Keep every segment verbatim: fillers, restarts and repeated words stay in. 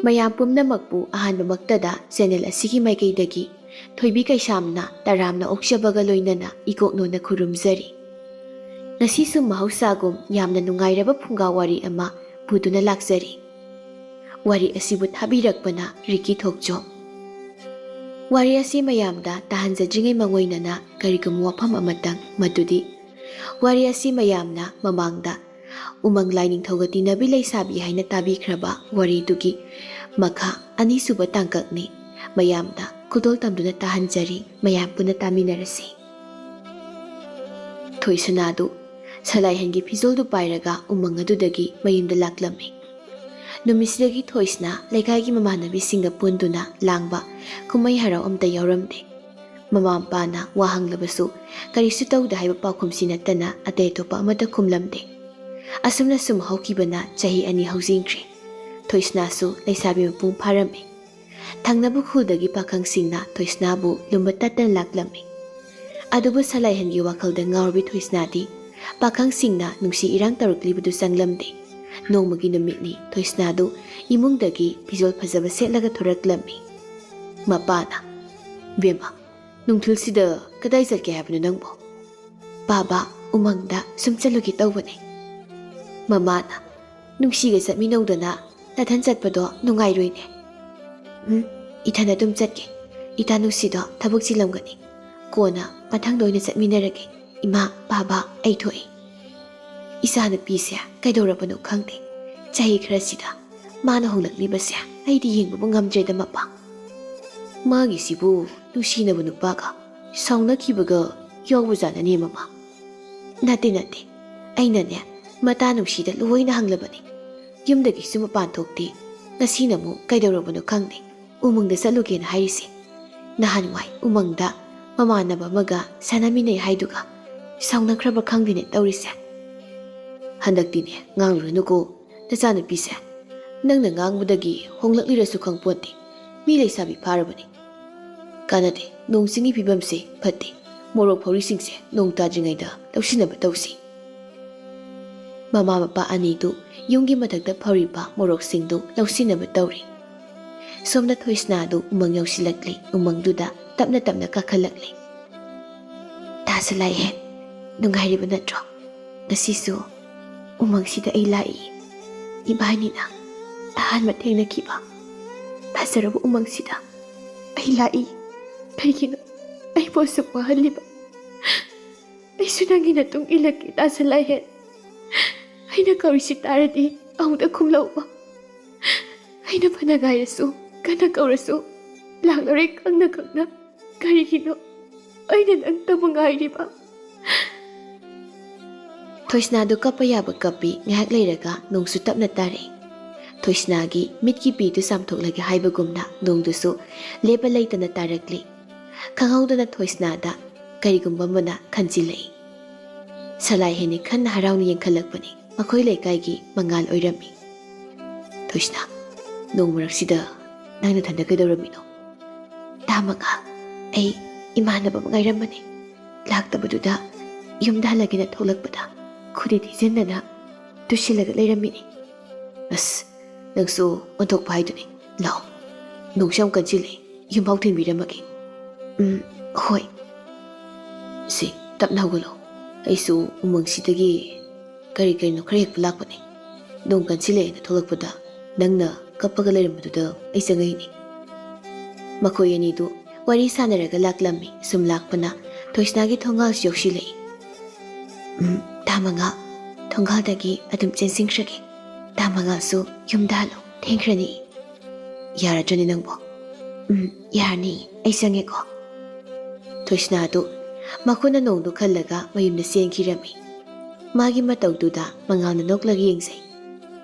ꯃꯌꯥꯝ ꯄꯨꯝꯅꯃꯛꯄꯨ ꯑꯍꯥꯟꯕꯃꯛꯇꯗ ꯆꯦꯅꯦꯜ ꯑꯁꯤꯒꯤ ꯃꯥꯏꯀꯩꯗꯒꯤ ꯊꯣꯏꯕꯤ ꯀꯩꯁꯥꯝꯅ ꯇꯔꯥꯝꯅ ꯑꯣꯛꯆꯕꯒ ꯂꯣꯏꯅꯅ ꯏꯀꯣꯛꯅꯣꯅ ꯈꯨꯔꯨꯝꯖꯔꯤ꯫ ꯉꯁꯤꯁꯨ ꯃꯍꯧꯁꯥꯒꯨꯝ ꯌꯥꯝꯅ ꯅꯨꯡꯉꯥꯏꯔꯕ ꯐꯨꯡꯒꯥ ꯋꯥꯔꯤ ꯑꯃ ꯄꯨꯗꯨꯅ ꯂꯥꯛꯆꯔꯤ꯫ ꯋꯥꯔꯤ ꯑꯁꯤꯕꯨ ꯊꯥꯕꯤꯔꯛꯄꯅ ꯔꯤꯀꯤ ꯊꯣꯛꯆꯣꯝ꯫ ꯋꯥꯔꯤ ꯑꯁꯤ ꯃꯌꯥꯝꯗ ꯇꯥꯍꯟꯖꯗ꯭ꯔꯤꯉꯩ ꯃꯥꯡꯑꯣꯏꯅꯅ ꯀꯔꯤꯒꯨꯝꯕ ꯋꯥꯐꯝ ꯑꯃꯇꯪ, ꯃꯗꯨꯗꯤ ꯋꯥꯔꯤ ꯑꯁꯤ ꯃꯌꯥꯝꯅ ꯃꯃꯥꯡꯗ ꯎꯃꯪ ꯂꯥꯏꯅꯤꯡꯊꯧꯒ ꯇꯤꯟꯅꯕꯤ ꯂꯩꯁꯥꯕꯤ ꯍꯥꯏꯅ ꯇꯥꯕꯤꯈ꯭ꯔꯕ ꯋꯥꯔꯤꯗꯨꯒꯤ ꯃꯈꯥ ꯑꯅꯤꯁꯨꯕ ꯇꯥꯡꯀꯛꯅꯤ꯫ ꯃꯌꯥꯝꯗ ꯈꯨꯗꯣꯜ ꯇꯝꯗꯨꯅ ꯇꯥꯍꯟꯖꯔꯤ, ꯃꯌꯥꯝ ꯄꯨꯟꯅ ꯇꯥꯃꯤꯟꯅꯔꯁꯤ꯫ ꯊꯣꯏꯁꯅꯥꯗꯨ ꯁꯂꯥꯏꯍꯟꯒꯤ ꯐꯤꯖꯣꯜꯗꯨ ꯄꯥꯏꯔꯒ ꯎꯃꯪ ꯑꯗꯨꯗꯒꯤ ꯃꯌꯨꯝꯗ ꯂꯥꯛꯂꯝꯃꯤ꯫ ꯅꯨꯃꯤꯠꯁꯤꯗꯒꯤ ꯊꯣꯏꯁꯅꯥ ꯂꯩꯀꯥꯏꯒꯤ ꯃꯃꯥꯟꯅꯕꯤꯁꯤꯡꯒ ꯄꯨꯟꯗꯨꯅ ꯂꯥꯡꯕ ꯀꯨꯝꯍꯩ ꯍꯔꯥꯎ ꯑꯃꯠꯇ ꯌꯥꯎꯔꯝꯗꯦ꯫ ꯃꯃꯥ ꯃꯄꯥꯅ ꯋꯥ ꯍꯪꯂꯕꯁꯨ ꯀꯔꯤꯁꯨ ꯇꯧꯗꯦ ꯍꯥꯏꯕ ꯄꯥꯎꯈꯨꯝꯁꯤ ꯅꯠꯇꯅ ꯑꯇꯩ ꯑꯇꯣꯞꯄ ꯑꯃꯠꯇ ꯈꯨꯝꯂꯝꯗꯦ꯫ ꯑꯁꯨꯝꯅ ꯁꯨꯝ ꯍꯧꯈꯤꯕꯅ ꯆꯍꯤ ꯑꯅꯤ ꯍꯧꯖꯤꯟꯈ꯭ꯔꯦ꯫ ꯊꯣꯏꯁꯅꯥꯁꯨ ꯂꯩꯁꯥꯕꯤ ꯃꯄꯨꯡ ꯐꯥꯔꯝꯃꯤ꯫ ꯊꯪꯅꯕ ꯈꯨꯜꯗꯒꯤ ꯄꯥꯈꯪꯁꯤꯡꯅ ꯊꯣꯏꯁꯅꯥꯕꯨ ꯂꯨꯝꯕ ꯇꯠꯇꯅ ꯂꯥꯛꯂꯝꯃꯤ꯫ ꯑꯗꯨꯕꯨ ꯁꯂꯥꯏꯍꯟꯒꯤ ꯋꯥꯈꯜꯗ ꯉꯥꯎꯔꯕꯤ ꯊꯣꯏꯁꯅꯥꯗꯤ ꯄꯥꯈꯪꯁꯤꯡꯅ ꯅꯨꯡꯁꯤ ꯏꯔꯥꯡ ꯇꯧꯔꯛꯂꯤꯕꯗꯨ ꯆꯪꯂꯝꯗꯦ꯫ ꯅꯣꯡꯃꯒꯤ ꯅꯨꯃꯤꯠꯅꯤ ꯊꯣꯏꯁꯅꯥꯗꯨ ꯏꯃꯨꯡꯗꯒꯤ ꯐꯤꯖꯣꯜ ꯐꯖꯕ ꯁꯦꯠꯂꯒ ꯊꯣꯔꯛꯂꯝꯃꯤ꯫ ꯃꯄꯥꯅ, "ꯕꯦꯝꯃ, ꯅꯨꯡꯊꯤꯜꯁꯤꯗ ꯀꯗꯥꯏ ꯆꯠꯀꯦ ꯍꯥꯏꯕꯅꯣ ꯅꯪꯕꯣ?" "ꯕꯥꯕꯥ, ꯎꯃꯪꯗ ꯁꯨꯝ ꯆꯠꯂꯨꯒꯦ ꯇꯧꯕꯅꯦ꯫" ꯃꯃꯥꯅ, "ꯅꯨꯡꯁꯤꯒ ꯆꯠꯃꯤꯟꯅꯧꯗꯅ ꯅꯊꯟ ꯆꯠꯄꯗꯣ ꯅꯨꯡꯉꯥꯏꯔꯣꯏꯅꯦ꯫" "ꯎꯝ, ꯏꯊꯟ ꯑꯗꯨꯝ ꯆꯠꯀꯦ꯫ ꯏꯇꯥ ꯅꯨꯡꯁꯤꯗꯣ ꯊꯕꯛ ꯆꯤꯜꯂꯝꯒꯅꯤ꯫ ꯀꯣꯟꯅ ꯃꯊꯪꯗ ꯑꯣꯏꯅ ꯆꯠꯃꯤꯟꯅꯔꯒꯦ꯫ ꯏꯃꯥ, ꯕꯥꯕꯥ, ꯑꯩ ꯊꯣꯛꯏ꯫" "ꯏꯆꯥꯅꯨꯄꯤꯁꯦ ꯀꯩꯗꯧꯔꯕꯅꯣ ꯈꯪꯗꯦ꯫ ꯆꯍꯤ ꯈꯔꯁꯤꯗ ꯃꯥꯅ ꯍꯣꯡꯂꯛꯂꯤꯕꯁꯦ ꯑꯩꯗꯤ ꯌꯦꯡꯕꯕꯨ ꯉꯝꯗ꯭ꯔꯦꯗ ꯃꯄꯥ꯫ ꯃꯥꯒꯤꯁꯤꯕꯨ ꯅꯨꯡꯁꯤꯅꯕ ꯅꯨꯄꯥꯒ ꯁꯥꯎꯅꯈꯤꯕꯒ ꯌꯥꯎꯕꯖꯥꯠꯅꯅꯦ ꯃꯃꯥ꯫" "ꯅꯠꯇꯦ, ꯅꯠꯇꯦ꯫ ꯑꯩꯅꯅꯦ ꯃꯇꯥ ꯅꯨꯡꯁꯤꯗ ꯂꯣꯏꯅ ꯍꯪꯂꯕꯅꯤ꯫ ꯌꯨꯝꯗꯒꯤꯁꯨ ꯃꯄꯥꯟ ꯊꯣꯛꯇꯦ꯫ ꯉꯁꯤꯅ ꯑꯃꯨꯛ ꯀꯩꯗꯧꯔꯕꯅꯣ ꯈꯪꯗꯦ ꯎꯃꯪꯗ ꯆꯠꯂꯨꯒꯦꯅ ꯍꯥꯏꯔꯤꯁꯦ꯫ ꯅꯍꯥꯟꯋꯥꯏ ꯎꯃꯪꯗ ꯃꯃꯥꯟꯅꯕ ꯑꯃꯒ ꯁꯥꯟꯅꯃꯤꯟꯅꯩ ꯍꯥꯏꯗꯨꯒ ꯁꯥꯎꯅꯈ꯭ꯔꯕ ꯈꯪꯗꯦꯅꯦ ꯇꯧꯔꯤꯁꯦ꯫" "ꯍꯟꯗꯛꯇꯤꯅꯦ ꯉꯥꯡꯂꯨꯔꯅꯨꯀꯣ ꯅꯆꯥꯅꯨꯄꯤꯁꯦ꯫ ꯅꯪꯅ ꯉꯥꯡꯕꯗꯒꯤ ꯍꯣꯡꯂꯛꯂꯤꯔꯁꯨ ꯈꯪꯄꯣꯟꯇꯦ꯫ ꯃꯤ ꯂꯩꯁꯥꯕꯤ ꯐꯥꯔꯕꯅꯤ꯫ ꯀꯥꯟꯅꯗꯦ, ꯅꯣꯡ ꯆꯤꯡꯒꯤ ꯐꯤꯕꯝꯁꯦ ꯐꯠꯇꯦ꯫ ꯃꯣꯔꯣꯛ ꯐꯧꯔꯤꯁꯤꯡꯁꯦ ꯅꯣꯡ ꯇꯥꯗ꯭ꯔꯤꯉꯩꯗ ꯂꯧꯁꯤꯟꯅꯕ ꯇꯧꯁꯤ꯫" ꯃꯃꯥ ꯃꯄꯥ ꯑꯅꯤꯗꯨ ꯌꯨꯝꯒꯤ ꯃꯊꯛꯇ ꯐꯧꯔꯤꯕ ꯃꯣꯔꯣꯛꯁꯤꯡꯗꯨ ꯂꯧꯁꯤꯟꯅꯕ ꯇꯧꯔꯤ꯫ ꯁꯣꯝꯗ ꯊꯣꯏꯁꯅꯥꯗꯨ ꯎꯃꯪ ꯌꯧꯁꯤꯜꯂꯛꯂꯤ꯫ ꯎꯃꯪꯗꯨꯗ ꯇꯞꯅ ꯇꯞꯅ ꯀꯥꯈꯠꯂꯛꯂꯤ꯫ "ꯇꯥ ꯁꯂꯥꯏꯍꯦꯟ, ꯅꯨꯡꯉꯥꯏꯔꯤꯕ ꯅꯠꯇ꯭ꯔꯣ? ꯉꯁꯤꯁꯨ ꯎꯃꯪꯁꯤꯗ ꯑꯩ ꯂꯥꯛꯏ꯫ ꯏꯕꯥꯅꯤꯅ ꯑꯍꯥꯟꯕ ꯊꯦꯡꯅꯈꯤꯕ ꯐꯖꯔꯕ ꯎꯃꯪꯁꯤꯗ ꯑꯩ ꯂꯥꯛꯏ꯫ ꯀꯔꯤꯒꯤꯅꯣ ꯑꯩꯕꯨ ꯑꯁꯨꯛ ꯋꯥꯍꯜꯂꯤꯕ? ꯑꯩꯁꯨ ꯅꯪꯒꯤ ꯅꯇꯨꯡ ꯏꯜꯂꯛꯀꯦ, ꯇꯥ ꯁꯂꯥꯏꯍꯦꯟ꯫ ꯑꯩꯅ ꯀꯧꯔꯤꯁꯤ ꯇꯥꯔꯗꯤ ꯑꯃꯨꯛꯇ ꯈꯨꯝꯂꯛꯎꯕ꯫ ꯑꯩꯅ ꯐꯅ ꯉꯥꯏꯔꯁꯨ, ꯀꯟꯅ ꯀꯧꯔꯁꯨ, ꯂꯥꯛꯂꯔꯣꯏ ꯈꯪꯅ ꯈꯪꯅ꯫ ꯀꯔꯤꯒꯤꯅꯣ ꯑꯩꯅ ꯅꯪꯇꯕꯨ ꯉꯥꯏꯔꯤꯕ?" ꯊꯣꯏꯁꯅꯥꯗꯨ ꯀꯞꯄ ꯌꯥꯕ ꯀꯞꯄꯤ꯫ ꯉꯥꯏꯍꯥꯛ ꯂꯩꯔꯒ ꯅꯣꯡꯁꯨ ꯇꯞꯅ ꯇꯥꯔꯛꯏ꯫ ꯊꯣꯏꯁꯅꯥꯒꯤ ꯃꯤꯠꯀꯤ ꯄꯤꯗꯨ ꯆꯥꯝꯊꯣꯛꯂꯒꯦ ꯍꯥꯏꯕꯒꯨꯝꯅ ꯅꯣꯡꯗꯨꯁꯨ ꯂꯦꯞꯄ ꯂꯩꯇꯅ ꯇꯥꯔꯛꯂꯤ꯫ ꯈꯪꯍꯧꯗꯅ ꯊꯣꯏꯁꯅꯥꯗ ꯀꯔꯤꯒꯨꯝꯕ ꯑꯃꯅ ꯈꯟꯖꯤꯜꯂꯛꯏ꯫ ꯁꯂꯥꯏꯍꯦꯟꯅꯤ ꯈꯟꯅ ꯍꯔꯥꯎꯅ ꯌꯦꯡꯈꯠꯂꯛꯄꯅꯤ꯫ ꯃꯈꯣꯏ ꯂꯩꯀꯥꯏꯒꯤ ꯃꯉꯥꯜ ꯑꯣꯏꯔꯝꯃꯤ꯫ "ꯊꯣꯏꯁꯅꯥ, ꯅꯣꯡ ꯃꯔꯛꯁꯤꯗ ꯅꯪ ꯅꯊꯟꯗ ꯀꯩꯗꯧꯔꯝꯃꯤꯅꯣ?" "ꯇꯥ ꯃꯉꯥꯜ, ꯑꯩ ꯏꯃꯥꯟꯅꯕ ꯑꯃ ꯉꯥꯏꯔꯝꯕꯅꯤ꯫ ꯂꯥꯛꯇꯕꯗꯨꯗ ꯌꯨꯝꯗ ꯍꯜꯂꯒꯦꯅ ꯊꯣꯛꯂꯛꯄꯗ ꯈꯨꯗꯤ ꯊꯤꯖꯤꯟꯗꯅ ꯇꯨꯁꯤꯜꯂꯒ ꯂꯩꯔꯝꯃꯤꯅꯤ꯫" "ꯑꯁ, ꯅꯪꯁꯨ ꯑꯣꯟꯊꯣꯛꯄ ꯍꯥꯏꯗꯨꯅꯤ꯫ ꯂꯥꯛꯑꯣ, ꯅꯣꯡꯁꯨ ꯌꯥꯝ ꯀꯟꯁꯤꯜꯂꯦ, ꯌꯨꯝꯐꯥꯎ ꯊꯤꯟꯕꯤꯔꯝꯃꯒꯦ꯫" "ꯎꯝ, ꯍꯣꯏ꯫" "ꯁꯤ, ꯇꯞꯅ ꯍꯧꯒꯠꯂꯣ꯫ ꯑꯩꯁꯨ ꯎꯃꯪꯁꯤꯗꯒꯤ ꯀꯔꯤ ꯀꯔꯤꯅꯣ ꯈꯔ ꯍꯦꯛꯄ ꯂꯥꯛꯄꯅꯦ꯫ ꯅꯣꯡ ꯀꯟꯁꯤꯜꯂꯛꯑꯦꯅ ꯊꯣꯛꯂꯛꯄꯗ ꯅꯪꯅ ꯀꯞꯄꯒ ꯂꯩꯔꯝꯕꯗꯨꯗ ꯑꯩ ꯆꯪꯉꯛꯏꯅꯦ꯫" ꯃꯈꯣꯏ ꯑꯅꯤꯗꯨ ꯋꯥꯔꯤ ꯁꯥꯟꯅꯔꯒ ꯂꯥꯛꯂꯝꯃꯤ꯫ ꯁꯨꯝ ꯂꯥꯛꯄꯅ ꯊꯣꯏꯁꯅꯥꯒꯤ ꯊꯣꯡꯒꯥꯜꯁꯨ ꯌꯧꯁꯤꯜꯂꯛꯏ꯫ "ꯎꯝ, ꯇꯥ ꯃꯉꯥꯜ, ꯊꯣꯡꯒꯥꯜꯗꯒꯤ ꯑꯗꯨꯝ ꯆꯦꯟꯁꯤꯟꯈ꯭ꯔꯒꯦ꯫ ꯇꯥ ꯃꯉꯥꯜꯁꯨ ꯌꯨꯝꯗ ꯍꯜꯂꯣ, ꯊꯦꯡꯈ꯭ꯔꯅꯤ꯫" "ꯌꯥꯔꯗ꯭ꯔꯅꯦ ꯅꯪꯕꯣ?" "ꯎꯝ, ꯌꯥꯔꯅꯤ, ꯑꯩ ꯆꯪꯉꯦꯀꯣ꯫" ꯊꯣꯏꯁꯅꯥꯗꯨ ꯃꯈꯨꯠꯅ ꯅꯣꯡꯗꯨ ꯈꯜꯂꯒ ꯃꯌꯨꯝꯗ ꯆꯦꯟꯈꯤꯔꯝꯃꯤ꯫ ꯃꯥꯒꯤ ꯃꯇꯧꯗꯨꯗ ꯃꯉꯥꯜꯅ ꯅꯣꯛꯂꯒ ꯌꯦꯡꯖꯩ꯫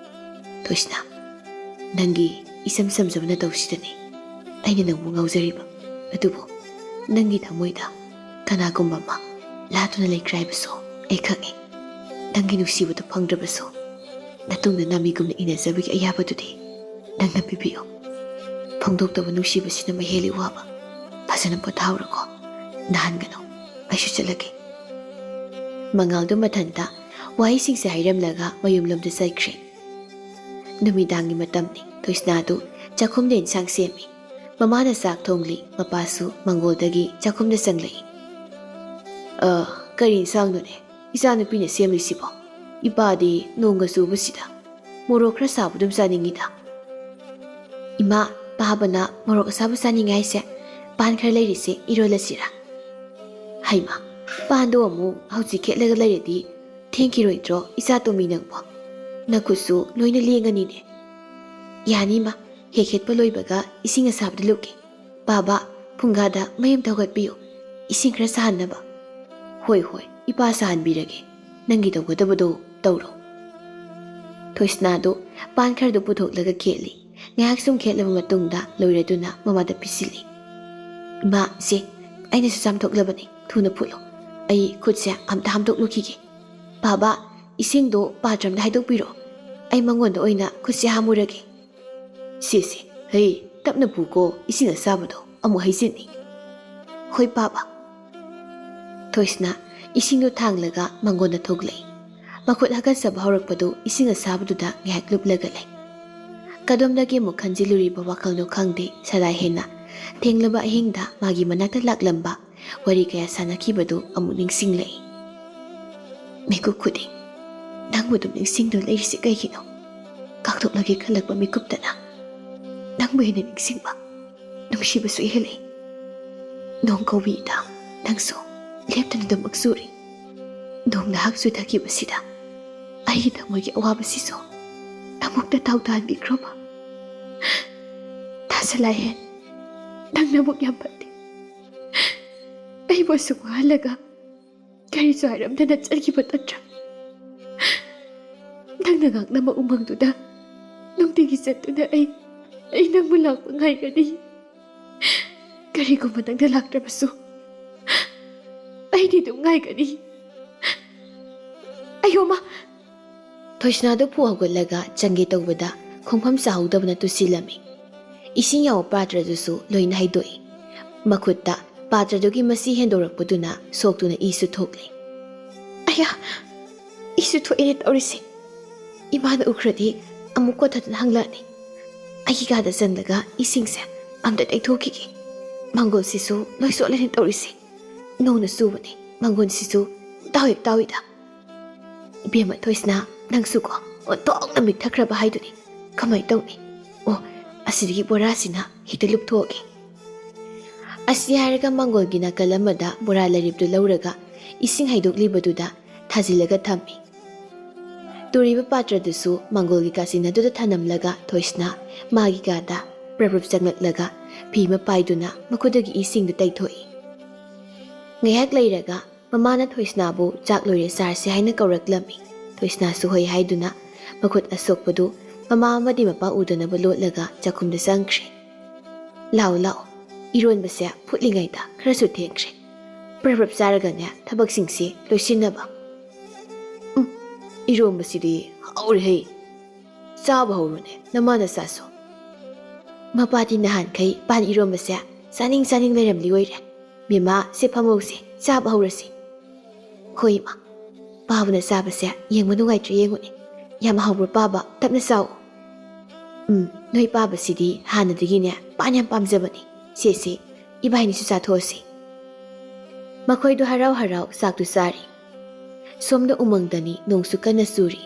"ꯊꯣꯏꯁꯅꯥ, ꯅꯪꯒꯤ ꯏꯆꯝ ꯆꯝꯖꯕ ꯅꯇꯧꯁꯤꯗꯅꯤ ꯑꯩꯅ ꯅꯪꯕꯨ ꯉꯥꯎꯖꯔꯤꯕ꯫ ꯑꯗꯨꯕꯨ ꯅꯪꯒꯤ ꯊꯃꯣꯏꯗ ꯀꯅꯥꯒꯨꯝꯕ ꯑꯃ ꯂꯥꯠꯇꯨꯅ ꯂꯩꯈ꯭ꯔꯦ ꯍꯥꯏꯕꯁꯨ ꯑꯩ ꯈꯪꯏ꯫ ꯅꯪꯒꯤ ꯅꯨꯡꯁꯤꯕꯗꯨ ꯐꯪꯗ꯭ꯔꯕꯁꯨ, ꯅꯇꯨꯡꯗ ꯅꯥꯃꯤꯒꯨꯝꯅ ꯏꯟꯅꯖꯕꯒꯤ ꯑꯌꯥꯕꯗꯨꯗꯤ ꯅꯪꯅ ꯄꯤꯕꯤꯌꯨ꯫ ꯐꯣꯡꯗꯣꯛꯇꯕ ꯅꯨꯡꯁꯤꯕꯁꯤꯅ ꯃꯍꯦꯜꯂꯤ ꯋꯥꯕ꯫ ꯐꯖꯅ ꯄꯣꯊꯥꯍꯧꯔꯣꯀꯣ, ꯅꯥꯍꯟꯒꯅꯨ꯫ ꯑꯩꯁꯨ ꯆꯠꯂꯒꯦ꯫" ꯃꯉꯥꯜꯗꯨ ꯃꯊꯟꯇ ꯋꯥꯍꯩꯁꯤꯡꯁꯦ ꯍꯥꯏꯔꯝꯂꯒ ꯃꯌꯨꯝꯂꯣꯝꯗ ꯆꯠꯈ꯭ꯔꯦ꯫ ꯅꯨꯃꯤꯗꯥꯡꯒꯤ ꯃꯇꯝꯅꯤ꯫ ꯊꯣꯏꯁꯅꯥꯗꯨ ꯆꯥꯛꯈꯨꯝꯗ ꯏꯟꯁꯥꯡ ꯁꯦꯝꯃꯤ꯫ ꯃꯃꯥꯅ ꯆꯥꯛ ꯊꯣꯡꯂꯤ, ꯃꯄꯥꯁꯨ ꯃꯪꯒꯣꯜꯗꯒꯤ ꯆꯥꯛꯈꯨꯝꯗ ꯆꯪꯂꯛꯏ꯫ "ꯑ, ꯀꯔꯤ ꯏꯟꯁꯥꯡꯅꯣꯅꯦ ꯏꯆꯥꯅꯨꯄꯤꯅ ꯁꯦꯝꯂꯤꯁꯤꯕꯣ? ꯏꯄꯥꯗꯤ ꯅꯣꯡꯒ ꯆꯨꯕꯁꯤꯗ ꯃꯣꯔꯣꯛ ꯈꯔ ꯁꯥꯕꯗꯨꯝ ꯆꯥꯅꯤꯡꯉꯤꯗ꯫" "ꯏꯃꯥ, ꯄꯥꯕꯅ ꯃꯣꯔꯣꯛ ꯑꯁꯥꯕ ꯆꯥꯅꯤꯡꯉꯦ ꯍꯥꯏꯁꯦ, ꯄꯥꯟ ꯈꯔ ꯂꯩꯔꯤꯁꯦ, ꯏꯔꯣꯜꯂꯁꯤꯔꯥ?" "ꯍꯩꯃꯥ, ꯄꯥꯟꯗꯣ ꯑꯃꯨꯛ ꯍꯧꯖꯤꯛ ꯈꯦꯠꯂꯒ ꯂꯩꯔꯗꯤ ꯊꯦꯡꯈꯤꯔꯣꯏꯗ꯭ꯔꯣ ꯏꯆꯥ ꯇꯣꯝꯕꯤ ꯅꯪꯕꯣ? ꯅꯈꯨꯠꯁꯨ ꯂꯣꯏꯅ ꯂꯦꯡꯉꯅꯤꯅꯦ꯫" "ꯌꯥꯅꯤ ꯏꯃꯥ, ꯍꯦꯛ ꯈꯦꯠꯄ ꯂꯣꯏꯕꯒ ꯏꯁꯤꯡ ꯑꯁꯥꯕꯗ ꯂꯨꯞꯀꯦ꯫ ꯄꯥꯕ, ꯐꯨꯡꯒꯥꯗ ꯃꯩ ꯑꯝꯇ ꯍꯧꯒꯠꯄꯤꯌꯨ, ꯏꯁꯤꯡ ꯈꯔ ꯁꯥꯍꯟꯅꯕ꯫" "ꯍꯣꯏ, ꯍꯣꯏ, ꯏꯄꯥ ꯁꯥꯍꯟꯕꯤꯔꯒꯦ꯫ ꯅꯪꯒꯤ ꯇꯧꯒꯗꯕꯗꯣ ꯇꯧꯔꯣ꯫" ꯊꯣꯏꯁꯅꯥꯗꯨ ꯄꯥꯟ ꯈꯔꯗꯨ ꯄꯨꯊꯣꯛꯂꯒ ꯈꯦꯠꯂꯤ꯫ ꯉꯥꯏꯍꯥꯛ ꯁꯨꯝ ꯈꯦꯠꯂꯕ ꯃꯇꯨꯡꯗ ꯂꯣꯏꯔꯗꯨꯅ ꯃꯃꯥꯗ ꯄꯤꯁꯤꯜꯂꯤ꯫ "ꯏꯃꯥ, ꯁꯦ, ꯑꯩꯅꯁꯨ ꯆꯥꯝꯊꯣꯛꯂꯕꯅꯤ, ꯊꯨꯅ ꯐꯨꯠꯂꯣ꯫ ꯑꯩ ꯈꯨꯠꯁꯦ ꯑꯝꯇ ꯍꯥꯝꯗꯣꯛꯂꯨꯈꯤꯒꯦ꯫ ꯄꯥꯕ, ꯏꯁꯤꯡꯗꯣ ꯄꯥꯇ꯭ꯔ ꯑꯝꯗ ꯍꯩꯗꯣꯛꯄꯤꯔꯣ꯫ ꯑꯩ ꯃꯉꯣꯟꯗ ꯑꯣꯏꯅ ꯈꯨꯠꯁꯦ ꯍꯥꯝꯃꯨꯔꯒꯦ꯫" "ꯁꯦ, ꯁꯦ, ꯍꯩ, ꯇꯞꯅ ꯄꯨꯀꯣ, ꯏꯁꯤꯡ ꯑꯁꯥꯕꯗꯣ ꯑꯃꯨꯛ ꯍꯩꯖꯤꯟꯅꯤ꯫" "ꯍꯣꯏ, ꯄꯥꯕ꯫" ꯊꯣꯏꯁꯅꯥ ꯏꯁꯤꯡꯗꯣ ꯊꯥꯡꯂꯒ ꯃꯉꯣꯟꯗ ꯊꯣꯛꯂꯛꯏ꯫ ꯃꯈꯨꯠ ꯍꯥꯀꯠꯆꯕ ꯍꯧꯔꯛꯄꯗꯨ ꯏꯁꯤꯡ ꯑꯁꯥꯕꯗꯨꯗ ꯉꯥꯏꯍꯥꯛ ꯂꯨꯞꯂꯒ ꯂꯩ꯫ ꯀꯗꯣꯝꯗꯒꯤ ꯑꯃꯨꯛ ꯈꯟꯖꯤꯜꯂꯨꯔꯤꯕ ꯋꯥꯈꯜꯅꯣ ꯈꯪꯗꯦ, ꯁꯂꯥꯏꯍꯦꯟꯅ ꯊꯦꯡꯂꯕ ꯑꯍꯤꯡꯗ ꯃꯥꯒꯤ ꯃꯅꯥꯛꯇ ꯂꯥꯛꯂꯝꯕ ꯋꯥꯔꯤ ꯀꯌꯥ ꯁꯥꯟꯅꯈꯤꯕꯗꯨ ꯑꯃꯨꯛ ꯅꯤꯡꯁꯤꯡꯂꯛꯏ꯫ "ꯃꯤꯀꯨꯞ ꯈꯨꯗꯤꯡ ꯅꯪꯕꯨ ꯑꯗꯨꯝ ꯅꯤꯡꯁꯤꯡꯗꯨꯅ ꯂꯩꯔꯤꯁꯤ ꯀꯩꯒꯤꯅꯣ? ꯀꯥꯎꯊꯣꯛꯂꯒꯦ ꯈꯜꯂꯛꯄ ꯃꯤꯀꯨꯞꯇꯅ ꯅꯪꯕꯨ ꯍꯦꯟꯅ ꯅꯤꯡꯁꯤꯡꯕ, ꯅꯨꯡꯁꯤꯕꯁꯨ ꯍꯦꯜꯂꯛꯏ꯫ ꯅꯣꯡ ꯀꯧꯏꯗ ꯅꯪꯁꯨ ꯂꯦꯞꯇꯅ ꯑꯗꯨꯃꯛ ꯆꯨꯔꯤ꯫ ꯅꯣꯡ ꯅꯍꯥꯛ ꯆꯨꯊꯈꯤꯕꯁꯤꯗ ꯑꯩꯒꯤ ꯊꯃꯣꯏꯒꯤ ꯑꯋꯥꯕꯁꯤꯁꯨ ꯑꯃꯨꯛꯇ ꯇꯥꯎ ꯇꯥꯍꯟꯕꯤꯈ꯭ꯔꯣꯕ꯫ ꯇꯥꯁꯂꯥꯏꯍꯦꯟ, ꯅꯪ ꯅꯕꯨꯛ ꯌꯥꯝ ꯐꯠꯇꯦ꯫ ꯑꯩꯕꯨ ꯑꯁꯨꯛ ꯋꯥꯍꯜꯂꯒ ꯀꯔꯤꯁꯨ ꯍꯥꯏꯔꯝꯗꯅ ꯆꯠꯈꯤꯕ ꯅꯠꯇ꯭ꯔꯥ? ꯅꯪꯅ ꯉꯥꯡꯂꯝꯕ ꯎꯃꯪꯗꯨꯗ ꯅꯨꯡꯇꯤꯒꯤ ꯆꯠꯇꯨꯅ ꯑꯩ, ꯑꯩ ꯅꯪꯕꯨ ꯂꯥꯛꯄ ꯉꯥꯏꯒꯅꯤ꯫ ꯀꯔꯤꯒꯨꯝꯕ ꯅꯪꯅ ꯂꯥꯛꯇ꯭ꯔꯕꯁꯨ ꯑꯩꯗꯤ ꯑꯗꯨꯝ ꯉꯥꯏꯒꯅꯤ꯫ ꯑꯌꯣ ꯃꯥ!" ꯊꯣꯏꯁꯅꯥꯗꯨ ꯐꯨ ꯍꯧꯒꯠꯂꯒ ꯆꯪꯒꯦ ꯇꯧꯕꯗ ꯈꯣꯡꯐꯝ ꯆꯥꯍꯧꯗꯕꯅ ꯇꯨꯁꯤꯜꯂꯝꯃꯤ꯫ ꯏꯁꯤꯡ ꯌꯥꯎꯕ ꯄꯥꯇ꯭ꯔꯗꯨꯁꯨ ꯂꯣꯏꯅ ꯍꯩꯗꯣꯛꯏ꯫ ꯃꯈꯨꯠꯇ ꯄꯥꯇ꯭ꯔꯗꯨꯒꯤ ꯃꯁꯤ ꯍꯦꯟꯗꯣꯔꯛꯄꯗꯨꯅ ꯁꯣꯛꯇꯨꯅ ꯏꯁꯨ ꯊꯣꯛꯂꯤ꯫ "ꯑꯌꯥ! ꯏꯁꯨ ꯊꯣꯛꯑꯦꯅꯦ ꯇꯧꯔꯤꯁꯦ꯫ ꯏꯃꯥꯅ ꯎꯈ꯭ꯔꯗꯤ ꯑꯃꯨꯛ ꯀꯣꯊꯗꯨꯅ ꯍꯪꯂꯛꯑꯅꯤ꯫ ꯑꯩꯒꯤ ꯀꯥꯗ ꯆꯪꯂꯒ ꯏꯁꯤꯡꯁꯦ ꯑꯝꯇ ꯇꯩꯊꯣꯛꯈꯤꯒꯦ꯫ ꯃꯪꯒꯣꯜꯁꯤꯁꯨ ꯂꯣꯏ ꯆꯣꯠꯂꯅꯤ ꯇꯧꯔꯤꯁꯦ꯫ ꯅꯣꯡꯅ ꯆꯨꯕꯅꯦ, ꯃꯪꯒꯣꯜꯁꯤꯁꯨ ꯇꯥꯎ ꯍꯦꯛ ꯇꯥꯎꯏꯗ꯫ ꯏꯕꯦꯝꯃ ꯊꯣꯏꯁꯅꯥ, ꯅꯪꯁꯨꯀꯣ ꯑꯣꯟꯊꯣꯛꯅ ꯃꯤꯛꯊꯈ꯭ꯔꯕ ꯍꯥꯏꯗꯨꯅꯤ꯫ ꯀꯃꯥꯏ ꯇꯧꯅꯤ? ꯑꯣ, ꯑꯁꯤꯗꯒꯤ ꯕꯣꯔꯥꯁꯤꯅ ꯍꯦꯛꯇ ꯂꯨꯞꯊꯣꯛꯑꯒꯦ꯫ ꯑꯁꯤ ꯍꯥꯏꯔꯒ ꯃꯪꯒꯣꯜꯒꯤ ꯅꯥꯀꯜ ꯑꯃꯗ ꯕꯣꯔꯥ ꯂꯩꯔꯤꯕꯗꯨ ꯂꯧꯔꯒ ꯏꯁꯤꯡ ꯍꯩꯗꯣꯛꯂꯤꯕꯗꯨꯗ ꯊꯥꯖꯤꯜꯂꯒ ꯊꯝꯃꯤ꯫ ꯇꯨꯔꯤꯕ ꯄꯥꯇ꯭ꯔꯗꯨꯁꯨ ꯃꯪꯒꯣꯜꯒꯤ ꯀꯥꯆꯤꯟ ꯑꯗꯨꯗ ꯊꯅꯝꯂꯒ ꯊꯣꯏꯁꯅꯥ ꯃꯥꯒꯤ ꯀꯥꯗ ꯄ꯭ꯔꯞ ꯄ꯭ꯔꯞ ꯆꯪꯂꯛꯂꯒ ꯐꯤ ꯑꯃ ꯄꯥꯏꯗꯨꯅ ꯃꯈꯨꯠꯇꯒꯤ ꯏꯁꯤꯡꯗꯨ ꯇꯩꯊꯣꯛꯏ꯫ ꯉꯥꯏꯍꯥꯛ ꯂꯩꯔꯒ ꯃꯃꯥꯅ ꯊꯣꯏꯁꯅꯥꯕꯨ ꯆꯥꯛ ꯂꯣꯏꯔꯦ ꯆꯥꯔꯁꯤ ꯍꯥꯏꯅ ꯀꯧꯔꯛꯂꯝꯃꯤ꯫ ꯊꯣꯏꯁꯅꯥꯁꯨ ꯍꯣꯏ ꯍꯥꯏꯗꯨꯅ ꯃꯈꯨꯠ ꯑꯁꯣꯛꯄꯗꯨ ꯃꯃꯥ ꯑꯃꯗꯤ ꯃꯄꯥ ꯎꯗꯅꯕ ꯂꯣꯠꯂꯒ ꯆꯥꯛꯈꯨꯝꯗ ꯆꯪꯈ꯭ꯔꯦ꯫ "ꯂꯥꯛꯑꯣ, ꯂꯥꯛꯑꯣ, ꯏꯔꯣꯟꯕꯁꯦ ꯐꯨꯠꯂꯤꯉꯩꯗ ꯈꯔꯁꯨ ꯊꯦꯡꯈ꯭ꯔꯦ꯫ ꯄ꯭ꯔꯞ ꯄ꯭ꯔꯞ ꯆꯥꯔꯒꯅꯦ ꯊꯕꯛꯁꯤꯡꯁꯦ ꯂꯣꯏꯁꯤꯟꯅꯕ꯫" "ꯎꯝ, ꯏꯔꯣꯟꯕꯁꯤꯗꯤ ꯍꯥꯎꯔꯦꯍꯦ꯫ ꯆꯥꯕ ꯍꯧꯔꯣꯅꯦ, ꯅꯃꯥ ꯅꯆꯥꯁꯨ꯫" ꯃꯄꯥꯗꯤ ꯅꯍꯥꯟꯈꯩ ꯄꯥꯟ ꯏꯔꯣꯟꯕꯁꯦ ꯆꯥꯅꯤꯡ ꯆꯥꯅꯤꯡ ꯂꯩꯔꯝꯂꯤ ꯑꯣꯏꯔꯦ꯫ "ꯃꯦꯃꯥ, ꯁꯦ ꯐꯝꯍꯧꯁꯦ, ꯆꯥꯕ ꯍꯧꯔꯁꯤ꯫" "ꯍꯣꯏ ꯏꯃꯥ, ꯄꯥꯕꯅ ꯆꯥꯕꯁꯦ ꯌꯦꯡꯕ ꯅꯨꯡꯉꯥꯏꯇ꯭ꯔꯦ, ꯌꯦꯡꯉꯨꯅꯦ꯫ ꯌꯥꯝ ꯍꯥꯎꯕ꯭ꯔꯣ ꯄꯥꯕ? ꯇꯞꯅ ꯆꯥꯎ꯫" "ꯎꯝ, ꯅꯣꯏ ꯄꯥꯕꯁꯤꯗꯤ ꯍꯥꯟꯅꯗꯒꯤꯅꯦ ꯄꯥꯟ ꯌꯥꯝ ꯄꯥꯝꯖꯕꯅꯤ꯫ ꯁꯦ, ꯁꯦ, ꯏꯕꯥꯏꯅꯤꯁꯨ ꯆꯥꯊꯣꯛꯑꯁꯤ꯫" ꯃꯈꯣꯏꯗꯨ ꯍꯔꯥꯎ ꯍꯔꯥꯎ ꯆꯥꯛꯇꯨ ꯆꯥꯔꯤ꯫ ꯁꯣꯝꯗ ꯎꯃꯪꯗꯅꯤ ꯅꯣꯡꯁꯨ ꯀꯟꯅ ꯆꯨꯔꯤ꯫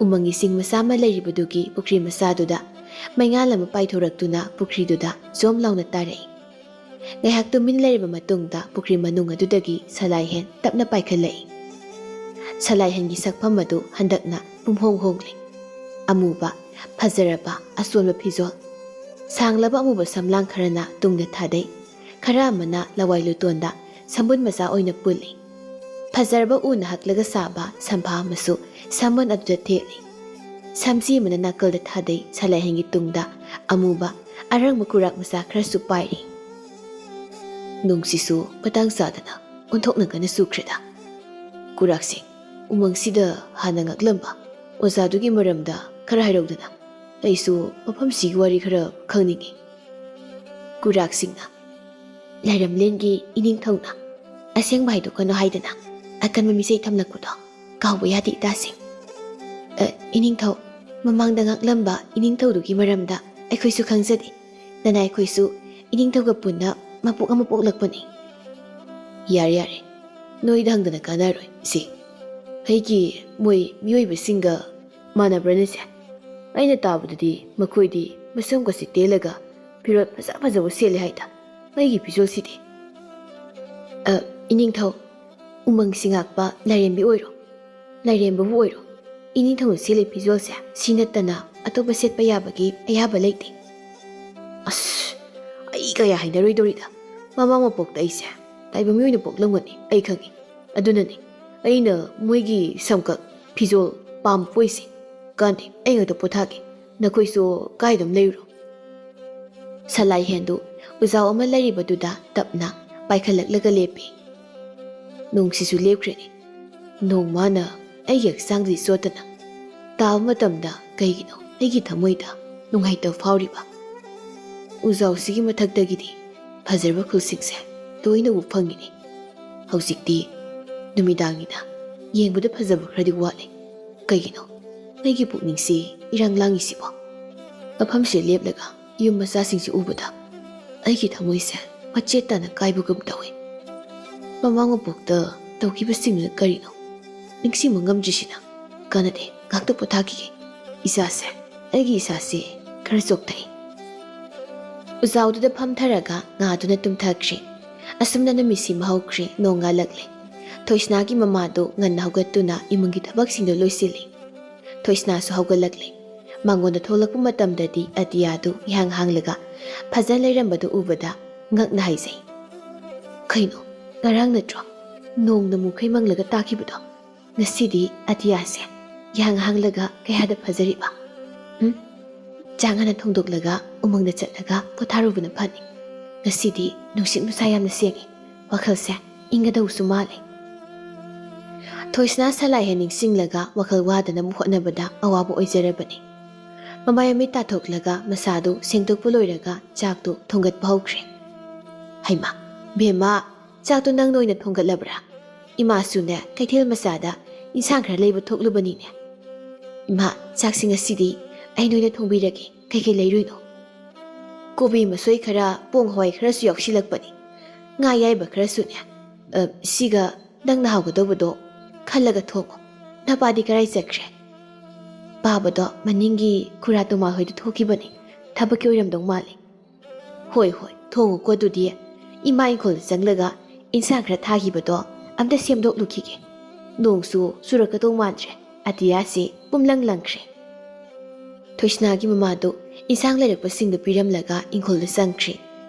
ꯎꯃꯪꯒꯤ ꯆꯤꯡ ꯃꯆꯥ ꯑꯃ ꯂꯩꯔꯤꯕꯗꯨꯒꯤ ꯄꯨꯈ꯭ꯔꯤ ꯃꯆꯥꯗꯨꯗ ꯃꯩꯉꯥꯜ ꯑꯃ ꯄꯥꯏꯊꯣꯔꯛꯇꯨꯅ ꯄꯨꯈ꯭ꯔꯤꯗꯨꯗ ꯖꯣꯝ ꯂꯥꯎꯅ ꯇꯥꯔꯛꯏ꯫ ꯉꯥꯏꯍꯥꯛ ꯇꯨꯃꯤꯟ ꯂꯩꯔꯕ ꯃꯇꯨꯡꯗ ꯄꯨꯈ꯭ꯔꯤ ꯃꯅꯨꯡ ꯑꯗꯨꯗꯒꯤ ꯁꯂꯥꯏꯍꯦꯟ ꯇꯞꯅ ꯄꯥꯏꯈꯠꯂꯛꯏ꯫ ꯁꯂꯥꯏꯍꯦꯟꯒꯤ ꯁꯛꯐꯝ ꯑꯗꯨ ꯍꯟꯗꯛꯅ ꯄꯨꯝꯍꯣꯡ ꯍꯣꯡꯂꯦ꯫ ꯑꯃꯨꯕ, ꯐꯖꯔꯕ, ꯑꯆꯣꯟꯕ ꯐꯤꯖꯣꯜ꯫ ꯁꯥꯡꯂꯕ ꯑꯃꯨꯕ ꯁꯝꯂꯥꯡ ꯈꯔꯅ ꯇꯨꯡꯗ ꯊꯥꯗꯩ, ꯈꯔ ꯑꯃꯅ ꯂꯋꯥꯏ ꯂꯨꯇꯣꯟꯗ ꯁꯝꯕꯨꯟ ꯃꯆꯥ ꯑꯣꯏꯅ ꯄꯨꯜꯂꯤ꯫ ꯐꯖꯔꯕ ꯎꯅ ꯍꯛꯂꯒ ꯁꯥꯕ ꯁꯝꯐꯥ ꯑꯃꯁꯨ ꯁꯝꯕꯨꯟ ꯑꯗꯨꯗ ꯊꯦꯠꯂꯤ꯫ ꯁꯝꯆꯤ ꯑꯃꯅ ꯅꯥꯀꯜꯗ ꯊꯥꯗꯩ, ꯁꯂꯥꯏꯍꯦꯟꯒꯤ ꯇꯨꯡꯗ ꯑꯃꯨꯕ ꯑꯔꯪꯕ ꯀꯨꯔꯥꯛ ꯃꯆꯥ ꯈꯔꯁꯨ ꯄꯥꯏꯔꯤ꯫ ꯅꯣꯡꯁꯤꯁꯨ ꯃꯇꯥꯡ ꯆꯥꯗꯅ ꯑꯣꯟꯊꯣꯛꯅ ꯀꯟꯅ ꯆꯨꯈ꯭ꯔꯦꯗ꯫ ꯀꯨꯔꯥꯛꯁꯤꯡ, ꯎꯃꯪꯁꯤꯗ ꯍꯥꯟꯅ ꯉꯥꯛꯂꯝꯕ ꯑꯣꯖꯥꯗꯨꯒꯤ ꯃꯔꯝꯗ ꯈꯔ ꯍꯥꯏꯔꯧꯗꯅ꯫ ꯑꯩꯁꯨ ꯃꯐꯝꯁꯤꯒꯤ ꯋꯥꯔꯤ ꯈꯔ ꯈꯪꯅꯤꯡꯏ꯫ ꯀꯨꯔꯥꯛꯁꯤꯡꯅ, ꯂꯥꯏꯔꯝꯂꯦꯟꯒꯤ ꯏꯅꯤꯡꯊꯧꯅ ꯑꯁꯦꯡꯕ ꯍꯥꯏꯗꯣꯛꯀꯅꯨ ꯍꯥꯏꯗꯅ ꯑꯀꯟꯕ ꯃꯤꯆꯩ ꯊꯝꯂꯛꯄꯗꯣ ꯀꯥꯎꯕ ꯌꯥꯗꯦ ꯏꯇꯥꯁꯤꯡ꯫ ꯑ, ꯏꯅꯤꯡꯊꯧ, ꯃꯃꯥꯡꯗ ꯉꯥꯛꯂꯝꯕ ꯏꯅꯤꯡꯊꯧꯗꯨꯒꯤ ꯃꯔꯝꯗ ꯑꯩꯈꯣꯏꯁꯨ ꯈꯪꯖꯗꯦ꯫ ꯅꯅꯥꯏ ꯑꯩꯈꯣꯏꯁꯨ ꯏꯅꯤꯡꯊꯧꯒ ꯄꯨꯟꯅ ꯃꯄꯣꯛ ꯑꯃ ꯄꯣꯛꯂꯛꯄꯅꯤ꯫ ꯌꯥꯔꯦ, ꯌꯥꯔꯦ, ꯅꯣꯏꯗ ꯍꯪꯗꯅ ꯀꯥꯟꯅꯔꯣꯏ ꯏꯆꯦ꯫ ꯑꯩꯒꯤ ꯃꯣꯏ ꯃꯤꯑꯣꯏꯕꯁꯤꯡꯒ ꯃꯥꯟꯅꯕ꯭ꯔꯅꯦ ꯁꯦ? ꯑꯩꯅ ꯇꯥꯕꯗꯗꯤ ꯃꯈꯣꯏꯗꯤ ꯃꯁꯝꯒꯁꯤ ꯇꯦꯜꯂꯒ ꯐꯤꯔꯣꯜ ꯐꯖ ꯐꯖꯕ ꯁꯦꯠꯂꯦ ꯍꯥꯏꯗ꯫ ꯑꯩꯒꯤ ꯐꯤꯖꯣꯜꯁꯤꯗꯤ? ꯑ, ꯏꯅꯤꯡꯊꯧ, ꯎꯃꯪꯁꯤ ꯉꯥꯛꯄ ꯂꯥꯏꯔꯦꯝꯕꯤ ꯑꯣꯏꯔꯣ, ꯂꯥꯏꯔꯦꯝꯕꯕꯨ ꯑꯣꯏꯔꯣ, ꯏꯅꯤꯡꯊꯧꯅ ꯁꯦꯠꯂꯤ ꯐꯤꯖꯣꯜꯁꯦ ꯁꯤ ꯅꯠꯇꯅ ꯑꯇꯣꯞꯄ ꯁꯦꯠꯄ ꯌꯥꯕꯒꯤ ꯑꯌꯥꯕ ꯂꯩꯇꯦ꯫ ꯑꯁ, ꯑꯩ ꯀꯌꯥ ꯍꯩꯅꯔꯣꯏꯗꯧꯔꯤꯗ꯫ ꯃꯃꯥ ꯃꯄꯣꯛꯇ ꯑꯩꯁꯦ ꯇꯥꯏꯕꯪ ꯃꯤ ꯑꯣꯏꯅ ꯄꯣꯛꯂꯝꯒꯅꯤ, ꯑꯩ ꯈꯪꯉꯤ꯫ ꯑꯗꯨꯅꯅꯤ ꯑꯩꯅ ꯃꯣꯏꯒꯤ ꯁꯝꯀꯛ ꯐꯤꯖꯣꯜ ꯄꯥꯝꯕ ꯄꯣꯏꯁꯦ꯫ ꯀꯥꯟꯗꯦ, ꯑꯩ ꯉꯥꯛꯇ ꯄꯣꯊꯥꯒꯦ, ꯅꯈꯣꯏꯁꯨ ꯀꯥꯏꯗ ꯑꯗꯨꯝ ꯂꯩꯔꯨꯔꯣ꯫ ꯁꯂꯥꯏ ꯍꯦꯟꯗꯨ ꯎꯖꯥꯎ ꯑꯃ ꯂꯩꯔꯤꯕꯗꯨꯗ ꯇꯞꯅ ꯄꯥꯏꯈꯠꯂꯛꯂꯒ ꯂꯦꯞꯄꯤ꯫ ꯅꯣꯡꯁꯤꯁꯨ ꯂꯦꯞꯈ꯭ꯔꯦꯅꯦ꯫ ꯅꯣꯡ ꯃꯥꯅ ꯑꯩꯒꯤ ꯍꯛꯆꯥꯡꯁꯤ ꯆꯣꯠꯇꯅ ꯇꯥꯕ ꯃꯇꯝꯗ ꯀꯩꯒꯤꯅꯣ ꯑꯩꯒꯤ ꯊꯃꯣꯏꯗ ꯅꯨꯡꯉꯥꯏꯇꯕ ꯐꯥꯎꯔꯤꯕ? ꯎꯖꯥꯎꯁꯤꯒꯤ ꯃꯊꯛꯇꯒꯤꯗꯤ ꯐꯖꯔꯕ ꯈꯨꯜꯁꯤꯡꯁꯦ ꯂꯣꯏꯅ ꯎꯕ ꯐꯪꯉꯤꯅꯦ꯫ ꯍꯧꯖꯤꯛꯇꯤ ꯅꯨꯃꯤꯗꯥꯡꯒꯤꯅ ꯌꯦꯡꯕꯗ ꯐꯖꯕ ꯈꯔꯗꯤ ꯋꯥꯠꯂꯤ꯫ ꯀꯩꯒꯤꯅꯣ ꯑꯩꯒꯤ ꯄꯨꯛꯅꯤꯡꯁꯤ ꯏꯔꯥꯡ ꯂꯥꯡꯉꯤꯁꯤꯕꯣ? ꯃꯐꯝꯁꯤꯗ ꯂꯦꯞꯂꯒ ꯌꯨꯝ ꯃꯆꯥꯁꯤꯡꯁꯤ ꯎꯕꯗ ꯑꯩꯒꯤ ꯊꯃꯣꯏꯁꯦ ꯃꯆꯦꯠ ꯇꯥꯅ ꯀꯥꯏꯕꯒꯨꯝ ꯇꯧꯏ꯫ ꯃꯃꯥꯡ ꯃꯄꯣꯛꯇ ꯇꯧꯈꯤꯕꯁꯤꯡꯗꯨꯅ ꯀꯔꯤꯅꯣ ꯅꯤꯡꯁꯤꯡꯕ ꯉꯝꯗ꯭ꯔꯤꯁꯤꯅ? ꯀꯥꯟꯅꯗꯦ, ꯉꯥꯛꯇ ꯄꯣꯊꯥꯈꯤꯒꯦ꯫ ꯏꯁꯥꯁꯦ, ꯑꯩꯒꯤ ꯏꯁꯥꯁꯦ ꯈꯔ ꯆꯣꯛꯊꯩ꯫ ꯎꯖꯥꯎꯗꯨꯗ ꯐꯝꯊꯔꯒ ꯉꯥꯗꯨꯅ ꯇꯨꯝꯊꯈ꯭ꯔꯦ꯫ ꯑꯁꯨꯝꯅ ꯅꯨꯃꯤꯠ ꯁꯤꯃ ꯍꯧꯈ꯭ꯔꯦ, ꯅꯣꯡ ꯉꯥꯜꯂꯛꯂꯦ꯫ ꯊꯣꯏꯁꯅꯥꯒꯤ ꯃꯃꯥꯗꯨ ꯉꯟꯅ ꯍꯧꯒꯠꯇꯨꯅ ꯏꯃꯨꯡꯒꯤ ꯊꯕꯛꯁꯤꯡꯗꯨ ꯂꯣꯏꯁꯤꯜꯂꯤ꯫ ꯊꯣꯏꯁꯅꯥꯁꯨ ꯍꯧꯒꯠꯂꯛꯂꯦ꯫ ꯃꯉꯣꯟꯗ ꯊꯣꯛꯂꯛꯄ ꯃꯇꯝꯗꯗꯤ ꯑꯇꯤꯌꯥꯗꯨ ꯏꯍꯥꯡ ꯍꯥꯡꯂꯒ ꯐꯖꯅ ꯂꯩꯔꯝꯕꯗꯨ ꯎꯕꯗ ꯉꯛꯅ ꯍꯥꯏꯖꯩ꯫ ꯀꯩꯅꯣ, ꯉꯔꯥꯡ ꯅꯠꯇ꯭ꯔꯣ ꯅꯣꯡꯅ ꯃꯨꯈꯩ ꯃꯪꯂꯒ ꯇꯥꯈꯤꯕꯗꯣ? ꯉꯁꯤꯗꯤ ꯑꯇꯤꯌꯥꯁꯦ ꯏꯍꯥꯡ ꯍꯥꯡꯂꯒ ꯀꯌꯥꯗ ꯐꯖꯔꯤꯕ? ꯎꯝ? ꯆꯥꯛ ꯉꯟꯅ ꯊꯣꯡꯗꯣꯛꯂꯒ ꯎꯃꯪꯗ ꯆꯠꯂꯒ ꯄꯣꯊꯥꯔꯨꯕꯅ ꯐꯅꯤ꯫ ꯉꯁꯤꯗꯤ ꯅꯨꯡꯁꯤꯠ ꯅꯨꯡꯁꯥ ꯌꯥꯝꯅ ꯁꯦꯡꯉꯤ꯫ ꯋꯥꯈꯜꯁꯦ ꯏꯪꯒꯗꯧꯁꯨ ꯃꯥꯜꯂꯦ꯫ ꯊꯣꯏꯁꯅꯥ ꯁꯂꯥꯏ ꯍꯦꯟ ꯅꯤꯡꯁꯤꯡꯂꯒ ꯋꯥꯈꯜ ꯋꯥꯗꯅꯕ ꯍꯣꯠꯅꯕꯗ ꯑꯋꯥꯕ ꯑꯣꯏꯖꯔꯕꯅꯤ꯫ ꯃꯃꯥꯏ ꯃꯃꯤꯠ ꯇꯥꯊꯣꯛꯂꯒ ꯃꯁꯥꯗꯨ ꯁꯦꯡꯗꯣꯛꯄ ꯂꯣꯏꯔꯒ ꯆꯥꯛꯇꯨ ꯊꯣꯡꯒꯠꯄ ꯍꯧꯈ꯭ꯔꯦ꯫ ꯍꯩꯃꯥ, ꯕꯦꯝꯃ, ꯆꯥꯛꯇꯨ ꯅꯪꯅ ꯑꯣꯏꯅ ꯊꯣꯡꯒꯠꯂꯕ꯭ꯔꯥ? ꯏꯃꯥꯁꯨꯅꯦ ꯀꯩꯊꯦꯜ ꯃꯆꯥꯗ ꯏꯟꯁꯥꯡ ꯈꯔ ꯂꯩꯕ ꯊꯣꯛꯂꯨꯕꯅꯤꯅꯦ꯫ ꯏꯃꯥ, ꯆꯥꯛꯁꯤ ꯉꯁꯤꯗꯤ ꯑꯩꯅ ꯑꯣꯏꯅ ꯊꯣꯡꯕꯤꯔꯒꯦ꯫ ꯀꯩꯀꯩ ꯂꯩꯔꯨꯏꯅꯣ? ꯀꯣꯕꯤ ꯃꯁꯣꯏ ꯈꯔ, ꯄꯣꯡ ꯍꯋꯥꯏ ꯈꯔꯁꯨ ꯌꯥꯎꯁꯤꯜꯂꯛꯄꯅꯤ꯫ ꯉꯥ ꯑꯌꯥꯏꯕ ꯈꯔꯁꯨꯅꯦ꯫ ꯑ, ꯁꯤꯒ ꯅꯪꯅ ꯍꯥꯎꯒꯗꯧꯕꯗꯣ ꯈꯜꯂꯒ ꯊꯣꯡꯉꯣ꯫ ꯅꯄꯥꯗꯤ ꯀꯔꯥꯏ ꯆꯠꯈ꯭ꯔꯦ? ꯄꯥꯕꯗꯣ ꯃꯅꯤꯡꯒꯤ ꯈꯨꯔꯥ ꯇꯣꯃꯥ ꯍꯣꯏꯗ ꯊꯣꯛꯈꯤꯕꯅꯤ꯫ ꯊꯕꯛꯀꯤ ꯑꯣꯏꯔꯝꯗꯧ ꯃꯥꯜꯂꯤ꯫ ꯍꯣꯏ, ꯍꯣꯏ, ꯊꯣꯡꯉꯨꯀꯣ ꯑꯗꯨꯗꯤ꯫ ꯏꯃꯥ ꯏꯪꯈꯣꯜꯗ ꯆꯪꯂꯒ ꯏꯟꯁꯥꯡ ꯈꯔ ꯊꯥꯈꯤꯕꯗꯣ ꯑꯝꯇ ꯁꯦꯝꯗꯣꯛꯂꯨꯈꯤꯒꯦ꯫ ꯅꯣꯡꯁꯨ ꯆꯨꯔꯛꯀꯗꯧ ꯃꯥꯟꯗ꯭ꯔꯦ꯫ ꯑꯇꯤꯌꯥꯁꯤ ꯄꯨꯝꯂꯪ ꯂꯪꯈ꯭ꯔꯦ꯫ ꯊꯣꯏꯁꯅꯥꯒꯤ ꯃꯃꯥꯗꯨ ꯏꯟꯁꯥꯡ ꯂꯩꯔꯛꯄꯁꯤꯡꯗꯨ ꯄꯤꯔꯝꯂꯒ ꯏꯪꯈꯣꯜꯗ ꯆꯪꯈ꯭ꯔꯦ꯫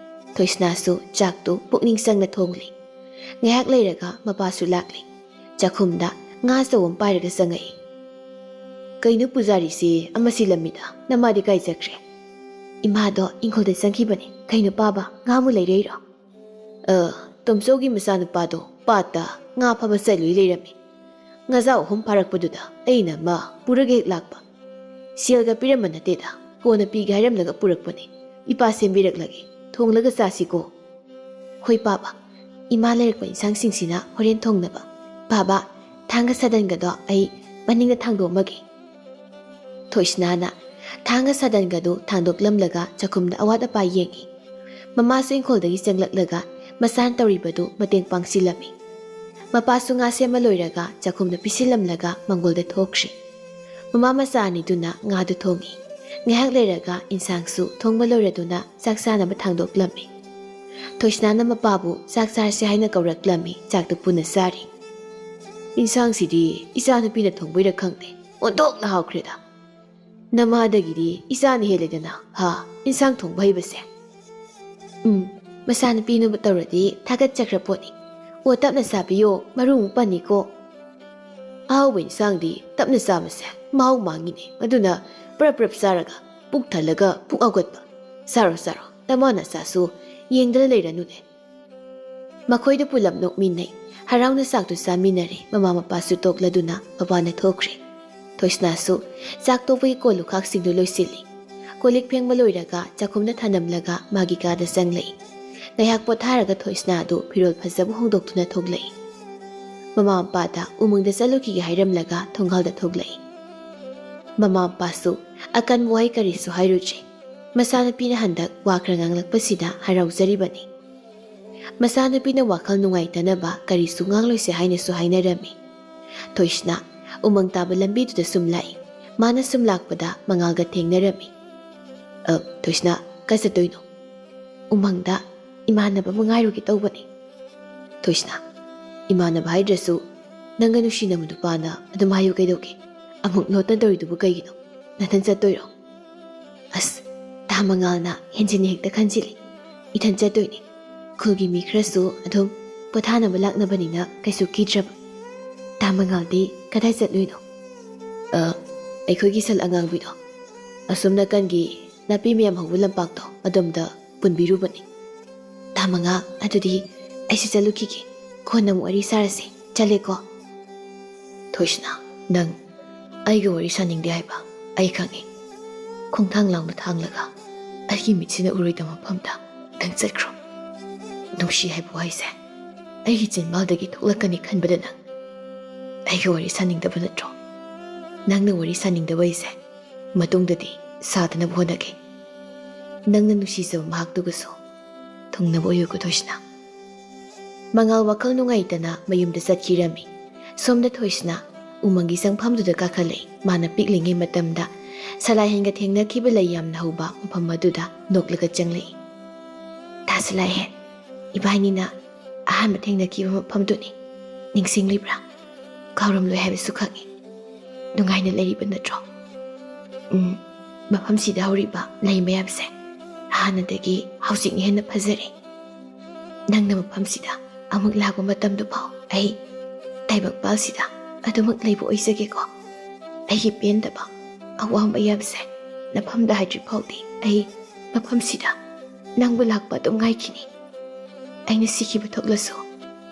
ꯊꯣꯏꯁꯅꯥꯁꯨ ꯆꯥꯛꯇꯨ ꯄꯨꯛꯅꯤꯡ ꯆꯪꯅ ꯊꯣꯡꯂꯤ꯫ ꯉꯥꯏꯍꯥꯛ ꯂꯩꯔꯒ ꯃꯄꯥꯁꯨ ꯂꯥꯛꯂꯤ꯫ ꯆꯥꯛꯈꯨꯝꯗ ꯉꯥ ꯑꯆꯧꯕ ꯑꯃ ꯄꯥꯏꯔꯒ ꯆꯪꯉꯛꯏ꯫ "ꯀꯩꯅꯣ ꯄꯨꯖꯥꯔꯤꯁꯤ ꯑꯃ ꯁꯤꯜꯂꯝꯃꯤꯗ, ꯅꯃꯥꯗꯤ ꯀꯥꯏ ꯆꯠꯈ꯭ꯔꯦ?" "ꯏꯃꯥꯗꯣ ꯏꯪꯈꯣꯜꯗ ꯆꯪꯈꯤꯕꯅꯦ꯫ ꯀꯩꯅꯣ ꯄꯥꯕ, ꯉꯥ ꯑꯃꯨꯛ ꯂꯩꯔꯛꯏꯔꯣ?" "ꯑ, ꯇꯣꯝꯆꯧꯒꯤ ꯃꯆꯥꯅꯨꯄꯥꯗꯣ ꯄꯥꯠꯇ ꯉꯥ ꯐꯥꯕ ꯆꯠꯂꯨꯏ ꯂꯩꯔꯝꯃꯤ꯫ ꯉꯥꯖꯥꯎ ꯑꯍꯨꯝ ꯐꯥꯔꯛꯄꯗꯨꯗ ꯑꯩꯅ ꯑꯃ ꯄꯨꯔꯒ ꯍꯦꯛ ꯂꯥꯛꯄ꯫ ꯁꯦꯜꯒ ꯄꯤꯔꯝꯕ ꯅꯠꯇꯦꯗ, ꯀꯣꯟꯅ ꯄꯤꯒꯦ ꯍꯥꯏꯔꯝꯂꯒ ꯄꯨꯔꯛꯄꯅꯦ꯫ ꯏꯄꯥ ꯁꯦꯝꯕꯤꯔꯛꯂꯒꯦ, ꯊꯣꯡꯂꯒ ꯆꯥꯁꯤꯀꯣ?" "ꯍꯣꯏ ꯄꯥꯕ, ꯏꯃꯥ ꯂꯩꯔꯛꯄ ꯏꯟꯁꯥꯡꯁꯤꯡꯁꯤꯅ ꯍꯣꯔꯦꯟ ꯊꯣꯡꯅꯕ꯫ ꯄꯥꯕ, ꯊꯥꯡꯒ ꯁꯥꯗꯟꯒꯗꯣ ꯑꯩ ꯃꯅꯤꯡꯗ ꯊꯥꯡꯗꯣꯛꯑꯝꯃꯒꯦ꯫" ꯊꯣꯏꯁꯅꯥꯅ ꯊꯥꯡꯒ ꯁꯥꯗꯟꯒꯗꯨ ꯊꯥꯡꯗꯣꯛꯂꯝꯂꯒ ꯆꯥꯛꯈꯨꯝꯗ ꯑꯋꯥꯠ ꯑꯄꯥ ꯌꯦꯡꯉꯤ꯫ ꯃꯃꯥꯁꯨ ꯏꯪꯈꯣꯜꯗꯒꯤ ꯆꯪꯂꯛꯂꯒ ꯃꯆꯥꯅ ꯇꯧꯔꯤꯕꯗꯨ ꯃꯇꯦꯡ ꯄꯥꯡꯁꯤꯜꯂꯝꯃꯤ꯫ ꯃꯄꯥꯁꯨ ꯉꯥ ꯁꯦꯝꯕ ꯂꯣꯏꯔꯒ ꯆꯥꯛꯈꯨꯝꯗ ꯄꯤꯁꯤꯜꯂꯝꯂꯒ ꯃꯪꯒꯣꯜꯗ ꯊꯣꯛꯈ꯭ꯔꯤ꯫ ꯃꯃꯥ ꯃꯆꯥ ꯑꯅꯤꯗꯨꯅ ꯉꯥꯗꯨ ꯊꯣꯡꯉꯤ꯫ ꯉꯥꯏꯍꯥꯛ ꯂꯩꯔꯒ ꯏꯟꯁꯥꯡꯁꯨ ꯊꯣꯡꯕ ꯂꯣꯏꯔꯗꯨꯅ ꯆꯥꯛ ꯆꯥꯅꯕ ꯊꯥꯡꯗꯣꯛꯂꯝꯃꯤ꯫ ꯊꯣꯏꯁꯅꯥꯅ ꯃꯄꯥꯕꯨ ꯆꯥꯛ ꯆꯥꯔꯁꯤ ꯍꯥꯏꯅ ꯀꯧꯔꯛꯂꯝꯃꯤ꯫ ꯆꯥꯛꯇꯨ ꯄꯨꯟꯅ ꯆꯥꯔꯤ꯫ "ꯏꯟꯁꯥꯡꯁꯤꯗꯤ ꯏꯆꯥꯅꯨꯄꯤꯅ ꯊꯣꯡꯕꯩꯔ ꯈꯪꯗꯦ, ꯑꯣꯟꯊꯣꯛꯅ ꯍꯥꯎꯈ꯭ꯔꯦꯗ꯫ ꯅꯃꯥꯗꯒꯤꯗꯤ ꯏꯆꯥꯅ ꯍꯦꯜꯂꯦꯗꯅ, ꯍꯥ, ꯏꯟꯁꯥꯡ ꯊꯣꯡꯕ ꯍꯩꯕꯁꯦ꯫" "ꯎꯝ, ꯃꯆꯥꯅꯨꯄꯤꯅꯕꯨ ꯇꯧꯔꯗꯤ ꯊꯥꯒꯠꯆꯈ꯭ꯔ ꯄꯣꯠꯅꯤ꯫ ꯑꯣ, ꯇꯞꯅ ꯆꯥꯕꯤꯌꯣ, ꯃꯔꯨ ꯑꯃꯨꯛ ꯄꯟꯅꯤꯀꯣ꯫" "ꯑꯍꯥꯎꯕ ꯏꯟꯁꯥꯡꯗꯤ ꯇꯞꯅ ꯆꯥꯕꯁꯦ ꯃꯍꯥꯎ ꯃꯥꯡꯉꯤꯅꯦ, ꯑꯗꯨꯅ ꯄ꯭ꯔꯞ ꯄ꯭ꯔꯞ ꯆꯥꯔꯒ ꯄꯨꯛ ꯊꯜꯂꯒ ꯄꯨꯛ ꯍꯧꯒꯠꯄ꯫ ꯆꯥꯔꯣ, ꯆꯥꯔꯣ, ꯅꯃꯥ ꯅꯆꯥꯁꯨ ꯌꯦꯡꯗꯅ ꯂꯩꯔꯅꯨꯅꯦ꯫" ꯃꯈꯣꯏꯗꯨ ꯄꯨꯂꯞ ꯅꯣꯛꯃꯤꯟꯅꯩ꯫ ꯍꯔꯥꯎꯅ ꯆꯥꯛꯇꯨ ꯆꯥꯃꯤꯟꯅꯔꯦ꯫ ꯃꯃꯥ ꯃꯄꯥꯁꯨ ꯇꯣꯛꯂꯗꯨꯅ ꯃꯄꯥꯟꯗ ꯊꯣꯛꯈ꯭ꯔꯦ꯫ ꯊꯣꯏꯁꯅꯥꯁꯨ ꯆꯥꯛ ꯇꯣꯛꯄꯒꯤ ꯀꯣꯜ ꯂꯨꯈꯥꯛꯁꯤꯡꯗꯨ ꯂꯣꯏꯁꯤꯜꯂꯤ꯫ ꯀꯣꯜ ꯂꯤꯛ ꯐꯦꯡꯕ ꯂꯣꯏꯔꯒ ꯆꯥꯛꯈꯨꯝꯗ ꯊꯅꯝꯂꯒ ꯃꯥꯒꯤ ꯀꯥꯗ ꯆꯪꯂꯛꯏ꯫ ꯉꯥꯏꯍꯥꯛ ꯄꯣꯊꯥꯔꯒ ꯊꯣꯏꯁꯅꯥ ꯑꯗꯨ ꯐꯤꯔꯣꯜ ꯐꯖꯕ ꯍꯣꯡꯗꯣꯛꯇꯨꯅ ꯊꯣꯛꯂꯛꯏ꯫ ꯃꯃꯥ ꯃꯄꯥꯗ ꯎꯃꯪꯗ ꯆꯠꯂꯨꯈꯤꯒꯦ ꯍꯥꯏꯔꯝꯂꯒ ꯊꯣꯡꯒꯥꯜꯗ ꯊꯣꯛꯂꯛꯏ꯫ ꯃꯃꯥ ꯃꯄꯥꯁꯨ ꯑꯀꯟꯕ ꯋꯥꯍꯩ ꯀꯔꯤꯁꯨ ꯍꯥꯏꯔꯨꯗ꯭ꯔꯤ꯫ ꯃꯆꯥꯅꯨꯄꯤꯅ ꯍꯟꯗꯛ ꯋꯥ ꯈꯔ ꯉꯥꯡꯂꯛꯄꯁꯤꯗ ꯍꯔꯥꯎꯖꯔꯤꯕꯅꯤ꯫ ꯃꯆꯥꯅꯨꯄꯤꯅ ꯋꯥꯈꯜ ꯅꯨꯡꯉꯥꯏꯇꯅꯕ ꯀꯔꯤꯁꯨ ꯉꯥꯡꯂꯣꯏꯁꯦ ꯍꯥꯏꯅꯁꯨ ꯍꯥꯏꯅꯔꯝꯃꯤ꯫ ꯊꯣꯏꯁꯅꯥ ꯎꯃꯪ ꯇꯥꯕ ꯂꯝꯕꯤꯗꯨꯗ ꯁꯨꯝ ꯂꯥꯛꯏ꯫ ꯃꯥꯅ ꯁꯨꯝ ꯂꯥꯛꯄꯗ ꯃꯉꯥꯜꯒ ꯊꯦꯡꯅꯔꯝꯃꯤ꯫ "ꯑ, ꯊꯣꯏꯁꯅꯥ, ꯀꯥꯏ ꯆꯠꯇꯣꯏꯅꯣ?" "ꯎꯃꯪꯗ ꯏꯃꯥꯟꯅꯕ ꯑꯃ ꯉꯥꯏꯔꯨꯒꯦ ꯇꯧꯕꯅꯤ꯫" "ꯊꯣꯏꯁꯅꯥ, ꯏꯃꯥꯟꯅꯕ ꯍꯥꯏꯗ꯭ꯔꯁꯨ ꯅꯪꯒ ꯅꯨꯡꯁꯤꯅꯕ ꯅꯨꯄꯥꯅ ꯑꯗꯨꯝ ꯍꯥꯏꯌꯨ ꯀꯩꯗꯧꯒꯦ? ꯑꯃꯨꯛ ꯂꯣꯠꯇꯅ ꯇꯧꯔꯤꯗꯨꯕꯨ ꯀꯩꯒꯤꯅꯣ? ꯅꯊꯟ ꯆꯠꯇꯣꯏꯔꯣ?" "ꯑꯁ, ꯇꯥ ꯃꯉꯥꯜꯅ ꯍꯦꯟꯖꯤꯟꯅ ꯍꯦꯛꯇ ꯈꯟꯖꯤꯜꯂꯤ꯫ ꯏꯊꯟ ꯆꯠꯇꯣꯏꯅꯤ꯫ ꯈꯨꯜꯒꯤ ꯃꯤ ꯈꯔꯁꯨ ꯑꯗꯨꯝ ꯄꯣꯊꯥꯅꯕ ꯂꯥꯛꯅꯕꯅꯤꯅ ꯀꯩꯁꯨ ꯀꯤꯗ꯭ꯔꯕ꯫ ꯇꯥ ꯃꯉꯥꯜꯗꯤ ꯀꯗꯥꯏ ꯆꯠꯂꯨꯏꯅꯣ?" "ꯑ, ꯑꯩꯈꯣꯏꯒꯤ ꯁꯜ ꯑꯉꯥꯡꯕꯤꯗꯣ ꯑꯁꯣꯝ ꯅꯥꯀꯟꯒꯤ ꯅꯥꯄꯤ ꯃꯌꯥꯝ ꯍꯧꯕ ꯂꯝꯄꯥꯛꯇꯣ ꯑꯗꯣꯝꯗ ꯄꯨꯟꯕꯤꯔꯨꯕꯅꯤ꯫" "ꯇꯥ ꯃꯉꯥꯜ, ꯑꯗꯨꯗꯤ ꯑꯩꯁꯨ ꯆꯠꯂꯨꯈꯤꯒꯦ꯫ ꯀꯣꯟꯅ ꯑꯃꯨꯛ ꯋꯥꯔꯤ ꯁꯥꯔꯁꯦ꯫ ꯆꯠꯂꯦꯀꯣ꯫" "ꯊꯣꯏꯁꯅꯥ, ꯅꯪ ꯑꯩꯒ ꯋꯥꯔꯤ ꯁꯥꯅꯤꯡꯗꯦ ꯍꯥꯏꯕ ꯑꯩ ꯈꯪꯉꯤ꯫ ꯈꯣꯡꯊꯥꯡ ꯂꯥꯎꯅ ꯊꯥꯡꯂꯒ ꯑꯩꯒꯤ ꯃꯤꯠꯁꯤꯅ ꯎꯔꯣꯏꯗꯕ ꯃꯐꯝꯗ ꯅꯪ ꯆꯠꯈ꯭ꯔꯣ꯫ ꯅꯨꯡꯁꯤ ꯍꯥꯏꯕ ꯋꯥꯍꯩꯁꯦ ꯑꯩꯒꯤ ꯆꯤꯟꯕꯥꯜꯗꯒꯤ ꯊꯣꯛꯂꯛꯀꯅꯤ ꯈꯟꯕꯗ ꯅꯪ ꯑꯩꯒ ꯋꯥꯔꯤ ꯁꯥꯅꯤꯡꯗꯕ ꯅꯠꯇ꯭ꯔꯣ? ꯅꯪꯅ ꯋꯥꯔꯤ ꯁꯥꯅꯤꯡꯗꯕ ꯑꯩꯁꯦ ꯃꯇꯨꯡꯗꯗꯤ ꯁꯥꯗꯅꯕ ꯍꯣꯠꯅꯒꯦ꯫ ꯅꯪꯅ ꯅꯨꯡꯁꯤꯖꯕ ꯃꯍꯥꯛꯇꯨꯒꯁꯨ ꯊꯨꯡꯅꯕ ꯑꯣꯏꯌꯨꯀꯣ, ꯊꯣꯏꯁꯅꯥ꯫" ꯃꯉꯥꯜ ꯋꯥꯈꯜ ꯅꯨꯡꯉꯥꯏꯇꯅ ꯃꯌꯨꯝꯗ ꯆꯠꯈꯤꯔꯝꯃꯤ꯫ ꯁꯣꯝꯗ ꯊꯣꯏꯁꯅꯥ ꯎꯃꯪꯒꯤ ꯆꯪꯐꯝꯗꯨꯗ ꯀꯥꯈꯠꯂꯛꯏ꯫ ꯃꯥꯅ ꯄꯤꯛꯂꯤꯉꯩ ꯃꯇꯝꯗ ꯁꯂꯥꯏꯍꯦꯟꯒ ꯊꯦꯡꯅꯈꯤꯕ ꯂꯩ ꯌꯥꯝꯅ ꯍꯧꯕ ꯃꯐꯝ ꯑꯗꯨꯗ ꯅꯣꯛꯂꯒ ꯆꯪꯂꯛꯏ꯫ "ꯇꯥ ꯁꯂꯥꯏꯍꯦꯟ, ꯏꯕꯥꯅꯤꯅ ꯑꯍꯥꯟꯕ ꯊꯦꯡꯅꯈꯤꯕ ꯃꯐꯝꯗꯨꯅꯤ꯫ ꯅꯤꯡꯁꯤꯡꯂꯤꯕ꯭ꯔꯥ? ꯀꯥꯎꯔꯝꯂꯣꯏ ꯍꯥꯏꯕꯁꯨ ꯈꯪꯏ꯫ ꯅꯨꯡꯉꯥꯏꯅ ꯂꯩꯔꯤꯕ ꯅꯠꯇ꯭ꯔꯣ? ꯎꯝ, ꯃꯐꯝꯁꯤꯗ ꯍꯧꯔꯤꯕ ꯂꯩ ꯃꯌꯥꯝꯁꯦ ꯍꯥꯟꯅꯗꯒꯤ ꯍꯧꯖꯤꯛꯅ ꯍꯦꯟꯅ ꯐꯖꯔꯦ꯫ ꯅꯪꯅ ꯃꯐꯝꯁꯤꯗ ꯑꯃꯨꯛ ꯂꯥꯛꯄ ꯃꯇꯝꯗ ꯐꯥꯎ ꯑꯩ ꯇꯥꯏꯕꯪꯄꯥꯜꯁꯤꯗ ꯑꯗꯨꯃꯛ ꯂꯩꯕ ꯑꯣꯏꯖꯒꯦꯀꯣ꯫ ꯑꯩꯒꯤ ꯄꯦꯟꯗꯕ, ꯑꯋꯥꯕ ꯃꯌꯥꯝꯁꯦ ꯅꯐꯝꯗ ꯍꯥꯏꯗ꯭ꯔꯤ ꯐꯥꯎꯗꯤ ꯑꯩ ꯃꯐꯝꯁꯤꯗ ꯅꯪꯕꯨ ꯂꯥꯛꯄ ꯑꯗꯨꯝ ꯉꯥꯏꯈꯤꯅꯤ꯫ ꯑꯩꯅ ꯁꯤꯈꯤꯕ ꯊꯣꯛꯂꯁꯨ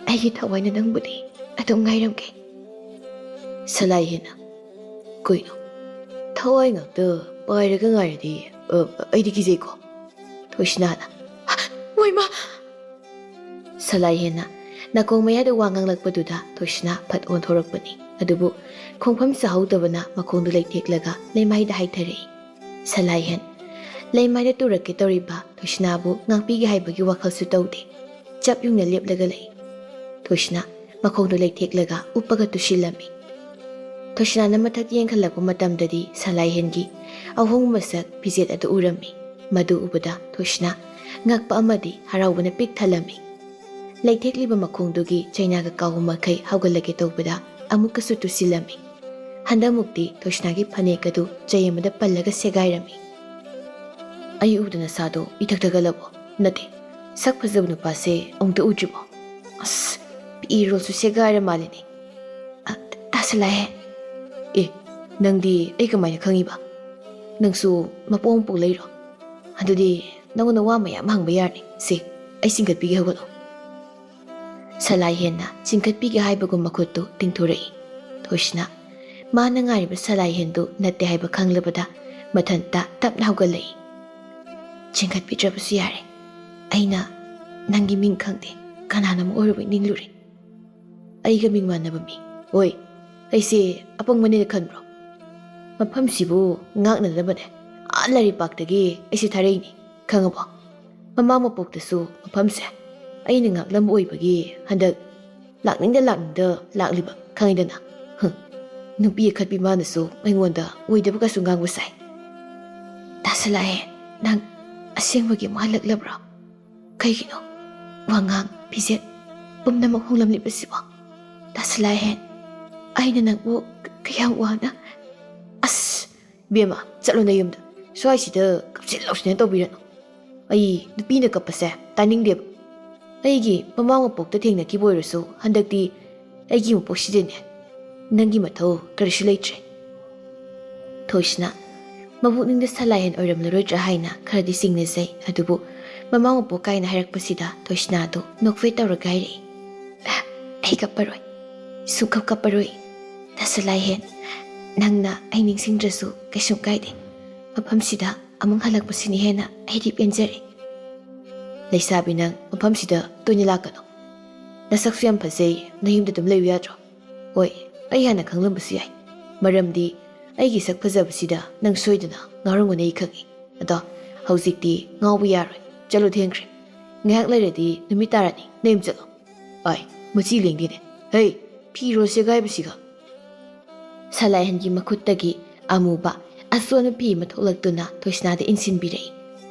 ꯑꯩꯒꯤ ꯊꯋꯥꯏꯅ ꯅꯪꯕꯨꯗꯤ ꯑꯗꯨꯝ ꯉꯥꯏꯔꯝꯒꯦ꯫" ꯁꯂꯥꯏꯍꯦꯟꯅ, "ꯀꯩꯅꯣ? ꯊꯋꯥꯏ ꯉꯥꯛꯇ ꯄꯥꯏꯔꯒ ꯉꯥꯏꯔꯗꯤ, ꯑ, ꯑꯩꯗꯤ ꯀꯤꯖꯩꯀꯣ꯫" ꯊꯣꯏꯁꯅꯥꯅ, "ꯋꯥꯏꯃ!" ꯁꯂꯥꯏꯍꯦꯟꯅ ꯅꯥꯀꯣꯡ ꯃꯌꯥꯗ ꯋꯥ ꯉꯥꯡꯂꯛꯄꯗꯨꯗ ꯊꯣꯏꯁꯅꯥ ꯐꯠ ꯑꯣꯟꯊꯣꯔꯛꯄꯅꯤ꯫ ꯑꯗꯨꯕꯨ ꯈꯣꯡꯐꯝ ꯆꯥꯍꯧꯗꯕꯅ ꯃꯈꯣꯡꯗꯨ ꯂꯩꯊꯦꯛꯂꯒ ꯂꯩꯃꯥꯏꯗ ꯍꯥꯏꯊꯔꯛꯏ꯫ ꯁꯂꯥꯏꯍꯦꯟ, ꯂꯩꯃꯥꯏꯗ ꯇꯨꯔꯛꯀꯦ ꯇꯧꯔꯤꯕ ꯊꯣꯏꯁꯅꯥꯕꯨ ꯉꯥꯛꯄꯤꯒꯦ ꯍꯥꯏꯕꯒꯤ ꯋꯥꯈꯜꯁꯨ ꯇꯧꯗꯦ꯫ ꯆꯞ ꯌꯨꯡꯅ ꯂꯦꯞꯂꯒ ꯂꯩ꯫ ꯊꯣꯏꯁꯅꯥ ꯃꯈꯣꯡꯗꯣ ꯂꯩꯊꯦꯛꯂꯒ ꯎꯞꯄꯒ ꯇꯨꯁꯤꯜꯂꯝꯃꯤ꯫ ꯊꯣꯏꯁꯅꯥꯅ ꯃꯊꯛ ꯌꯦꯡꯈꯠꯂꯛꯄ ꯃꯇꯝꯗꯗꯤ ꯁꯂꯥꯏꯍꯦꯟꯒꯤ ꯑꯍꯣꯡꯕ ꯃꯁꯛ ꯐꯤꯖꯦꯠ ꯑꯗꯨ ꯎꯔꯝꯃꯤ꯫ ꯃꯗꯨ ꯎꯕꯗ ꯊꯣꯏꯁꯅꯥ ꯉꯛꯄ ꯑꯃꯗꯤ ꯍꯔꯥꯎꯕꯅ ꯄꯤꯛ ꯊꯜꯂꯝꯃꯤ꯫ ꯂꯩꯊꯦꯛꯂꯤꯕ ꯃꯈꯣꯡꯗꯨꯒꯤ ꯆꯩꯅꯥꯒ ꯀꯥꯎꯕ ꯃꯈꯩ ꯍꯧꯒꯠꯂꯒꯦ ꯇꯧꯕꯗ ꯑꯃꯨꯛꯀꯁꯨ ꯇꯨꯁꯤꯜꯂꯝꯃꯤ꯫ ꯍꯟꯗꯛꯃꯨꯛꯇꯤ ꯊꯣꯏꯁꯅꯥꯒꯤ ꯐꯅꯦꯛ ꯑꯗꯨ ꯆꯩ ꯑꯃꯗ ꯄꯜꯂꯒ ꯁꯦꯒꯥꯏꯔꯝꯃꯤ꯫ "ꯑꯩ ꯎꯕꯗ ꯅꯁꯥꯗꯣ ꯏꯊꯛ ꯊꯛꯒꯠꯂꯕꯣ? ꯅꯠꯇꯦ, ꯁꯛ ꯐꯖꯕ ꯅꯨꯄꯥꯁꯦ ꯑꯃꯨꯛꯇ ꯎꯗ꯭ꯔꯤꯕꯣ? ꯑꯁ, ꯐꯤꯔꯣꯜꯁꯨ ꯁꯦꯒꯥꯏꯔ ꯃꯥꯜꯂꯤꯅꯦ꯫ ꯑ, ꯇꯥ ꯁꯂꯥꯏꯍꯦꯟ꯫ ꯑꯦ, ꯅꯪꯗꯤ ꯑꯩ ꯀꯃꯥꯏꯅ ꯈꯪꯉꯤꯕ? ꯅꯪꯁꯨ ꯃꯄꯣꯛ ꯃꯄꯣꯛ ꯂꯩꯔꯣ? ꯑꯗꯨꯗꯤ ꯅꯪꯉꯣꯟꯗ ꯋꯥ ꯃꯌꯥꯝ ꯍꯪꯕ ꯌꯥꯔꯅꯤ꯫ ꯁꯦ, ꯑꯩ ꯆꯤꯡꯈꯠꯄꯤꯒꯦ, ꯍꯧꯒꯠꯂꯣ꯫" ꯁꯂꯥꯏꯍꯦꯟꯅ ꯆꯤꯡꯈꯠꯄꯤꯒꯦ ꯍꯥꯏꯕꯒꯨꯝ ꯃꯈꯨꯠꯇꯨ ꯇꯤꯡꯊꯣꯔꯛꯏ꯫ ꯊꯣꯏꯁꯅꯥ ꯃꯥꯅ ꯉꯥꯏꯔꯤꯕ ꯁꯂꯥꯏꯍꯦꯟꯗꯨ ꯅꯠꯇꯦ ꯍꯥꯏꯕ ꯈꯪꯂꯕꯗ ꯃꯊꯟꯇ ꯇꯞꯅ ꯍꯧꯒꯠꯂꯛꯏ꯫ "ꯆꯤꯡꯈꯠꯄꯤꯗ꯭ꯔꯕꯁꯨ ꯌꯥꯔꯦ꯫ ꯑꯩꯅ ꯅꯪꯒꯤ ꯃꯤꯡ ꯈꯪꯗꯦ, ꯀꯅꯥꯅꯣ ꯑꯃ ꯑꯣꯏꯔꯨꯕꯩ ꯅꯤꯡꯂꯨꯔꯦ꯫ ꯑꯩꯒ ꯃꯤꯡ ꯃꯥꯟꯅꯕ ꯃꯤ꯫ ꯍꯣꯏ, ꯑꯩꯁꯦ ꯑꯄꯪꯕꯅꯦꯅ ꯈꯟꯕ꯭ꯔꯣ? ꯃꯐꯝꯁꯤꯕꯨ ꯉꯥꯛꯅꯅꯕꯅꯦ ꯑꯥ ꯂꯥꯏꯔꯤꯛꯄꯥꯛꯇꯒꯤ ꯑꯩꯁꯦ ꯊꯥꯔꯛꯏꯅꯤ, ꯈꯪꯉꯕꯣ? ꯃꯃꯥꯡ ꯃꯄꯣꯛꯇꯁꯨ ꯃꯐꯝꯁꯦ ꯑꯩꯅ ꯉꯥꯛꯂꯝꯕ ꯑꯣꯏꯕꯒꯤ ꯍꯟꯗꯛ ꯂꯥꯛꯅꯤꯡꯗ ꯂꯥꯛꯅꯤꯡꯗ ꯂꯥꯛꯂꯤꯕ, ꯈꯪꯉꯤꯗꯅ꯫ ꯍꯨꯝ, ꯅꯨꯄꯤ ꯑꯈꯠꯄꯤ ꯃꯥꯅꯁꯨ ꯑꯩꯉꯣꯟꯗ ꯑꯣꯏꯗꯕ ꯀꯩꯁꯨ ꯉꯥꯡꯕ ꯁꯥꯏ꯫ ꯇꯥ ꯁꯂꯥꯏꯍꯦꯟ, ꯅꯪ ꯑꯁꯦꯡꯕꯒꯤ ꯑꯃꯨꯛ ꯍꯜꯂꯛꯂꯕ꯭ꯔꯣ? ꯀꯩꯒꯤꯅꯣ ꯋꯥꯉꯥꯡ ꯐꯤꯖꯦꯠ ꯄꯨꯝꯅꯃꯛ ꯍꯣꯡꯂꯝꯂꯤꯕꯁꯤꯕꯣ? ꯇꯥ ꯁꯂꯥꯏꯍꯦꯟ, ꯑꯩꯅ ꯅꯪꯕꯨ ꯀ-, ꯀꯌꯥꯝ ꯋꯥꯅ꯫ ꯑꯁ, ꯏꯕꯦꯝꯃ, ꯆꯠꯂꯣ ꯅꯌꯨꯝꯗ꯫ ꯁ꯭ꯋꯥꯏꯁꯤꯗ ꯀꯞꯁꯤꯟ ꯂꯥꯎꯁꯤꯟꯅ ꯇꯧꯕꯤꯔꯅꯨ꯫ ꯑꯩ ꯅꯨꯄꯤꯅ ꯀꯞꯄꯁꯦ ꯇꯥꯅꯤꯡꯗꯦꯕ꯫ ꯑꯩꯒꯤ ꯃꯃꯥꯡ ꯃꯄꯣꯛꯇ ꯊꯦꯡꯅꯈꯤꯕ ꯑꯣꯏꯔꯁꯨ, ꯍꯟꯗꯛꯇꯤ ꯑꯩꯒꯤ ꯃꯄꯣꯛꯁꯤꯗꯅꯦ ꯅꯪꯒꯤ ꯃꯊꯧ ꯀꯔꯤꯁꯨ ꯂꯩꯇ꯭ꯔꯦ꯫ ꯊꯣꯏꯁꯅ ꯃꯕꯨꯛꯅꯤꯡꯗ ꯁꯂꯥꯏꯍꯦꯟ ꯑꯣꯏꯔꯝꯂꯔꯣꯏꯗ꯭ꯔꯥ ꯍꯥꯏꯅ ꯈꯔꯗꯤ ꯆꯤꯡꯅꯖꯩ꯫ ꯑꯗꯨꯕꯨ ꯃꯃꯥꯡ ꯃꯄꯣꯛ ꯀꯥꯏꯅ ꯍꯥꯏꯔꯛꯄꯁꯤꯗ ꯊꯣꯏꯁꯅꯥꯗꯨ ꯅꯣꯛꯐꯦꯠ ꯇꯧꯔꯒ ꯍꯥꯏꯔꯛꯏ, "ꯑꯦ, ꯑꯩ ꯀꯞꯄꯔꯣꯏ, ꯁꯨꯡꯀꯞ ꯀꯞꯄꯔꯣꯏ꯫ ꯇꯥ ꯁꯂꯥꯏꯍꯦꯟ, ꯅꯪꯅ ꯑꯩ ꯅꯤꯡꯁꯤꯡꯗ꯭ꯔꯁꯨ ꯀꯩꯁꯨꯝ ꯀꯥꯏꯗꯦ꯫ ꯃꯐꯝꯁꯤꯗ ꯑꯃꯨꯛ ꯍꯜꯂꯛꯄꯁꯤꯅ ꯍꯦꯟꯅ ꯑꯩꯗꯤ ꯄꯦꯟꯖꯔꯦ꯫" "ꯂꯩꯁꯥꯕꯤ, ꯅꯪ ꯃꯐꯝꯁꯤꯗ ꯇꯣꯏꯅ ꯂꯥꯛꯀꯅꯨ꯫ ꯅꯁꯛꯁꯨ ꯌꯥꯝ ꯐꯖꯩ, ꯅꯌꯨꯝꯗ ꯑꯗꯨꯝ ꯂꯩꯌꯨ ꯌꯥꯗ꯭ꯔꯣ?" "ꯍꯣꯏ, ꯑꯩ ꯍꯥꯟꯅ ꯈꯪꯂꯝꯕꯁꯨ ꯌꯥꯏ, ꯃꯔꯝꯗꯤ ꯑꯩꯒꯤ ꯁꯛ ꯐꯖꯕꯁꯤꯗ ꯅꯪ ꯁꯣꯏꯗꯅ ꯉꯥꯎꯔꯝꯒꯅꯤ ꯑꯩ ꯈꯪꯏ꯫ ꯑꯗꯣ "ꯍꯧꯖꯤꯛꯇꯤ ꯉꯥꯎꯕ ꯌꯥꯔꯣꯏ, ꯆꯠꯂꯣ, ꯊꯦꯡꯈ꯭ꯔꯦ꯫ ꯉꯥꯏꯍꯥꯛ ꯂꯩꯔꯗꯤ ꯅꯨꯃꯤꯠ ꯇꯥꯔꯅꯤ, ꯅꯌꯨꯝ ꯆꯠꯂꯣ꯫ ꯑꯥꯏ, ꯃꯆꯤ ꯂꯦꯡꯗꯦꯅꯦ꯫ ꯍꯩ, ꯐꯤꯔꯣꯜ ꯁꯦꯒꯥꯏꯕꯁꯤꯒ!" ꯁꯂꯥꯏꯍꯦꯟꯒꯤ ꯃꯈꯨꯠꯇꯒꯤ ꯑꯃꯨꯕ ꯑꯆꯣꯟꯕ ꯐꯤ ꯑꯃ ꯊꯣꯛꯂꯛꯇꯨꯅ ꯊꯣꯏꯁꯅꯥꯗ ꯏꯟꯁꯤꯟꯕꯤꯔꯛꯏ꯫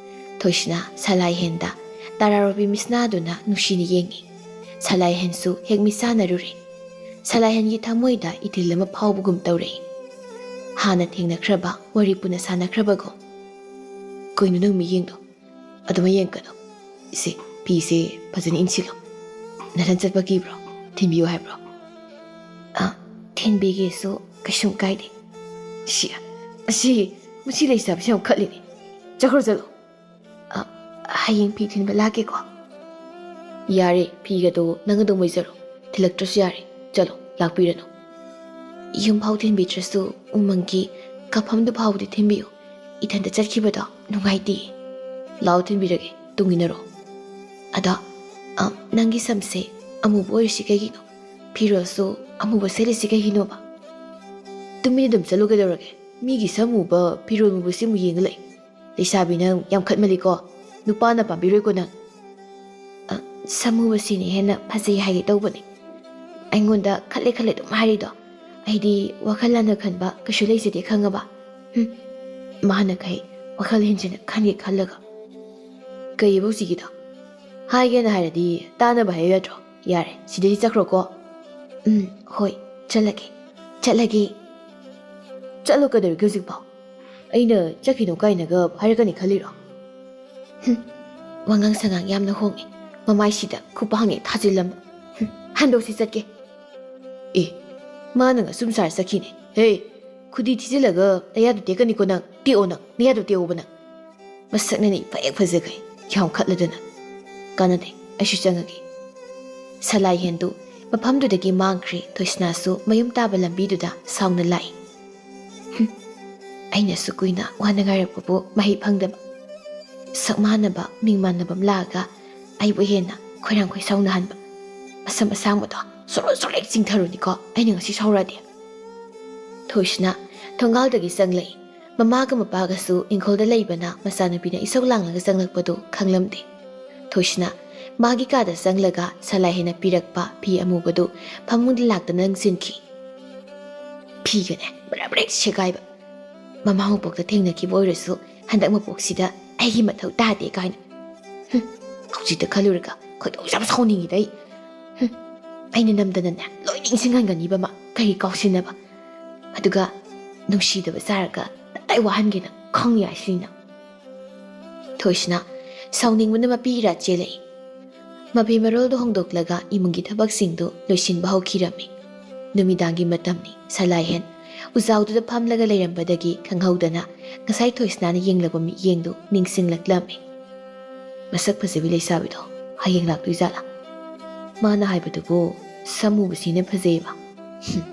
ꯊꯣꯏꯁꯅꯥ ꯁꯂꯥꯏꯍꯦꯟꯗ ꯇꯔꯥꯔꯣꯕꯤ ꯃꯤꯠꯁꯅꯥꯗꯨꯅ ꯅꯨꯡꯁꯤꯅ ꯌꯦꯡꯉꯤ꯫ ꯁꯂꯥꯏꯍꯦꯟꯁꯨ ꯍꯦꯛ ꯃꯤꯠꯁꯥꯟꯅꯔꯨꯔꯦ꯫ ꯁꯂꯥꯏꯍꯦꯟꯒꯤ ꯊꯃꯣꯏꯗ ꯏꯊꯤꯜ ꯑꯃ ꯐꯥꯎꯕꯒꯨꯝ ꯇꯧꯔꯛꯏ꯫ ꯍꯥꯟꯅ ꯊꯦꯡꯅꯈ꯭ꯔꯕ ꯋꯥꯔꯤ ꯄꯨꯟꯅ ꯁꯥꯟꯅꯈ꯭ꯔꯕꯒꯨꯝ꯫ "ꯀꯩꯅꯣ ꯅꯪ ꯃꯤꯠꯌꯦꯡꯗꯣ? ꯑꯗꯨꯃꯥꯏ ꯌꯦꯡꯒꯅꯨ꯫ ꯏꯁꯦ, ꯐꯤꯁꯦ ꯐꯖꯅ ꯏꯟꯁꯤꯜꯂꯣ꯫ ꯅꯊꯟ ꯆꯠꯄ ꯀꯤꯕ꯭ꯔꯣ? ꯊꯤꯟꯕꯤꯌꯨ ꯍꯥꯏꯕ꯭ꯔꯣ?" "ꯑ, ꯊꯤꯟꯕꯤꯒꯦꯁꯨ ꯀꯩꯁꯨꯝ ꯀꯥꯏꯗꯦ꯫" "ꯁꯤ, ꯑꯁꯤ, ꯃꯁꯤ ꯂꯩꯁꯥꯕꯤꯁꯤ ꯌꯥꯝ ꯈꯠꯂꯤꯅꯦ꯫ ꯆꯠꯈ꯭ꯔꯣ, ꯆꯠꯂꯣ꯫" "ꯑ, ꯍꯌꯦꯡ ꯐꯤ ꯊꯤꯟꯕ ꯂꯥꯛꯀꯦꯀꯣ꯫" "ꯌꯥꯔꯦ, ꯐꯤꯒꯗꯣ ꯅꯪ ꯑꯗꯨꯝ ꯑꯣꯏꯖꯔꯣ꯫ ꯊꯤꯜꯂꯛꯇ꯭ꯔꯁꯨ ꯌꯥꯔꯦ꯫ ꯆꯠꯂꯣ, ꯂꯥꯛꯄꯤꯔꯅꯨ꯫ ꯌꯨꯝꯐꯥꯎ ꯊꯤꯟꯕꯤꯗ꯭ꯔꯁꯨ ꯎꯃꯪꯒꯤ ꯀꯥꯐꯝꯗꯨ ꯐꯥꯎꯕꯗꯤ ꯊꯤꯟꯕꯤꯌꯨ꯫ ꯏꯊꯟꯇ ꯆꯠꯈꯤꯕꯗꯣ ꯅꯨꯡꯉꯥꯏꯇꯦ꯫" "ꯂꯥꯛꯑꯣ, ꯊꯤꯟꯕꯤꯔꯒꯦ, ꯇꯨꯡ ꯏꯟꯅꯔꯣ꯫" "ꯑꯗꯣ, ꯑ, ꯅꯪꯒꯤ ꯁꯝꯁꯦ ꯑꯃꯨꯕ ꯑꯣꯏꯔꯤꯁꯤ ꯀꯩꯒꯤꯅꯣ? ꯐꯤꯔꯣꯜꯁꯨ ꯑꯃꯨꯕ ꯁꯦꯠꯂꯤꯁꯤ ꯀꯩꯒꯤꯅꯣꯕ?" "ꯇꯨꯃꯤꯟꯅ ꯑꯗꯨꯝ ꯆꯠꯂꯨ ꯀꯩꯗꯧꯔꯒꯦ? ꯃꯤꯒꯤ ꯁꯝ ꯃꯨꯕ, ꯐꯤꯔꯣꯜ ꯃꯨꯕꯁꯤ ꯑꯃꯨꯛ ꯌꯦꯡꯉ ꯂꯩ꯫ ꯂꯩꯁꯥꯕꯤ ꯅꯪ ꯌꯥꯝ ꯈꯠꯃꯜꯂꯤꯀꯣ꯫ ꯅꯨꯄꯥꯅ ꯄꯥꯝꯕꯤꯔꯣꯏꯀꯣ ꯅꯪ꯫" "ꯑ, ꯁꯝ ꯃꯨꯕꯁꯤꯅ ꯍꯦꯟꯅ ꯐꯖꯩ ꯍꯥꯏꯒꯦ ꯇꯧꯕꯅꯤ꯫ ꯑꯩꯉꯣꯟꯗ ꯈꯜꯂꯦ ꯈꯜꯂꯦ ꯑꯗꯨꯝ ꯍꯥꯏꯔꯤꯗꯣ꯫ ꯑꯩꯗꯤ ꯋꯥꯈꯜ ꯂꯥꯟꯅ ꯈꯟꯕ ꯀꯩꯁꯨ ꯂꯩꯖꯗꯦ ꯈꯪꯉꯕ?" "ꯍꯨꯝ, ꯃꯥꯅ ꯈꯩ ꯋꯥꯈꯜ ꯍꯦꯟꯖꯤꯟꯅ ꯈꯟꯒꯦ ꯈꯜꯂꯒ꯫" "ꯀꯩꯑꯕ ꯍꯧꯖꯤꯛꯀꯤꯗꯣ? ꯍꯥꯏꯒꯦꯅ ꯍꯥꯏꯔꯗꯤ ꯇꯥꯅꯕ ꯍꯥꯏꯌꯨ ꯌꯥꯗ꯭ꯔꯣ? ꯌꯥꯔꯦ, ꯁꯤꯗꯩꯗꯤ ꯆꯠꯈ꯭ꯔꯣꯀꯣ꯫" "ꯎꯝ, ꯍꯣꯏ, ꯆꯠꯂꯒꯦ, ꯆꯠꯂꯒꯦ꯫" "ꯆꯠꯂꯣ ꯀꯩꯗꯧꯔꯤꯒꯦ ꯍꯧꯖꯤꯛꯐꯥꯎ? ꯑꯩꯅ ꯆꯠꯈꯤꯅꯨ ꯀꯥꯏꯅꯒ ꯍꯥꯏꯔꯛꯀꯅꯤ ꯈꯜꯂꯤꯔꯣ?" ꯍꯨꯝ, ꯋꯥꯉꯥꯡ ꯁꯉꯥꯡ ꯌꯥꯝꯅ ꯍꯣꯡꯉꯦ꯫ ꯃꯃꯥꯏꯁꯤꯗ ꯈꯨꯄꯥꯡ ꯍꯦꯛ ꯊꯥꯖꯤꯜꯂꯝꯕ꯫ ꯍꯨꯝ, ꯍꯟꯗꯣꯛꯁꯤ ꯆꯠꯀꯦ꯫ ꯑꯦ, ꯃꯥꯅ ꯑꯁꯨꯝ ꯁꯥꯔ ꯆꯠꯈꯤꯅꯦ꯫ ꯍꯦ, ꯈꯨꯗꯤ ꯊꯤꯖꯤꯜꯂꯒ ꯅꯌꯥꯗꯨ ꯇꯦꯛꯀꯅꯤꯀꯣ ꯅꯪ꯫ ꯇꯦꯛꯑꯣ ꯅꯪ, ꯅꯌꯥꯗꯨ ꯇꯦꯛꯑꯣꯕ ꯅꯪ꯫ ꯃꯁꯛꯅꯅꯤ ꯏꯐ ꯍꯦꯛ ꯐꯖꯈꯩ, ꯌꯥꯝꯈꯠꯂꯗꯅ꯫ ꯀꯥꯟꯅꯗꯦ, ꯑꯩꯁꯨ ꯆꯪꯉꯒꯦ꯫ ꯁꯂꯥꯏꯍꯦꯟꯗꯨ ꯃꯐꯝꯗꯨꯗꯒꯤ ꯃꯥꯡꯈ꯭ꯔꯦ꯫ ꯊꯣꯏꯁꯅꯥꯁꯨ ꯃꯌꯨꯝ ꯇꯥꯕ ꯂꯝꯕꯤꯗꯨꯗ ꯁꯥꯎꯅ ꯂꯥꯛꯏ꯫ ꯍꯨꯝ, ꯑꯩꯅꯁꯨ ꯀꯨꯏꯅ ꯋꯥꯅ ꯉꯥꯏꯔꯛꯄꯕꯨ ꯃꯍꯩ ꯐꯪꯗꯕ꯫ ꯁꯛ ꯃꯥꯟꯅꯕ, ꯃꯤꯡ ꯃꯥꯟꯅꯕ ꯑꯃ ꯂꯥꯛꯑꯒ ꯑꯩꯕꯨ ꯍꯦꯟꯅ ꯈꯣꯏꯔꯥꯡ ꯈꯣꯏꯁꯥꯎꯅꯍꯟꯕ꯫ ꯃꯁꯝ ꯑꯁꯥꯡꯕꯗꯣ ꯁꯣꯔꯣ ꯁꯣꯔꯦꯛ ꯆꯤꯡꯊꯔꯨꯅꯤꯀꯣ, ꯑꯩꯅ ꯉꯁꯤ ꯁꯥꯎꯔꯛꯑꯗꯤ꯫ ꯊꯣꯏꯁꯅꯥ ꯊꯣꯡꯒꯥꯜꯗꯒꯤ ꯆꯪꯂꯛꯏ꯫ ꯃꯃꯥꯒ ꯃꯄꯥꯒꯁꯨ ꯏꯪꯈꯣꯜꯗ ꯂꯩꯕꯅ ꯃꯆꯥꯅꯨꯄꯤꯅ ꯏꯁꯧ ꯂꯥꯡꯂꯒ ꯆꯪꯂꯛꯄꯗꯨ ꯈꯪꯂꯝꯗꯦ꯫ ꯊꯣꯏꯁꯅꯥ ꯃꯥꯒꯤ ꯀꯥꯗ ꯆꯪꯂꯒ ꯁꯂꯥꯏꯍꯦꯟꯅ ꯄꯤꯔꯛꯄ ꯐꯤ ꯑꯃꯨꯕꯗꯨ ꯐꯃꯨꯡꯗ ꯂꯥꯛꯇꯅ ꯂꯪꯁꯤꯟꯈꯤ꯫ ꯐꯤꯒꯅꯦ ꯕ꯭ꯔꯦꯛ ꯕ꯭ꯔꯦꯛ ꯁꯦꯒꯥꯏꯕ꯫ ꯃꯃꯥ ꯃꯄꯣꯛꯇ ꯊꯦꯡꯅꯈꯤꯕ ꯑꯣꯏꯔꯁꯨ ꯍꯟꯗꯛ ꯃꯄꯣꯛꯁꯤꯗ ꯑꯩꯒꯤ ꯃꯊꯧ ꯇꯥꯗꯦ ꯀꯥꯏꯅ꯫ ꯍꯨꯝ, ꯍꯧꯖꯤꯛꯇ ꯈꯜꯂꯨꯔꯒ ꯈꯣꯏꯗꯧ ꯌꯥꯝ ꯁꯥꯎꯅꯤꯡꯉꯤꯗ ꯑꯩ꯫ ꯍꯨꯝ, ꯑꯩꯅ ꯅꯝꯗꯅꯅꯦ ꯂꯣꯏ ꯅꯤꯡꯁꯤꯡꯍꯟꯒꯅꯤꯕ ꯃꯥ ꯀꯔꯤ ꯀꯥꯎꯁꯤꯟꯅꯕ꯫ ꯑꯗꯨꯒ ꯅꯨꯡꯁꯤꯗꯕ ꯆꯥꯔꯒ ꯇꯞꯇꯥꯏ ꯋꯥꯍꯟꯒꯦꯅ ꯈꯪ ꯌꯥꯏ ꯁꯤꯅ꯫ ꯊꯣꯏꯁꯅꯥ ꯁꯥꯎꯅꯤꯡꯕꯅ ꯃꯄꯤ ꯏꯔꯥ ꯆꯦꯜꯂꯛꯏ꯫ ꯃꯐꯤ ꯃꯔꯣꯜꯗꯨ ꯍꯣꯡꯗꯣꯛꯂꯒ ꯏꯃꯨꯡꯒꯤ ꯊꯕꯛꯁꯤꯡꯗꯨ ꯂꯣꯏꯁꯤꯟꯕ ꯍꯧꯈꯤꯔꯝꯃꯤ꯫ ꯅꯨꯃꯤꯗꯥꯡꯒꯤ ꯃꯇꯝꯅꯤ꯫ ꯁꯂꯥꯏꯍꯦꯟ ꯎꯖꯥꯎꯗꯨꯗ ꯐꯝꯂꯒ ꯂꯩꯔꯝꯕꯗꯒꯤ ꯈꯪꯍꯧꯗꯅ ꯉꯁꯥꯏ ꯊꯣꯏꯁꯅꯥꯅ ꯌꯦꯡꯂꯛꯄ ꯃꯤꯠꯌꯦꯡꯗꯨ ꯅꯤꯡꯁꯤꯡꯂꯛꯂꯝꯃꯤ꯫ ꯃꯁꯛ ꯐꯖꯕꯤ ꯂꯩꯁꯥꯕꯤꯗꯣ ꯍꯌꯦꯡ ꯂꯥꯛꯇꯣꯏꯖꯥꯠꯂꯥ? ꯃꯥꯅ ꯍꯥꯏꯕꯗꯨꯕꯨ ꯁꯝ ꯎꯕꯁꯤꯅ ꯐꯖꯩꯕ꯫ ꯍꯨꯝ,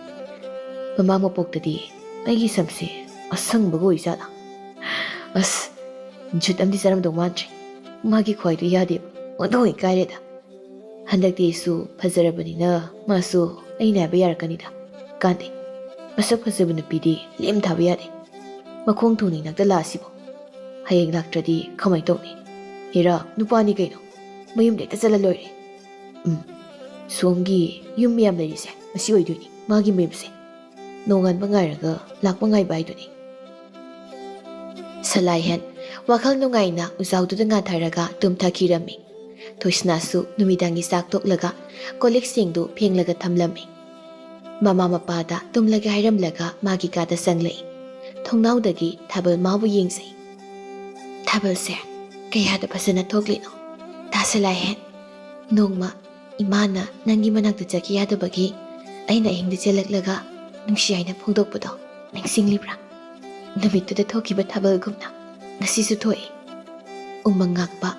ꯃꯃꯥꯡ ꯃꯄꯣꯛꯇꯗꯤ ꯑꯩꯒꯤ ꯁꯝꯁꯦ ꯑꯁꯪꯕꯒ ꯑꯣꯏꯖꯥꯠꯂꯥ? ꯑꯁ, ꯖꯨꯠ ꯑꯃꯗꯤ ꯆꯥꯔꯝꯗꯧ ꯃꯥꯟꯗ꯭ꯔꯦ꯫ ꯃꯥꯒꯤ ꯈ꯭ꯋꯥꯏꯗꯣ ꯌꯥꯗꯦꯕ, ꯑꯣꯟꯊꯣꯛ ꯏꯀꯥꯏꯔꯦꯗ꯫ ꯍꯟꯗꯛꯇꯤ ꯑꯩꯁꯨ ꯐꯖꯔꯕꯅꯤꯅ ꯃꯥꯁꯨ ꯑꯩꯅ ꯍꯥꯏꯕ ꯌꯥꯔꯛꯀꯅꯤꯗ꯫ ꯀꯥꯟꯗꯦ, ꯃꯁꯛ ꯐꯖꯕ ꯅꯨꯄꯤꯗꯤ ꯂꯦꯝ ꯊꯥꯕ ꯌꯥꯗꯦ꯫ ꯃꯈꯣꯡ ꯊꯣꯡꯅ ꯏꯅꯥꯛꯇ ꯂꯥꯛꯑꯁꯤꯕꯣ꯫ ꯍꯌꯦꯡ ꯂꯥꯛꯇ꯭ꯔꯗꯤ ꯀꯃꯥꯏ ꯇꯧꯅꯤ? ꯍꯦꯔꯥ, ꯅꯨꯄꯥꯅꯤ ꯀꯩꯅꯣ꯫ ꯃꯌꯨꯝꯗ ꯍꯦꯛꯇ ꯆꯠꯂ ꯂꯣꯏꯔꯦ꯫ ꯎꯝ, ꯁꯣꯝꯒꯤ ꯌꯨꯝ ꯃꯌꯥꯝ ꯂꯩꯔꯤꯁꯦ ꯃꯁꯤ ꯑꯣꯏꯗꯣꯏꯅꯤ, ꯃꯥꯒꯤ ꯃꯌꯨꯝꯁꯦ꯫ ꯅꯣꯡꯉꯥꯟꯕ ꯉꯥꯏꯔꯒ ꯂꯥꯛꯄ ꯉꯥꯏꯕ ꯍꯥꯏꯗꯨꯅꯤ꯫ ꯁꯂꯥꯏꯍꯦꯟ ꯋꯥꯈꯜ ꯅꯨꯡꯉꯥꯏꯅ ꯎꯖꯥꯎꯗꯨꯗ ꯉꯥꯊꯔꯒ ꯇꯨꯝꯊꯈꯤꯔꯝꯃꯤ꯫ ꯊꯣꯏꯁꯅꯥꯁꯨ ꯅꯨꯃꯤꯗꯥꯡꯒꯤ ꯆꯥꯛ ꯇꯣꯛꯂꯒ ꯀꯣꯜ ꯂꯤꯛꯁꯤꯡꯗꯨ ꯐꯦꯡꯂꯒ ꯊꯝꯂꯝꯃꯤ꯫ ꯃꯃꯥ ꯃꯄꯥꯗ ꯇꯨꯝꯂꯒꯦ ꯍꯥꯏꯔꯝꯂꯒ ꯃꯥꯒꯤ ꯀꯥꯗ ꯆꯪꯂꯛꯏ꯫ ꯊꯣꯡꯅꯥꯎꯗꯒꯤ ꯊꯥꯕꯜ ꯃꯥꯕꯨ ꯌꯦꯡꯖꯩ꯫ ꯊꯥꯕꯜꯁꯦ ꯀꯌꯥꯗ ꯐꯖꯅ ꯊꯣꯛꯂꯤꯅꯣ? ꯇꯥ ꯁꯂꯥꯏꯍꯦꯟ, ꯅꯣꯡꯃ ꯏꯃꯥꯅ ꯅꯪꯒꯤ ꯃꯅꯥꯛꯇ ꯆꯠꯈꯤ ꯌꯥꯗꯕꯒꯤ ꯑꯩꯅ ꯑꯍꯤꯡꯗ ꯆꯦꯜꯂꯛꯂꯒ ꯅꯨꯡꯁꯤ ꯍꯥꯏꯅ ꯐꯣꯡꯗꯣꯛꯄꯗꯣ ꯅꯤꯡꯁꯤꯡꯂꯤꯕ꯭ꯔꯥ? ꯅꯨꯃꯤꯠꯇꯨꯗ ꯊꯣꯛꯈꯤꯕ ꯊꯥꯕꯜꯒꯨꯝꯅ ꯉꯁꯤꯁꯨ ꯊꯣꯛꯏ꯫ ꯎꯃꯪ ꯉꯥꯛꯄ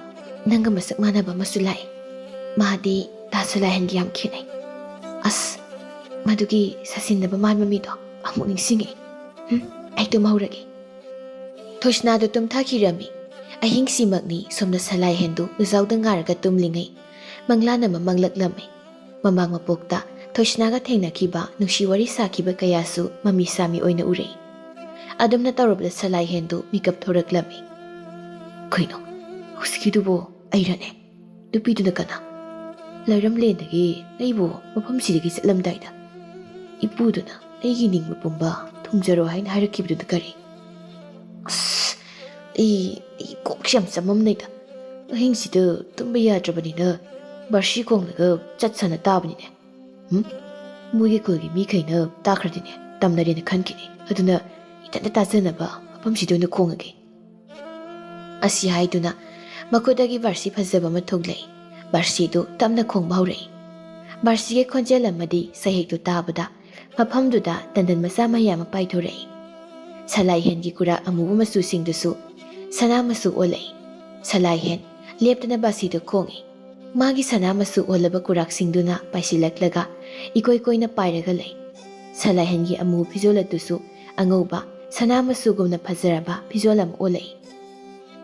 ꯅꯪꯒ ꯃꯁꯛ ꯃꯥꯟꯅꯕ ꯑꯃꯁꯨ ꯂꯥꯛꯏ꯫ ꯃꯥꯗꯤ ꯇꯥ ꯁꯂꯥꯏꯍꯦꯟꯒ ꯌꯥꯝ ꯈꯦꯠꯅꯩ꯫ ꯑꯁ, ꯃꯗꯨꯒꯤ ꯁꯥꯁꯤꯟꯅꯕ ꯃꯥꯟꯕ ꯃꯤꯗꯣ ꯑꯃꯨꯛ ꯅꯤꯡꯁꯤꯡꯉꯛꯏ꯫ ꯍꯨꯝ, ꯑꯩ ꯇꯨꯝꯍꯧꯔꯒꯦ꯫ ꯊꯣꯏꯁꯅꯥꯗꯨ ꯇꯨꯝꯊꯈꯤꯔꯝꯃꯤ꯫ ꯑꯍꯤꯡꯁꯤꯃꯛꯅꯤ ꯁꯣꯝꯅ ꯁꯂꯥꯏꯍꯦꯟꯗꯨ ꯎꯖꯥꯎꯗ ꯉꯥꯔꯒ ꯇꯨꯝꯂꯤꯉꯩ ꯃꯪꯂꯥꯟ ꯑꯃ ꯃꯪꯂꯛꯂꯝꯃꯤ꯫ ꯃꯃꯥꯡ ꯃꯄꯣꯛꯇ ꯊꯣꯏꯁꯅꯥꯒ ꯊꯦꯡꯅꯈꯤꯕ, ꯅꯨꯡꯁꯤ ꯋꯥꯔꯤ ꯁꯥꯈꯤꯕ ꯀꯌꯥꯁꯨ ꯃꯃꯤ ꯁꯥꯃꯤ ꯑꯣꯏꯅ ꯎꯔꯛꯏ꯫ ꯑꯗꯨꯝꯅ ꯇꯧꯔꯕꯗ ꯁꯂꯥꯏꯍꯦꯟꯗꯨ ꯃꯤꯀꯞ ꯊꯣꯔꯛꯂꯝꯃꯤ꯫ "ꯀꯩꯅꯣ, ꯍꯧꯖꯤꯛꯀꯤꯗꯨꯕꯨ ꯑꯩꯔꯅꯦ? ꯅꯨꯄꯤꯗꯨꯅ ꯀꯅꯥ? ꯂꯩꯔꯝꯂꯦꯟꯗꯒꯤ ꯑꯩꯕꯨ ꯃꯐꯝꯁꯤꯗꯒꯤ ꯆꯠꯂꯝꯗꯥꯏꯗ ꯏꯄꯨꯗꯨꯅ ꯑꯩꯒꯤ ꯅꯤꯡꯕ ꯄꯨꯝꯕ ꯊꯨꯡꯖꯔꯣ ꯍꯥꯏꯅ ꯍꯥꯏꯔꯛꯈꯤꯕꯗꯨꯅ ꯀꯔꯤ? ꯑꯁ, ꯑꯩ, ꯑꯩ ꯀꯣꯛꯁꯦ ꯌꯥꯝ ꯆꯃꯝꯅꯩꯗ꯫ ꯑꯍꯤꯡꯁꯤꯗ ꯇꯨꯝꯕ ꯌꯥꯗ꯭ꯔꯕꯅꯤꯅ ꯕꯥꯔꯁꯤ ꯈꯣꯡꯂꯒ ꯆꯠꯁꯅ ꯇꯥꯕꯅꯤꯅꯦ꯫ ꯎꯝ? ꯃꯣꯏꯒꯤ ꯈꯨꯜꯒꯤ ꯃꯤꯈꯩꯅ ꯇꯥꯈ꯭ꯔꯗꯤꯅꯦ, ꯇꯝꯅꯔꯦꯅ ꯈꯟꯈꯤꯅꯤ꯫ ꯑꯗꯨꯅ ꯏꯊꯟꯇ ꯇꯥꯖꯅꯕ ꯃꯐꯝꯁꯤꯗ ꯑꯣꯏꯅ ꯈꯣꯡꯉꯒꯦ꯫" ꯑꯁꯤ ꯍꯥꯏꯗꯨꯅ ꯃꯈꯨꯠꯇꯒꯤ ꯕꯥꯔꯁꯤ ꯐꯖꯕ ꯑꯃ ꯊꯣꯛꯂꯛꯏ꯫ ꯕꯥꯔꯁꯤꯗꯨ ꯇꯞꯅ ꯈꯣꯡꯕ ꯍꯧꯔꯛꯏ꯫ ꯕꯥꯔꯁꯤꯒꯤ ꯈꯣꯟꯖꯦꯜ ꯑꯃꯗꯤ ꯁꯩꯍꯦꯛꯇꯨ ꯇꯥꯕꯗ ꯃꯐꯝꯗꯨꯗ ꯇꯟꯗꯟ ꯃꯆꯥ ꯃꯌꯥꯝ ꯑꯃ ꯄꯥꯏꯊꯣꯔꯛꯏ꯫ ꯁꯂꯥꯏꯍꯦꯟꯒꯤ ꯀꯨꯔꯥꯛ ꯑꯃꯨꯕ ꯃꯆꯨꯁꯤꯡꯗꯨꯁꯨ ꯁꯅꯥ ꯃꯆꯨ ꯑꯣꯜꯂꯛꯏ꯫ ꯁꯂꯥꯏꯍꯦꯟ ꯂꯦꯞꯇꯅ ꯕꯥꯔꯁꯤꯗꯨ ꯈꯣꯡꯏ꯫ ꯃꯥꯒꯤ ꯁꯅꯥ ꯃꯆꯨ ꯑꯣꯜꯂꯕ ꯀꯨꯔꯥꯛꯁꯤꯡꯗꯨꯅ ꯄꯥꯏꯁꯤꯜꯂꯛꯂꯒ ꯏꯀꯣꯏ ꯀꯣꯏꯅ ꯄꯥꯏꯔꯒ ꯂꯩ꯫ ꯁꯂꯥꯏꯍꯦꯟꯒꯤ ꯑꯃꯨꯕ ꯐꯤꯖꯣꯜ ꯑꯗꯨꯁꯨ ꯑꯉꯧꯕ ꯁꯅꯥ ꯃꯆꯨꯒꯨꯝꯅ ꯐꯖꯔꯕ ꯐꯤꯖꯣꯜ ꯑꯃ ꯑꯣꯜꯂꯛꯏ꯫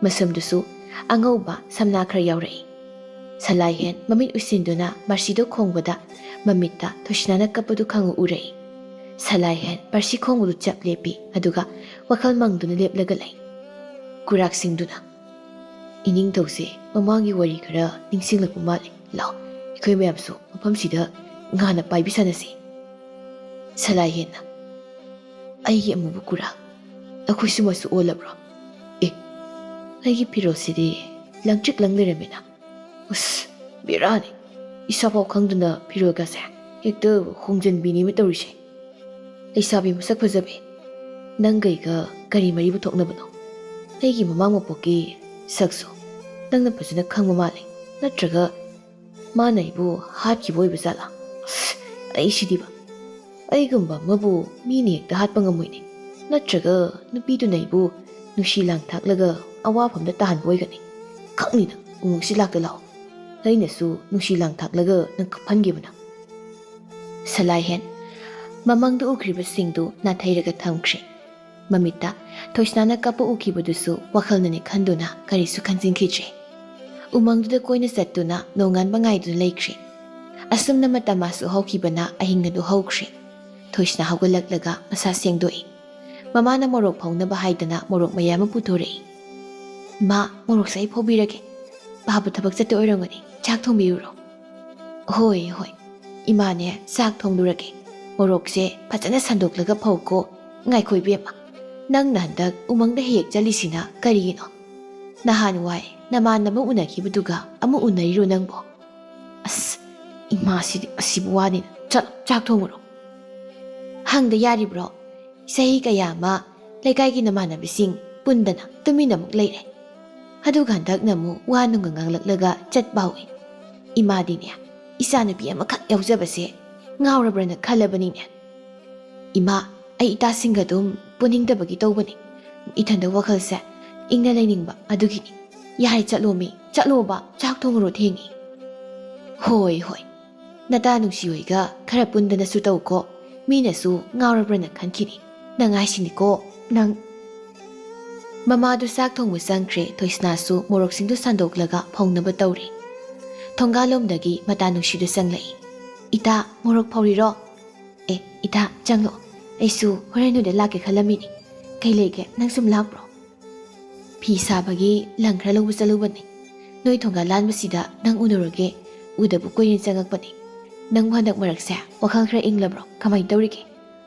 ꯃꯁꯝꯗꯨꯁꯨ ꯑꯉꯧꯕ ꯁꯝꯅꯥ ꯈꯔ ꯌꯥꯎꯔꯛꯏ꯫ ꯁꯂꯥꯏꯍꯦꯟ ꯃꯃꯤꯠ ꯎꯏꯁꯤꯟꯗꯨꯅ ꯕꯥꯔꯁꯤꯗꯣ ꯈꯣꯡꯕꯗ ꯃꯃꯤꯠꯇ ꯊꯣꯏꯁꯤꯅꯥꯅ ꯀꯞꯄꯗꯨ ꯈꯪꯎ ꯎꯔꯛꯏ꯫ ꯁꯂꯥꯏꯍꯦꯟ ꯕꯥꯔꯁꯤ ꯈꯣꯡꯕꯗꯨ ꯆꯞ ꯂꯦꯞꯄꯤ, ꯑꯗꯨꯒ ꯋꯥꯈꯜ ꯃꯪꯗꯨꯅ ꯂꯦꯞꯂꯒ ꯂꯩ꯫ ꯀꯨꯔꯥꯛꯁꯤꯡꯗꯨꯅ, "ꯏꯅꯤꯡꯊꯧꯁꯦ ꯃꯃꯥꯡꯒꯤ ꯋꯥꯔꯤ ꯈꯔ ꯅꯤꯡꯁꯤꯡꯂꯛꯄ ꯃꯥꯜꯂꯦ꯫ ꯂꯥꯛꯑꯣ, ꯑꯩꯈꯣꯏ ꯃꯌꯥꯝꯁꯨ ꯃꯐꯝꯁꯤꯗ ꯉꯥꯅ ꯄꯥꯏꯕꯤ ꯁꯥꯟꯅꯁꯤ꯫" ꯁꯂꯥꯏꯍꯦꯟꯅ, "ꯑꯩꯒꯤ ꯑꯃꯨꯕ ꯀꯨꯔꯥꯛ, ꯑꯩꯈꯣꯏꯁꯨ ꯃꯆꯨ ꯑꯣꯜꯂꯕ꯭ꯔꯣ? ꯑꯦ, ꯑꯩꯒꯤ ꯐꯤꯔꯣꯜꯁꯤꯗꯤ ꯂꯪꯇ꯭ꯔꯤꯛ ꯂꯪ ꯂꯩꯔꯝꯃꯤꯅ꯫ ꯎꯁ, ꯕꯦꯔꯥꯅꯤ꯫ ꯏꯁꯥꯐꯥꯎ ꯈꯪꯗꯅ ꯐꯤꯔꯣꯜꯒꯁꯦ ꯍꯦꯛꯇ ꯍꯣꯡꯖꯟꯕꯤꯅꯦꯕ ꯇꯧꯔꯤꯁꯦ꯫ ꯂꯩꯁꯥꯕꯤ ꯃꯁꯛ ꯐꯖꯕꯤ, ꯅꯪꯒ ꯑꯩꯒ ꯀꯔꯤ ꯃꯔꯤ ꯄꯨꯊꯣꯛꯅꯕꯅꯣ? ꯑꯩꯒꯤ ꯃꯃꯥꯡ ꯃꯄꯣꯛꯀꯤ ꯁꯛꯁꯨ ꯅꯪꯅ ꯐꯖꯅ ꯈꯪꯕ ꯃꯥꯜꯂꯦ꯫ ꯅꯠꯇ꯭ꯔꯒ ꯃꯥꯅ ꯑꯩꯕꯨ ꯍꯥꯠꯈꯤꯕ ꯑꯣꯏꯕ ꯖꯥꯠꯂꯥ? ꯑꯩ ꯁꯤꯗꯤꯕ꯫ ꯑꯩꯒꯨꯝꯕ ꯑꯃꯕꯨ ꯃꯤꯅ ꯍꯦꯛꯇ ꯍꯥꯠꯄ ꯉꯝꯃꯣꯏꯅꯦ꯫ ꯅꯠꯇ꯭ꯔꯒ ꯅꯨꯄꯤꯗꯨꯅ ꯑꯩꯕꯨ ꯅꯨꯡꯁꯤ ꯂꯥꯡ ꯊꯥꯛꯂꯒ ꯑꯋꯥꯐꯝꯗ ꯇꯥꯍꯟꯕ ꯑꯣꯏꯒꯅꯤ꯫ ꯈꯪꯅꯤ ꯅꯪ, ꯎꯃꯪꯁꯤ ꯂꯥꯛꯇ ꯂꯥꯛꯑꯣ꯫ ꯑꯩꯅꯁꯨ ꯅꯨꯡꯁꯤ ꯂꯥꯡ ꯊꯥꯛꯂꯒ ꯅꯪ ꯀꯞꯍꯟꯒꯦꯕ ꯅꯪ꯫" ꯁꯂꯥꯏꯍꯦꯟ ꯃꯃꯥꯡꯗ ꯎꯈ꯭ꯔꯤꯕꯁꯤꯡꯗꯨ ꯅꯥꯊꯩꯔꯒ ꯊꯝꯈ꯭ꯔꯦ꯫ ꯃꯃꯤꯠꯇ ꯊꯣꯏꯁꯅꯥꯅ ꯀꯞꯄ ꯎꯈꯤꯕꯗꯨꯁꯨ ꯋꯥꯈꯜꯅꯅꯤ ꯈꯟꯗꯨꯅ ꯀꯔꯤꯁꯨ ꯈꯟꯖꯤꯟꯈꯤꯗ꯭ꯔꯦ꯫ ꯎꯃꯪꯗꯨꯗ ꯀꯣꯏꯅ ꯆꯠꯇꯨꯅ ꯅꯣꯡꯉꯥꯟꯕ ꯉꯥꯏꯗꯨꯅ ꯂꯩꯈ꯭ꯔꯦ꯫ ꯑꯁꯨꯝꯅ ꯃꯇꯝ ꯃꯥꯁꯨ ꯍꯧꯈꯤꯕꯅ ꯑꯍꯤꯡ ꯑꯗꯨ ꯍꯧꯈ꯭ꯔꯦ꯫ ꯊꯣꯏꯁꯅꯥ ꯍꯧꯒꯠꯂꯛꯂꯒ ꯃꯁꯥ ꯁꯦꯡꯗꯣꯛꯏ꯫ ꯃꯃꯥꯅ ꯃꯣꯔꯣꯛ ꯐꯧꯅꯕ ꯍꯥꯏꯗꯅ ꯃꯣꯔꯣꯛ ꯃꯌꯥꯝ ꯑꯃ ꯄꯨꯊꯣꯔꯛꯏ꯫ "ꯏꯃꯥ, ꯃꯣꯔꯣꯛꯁꯦ ꯑꯩ ꯐꯧꯕꯤꯔꯒꯦ꯫ ꯄꯥꯕ ꯊꯕꯛ ꯆꯠꯇꯣꯏ ꯑꯣꯏꯔꯝꯒꯅꯤ꯫ ꯆꯥꯛ ꯊꯣꯡꯕꯤꯔꯨꯔꯣ꯫" "ꯍꯣꯏ, ꯍꯣꯏ꯫" ꯏꯃꯥꯅꯦ, ꯆꯥꯛ ꯊꯣꯡꯂꯨꯔꯒꯦ꯫ ꯃꯣꯔꯣꯛꯁꯦ ꯐꯖꯅ ꯁꯟꯗꯣꯛꯂꯒ ꯐꯧꯀꯣ꯫ ꯉꯥꯏꯈꯣ ꯏꯕꯦꯝꯃ, ꯅꯪꯅ ꯍꯟꯗꯛ ꯎꯃꯪꯗ ꯍꯦꯛ ꯆꯠꯂꯤꯁꯤꯅ ꯀꯔꯤꯒꯤꯅꯣ? ꯅꯍꯥꯟꯋꯥꯏ ꯅꯃꯥꯟꯅꯕ ꯎꯅꯈꯤꯕꯗꯨꯒ ꯑꯃꯨꯛ ꯎꯅꯔꯤꯔꯣ ꯅꯪꯕꯣ? ꯑꯁ, ꯏꯃꯥꯁꯤꯗꯤ ꯑꯁꯤꯕꯨ ꯋꯥꯅꯤꯅ꯫ ꯆꯠꯂꯣ, ꯆꯥꯛ ꯊꯣꯡꯉꯨꯔꯣ꯫ ꯍꯪꯗ ꯌꯥꯔꯤꯕ꯭ꯔꯣ? ꯆꯍꯤ ꯀꯌꯥ ꯑꯃ ꯂꯩꯀꯥꯏꯒꯤ ꯅꯃꯥꯟꯅꯕꯤꯁꯤꯡ ꯄꯨꯟꯗꯅ ꯇꯨꯃꯤꯟꯅ ꯑꯃꯨꯛ ꯂꯩꯔꯦ꯫ ꯑꯗꯨꯒ ꯍꯟꯗꯛꯅ ꯑꯃꯨꯛ ꯋꯥ ꯅꯨꯡꯒ ꯉꯥꯡꯂꯛꯂꯒ ꯆꯠꯄ ꯍꯧꯏ꯫ ꯏꯃꯥꯗꯤꯅꯦ, ꯏꯆꯥꯅꯨꯄꯤ ꯑꯃꯈꯛ ꯌꯥꯎꯖꯕꯁꯦ ꯉꯥꯎꯔꯕ꯭ꯔꯅ ꯈꯜꯂꯕꯅꯤꯅꯦ꯫ "ꯏꯃꯥ, ꯑꯩ ꯏꯇꯥꯁꯤꯡꯒ ꯑꯗꯨꯝ ꯄꯨꯅꯤꯡꯗꯕꯒꯤ ꯇꯧꯕꯅꯤ꯫ ꯏꯊꯟꯗ ꯋꯥꯈꯜꯁꯦ ꯏꯪꯅ ꯂꯩꯅꯤꯡꯕ ꯑꯗꯨꯒꯤꯅꯤ꯫ ꯌꯥꯔꯦ, ꯆꯠꯂꯣꯃꯤ, ꯆꯠꯂꯣꯕ, ꯆꯥꯛ ꯊꯣꯡꯉꯨꯔꯣ, ꯊꯦꯡꯉꯤ꯫" "ꯍꯣꯏ, ꯍꯣꯏ꯫ ꯅꯇꯥ ꯅꯨꯡꯁꯤ ꯍꯣꯏꯒ ꯈꯔ ꯄꯨꯟꯗꯅꯁꯨ ꯇꯧꯀꯣ꯫ ꯃꯤꯅꯁꯨ ꯉꯥꯎꯔꯕ꯭ꯔꯅ ꯈꯟꯈꯤꯅꯤ꯫ ꯅꯪ ꯍꯥꯏꯁꯤꯅꯤꯀꯣ, ꯅꯪ꯫" ꯃꯃꯥꯗꯨ ꯆꯥꯛ ꯊꯣꯡꯕ ꯆꯪꯈ꯭ꯔꯦ꯫ ꯊꯣꯏꯁꯅꯥꯁꯨ ꯃꯣꯔꯣꯛꯁꯤꯡꯗꯨ ꯁꯟꯗꯣꯛꯂꯒ ꯐꯧꯅꯕ ꯇꯧꯔꯤ꯫ ꯊꯣꯡꯒꯥꯜꯂꯣꯝꯗꯒꯤ ꯃꯇꯥ ꯅꯨꯡꯁꯤꯗꯨ ꯆꯪꯂꯛꯏ꯫ "ꯏꯇꯥ, ꯃꯣꯔꯣꯛ ꯐꯧꯔꯤꯔꯣ?" "ꯑꯦ, ꯏꯇꯥ, ꯆꯪꯂꯛꯑꯣ꯫ ꯑꯩꯁꯨ ꯍꯣꯔꯦꯟ ꯅꯣꯏꯗ ꯂꯥꯛꯀꯦ ꯈꯜꯂꯝꯃꯤꯅꯤ꯫ ꯀꯩ ꯂꯩꯒꯦ? ꯅꯪ ꯁꯨꯝ ꯂꯥꯛꯄ꯭ꯔꯣ?" "ꯐꯤ ꯁꯥꯕꯒꯤ ꯂꯪ ꯈꯔ ꯂꯧꯕ ꯆꯠꯂꯨꯕꯅꯤ꯫ ꯅꯣꯏ ꯊꯣꯡꯒꯥꯜ ꯂꯥꯟꯕꯁꯤꯗ ꯅꯪ ꯎꯅꯔꯨꯒꯦ꯫ ꯎꯗꯕ ꯀꯨꯏꯔꯦꯅ ꯆꯪꯉꯛꯄꯅꯤ꯫ ꯅꯪꯕꯨ ꯍꯟꯗꯛ ꯃꯔꯛꯁꯦ ꯋꯥꯈꯜ ꯈꯔ ꯏꯪꯂꯕ꯭ꯔꯣ? ꯀꯃꯥꯏꯅ ꯇꯧꯔꯤꯒꯦ?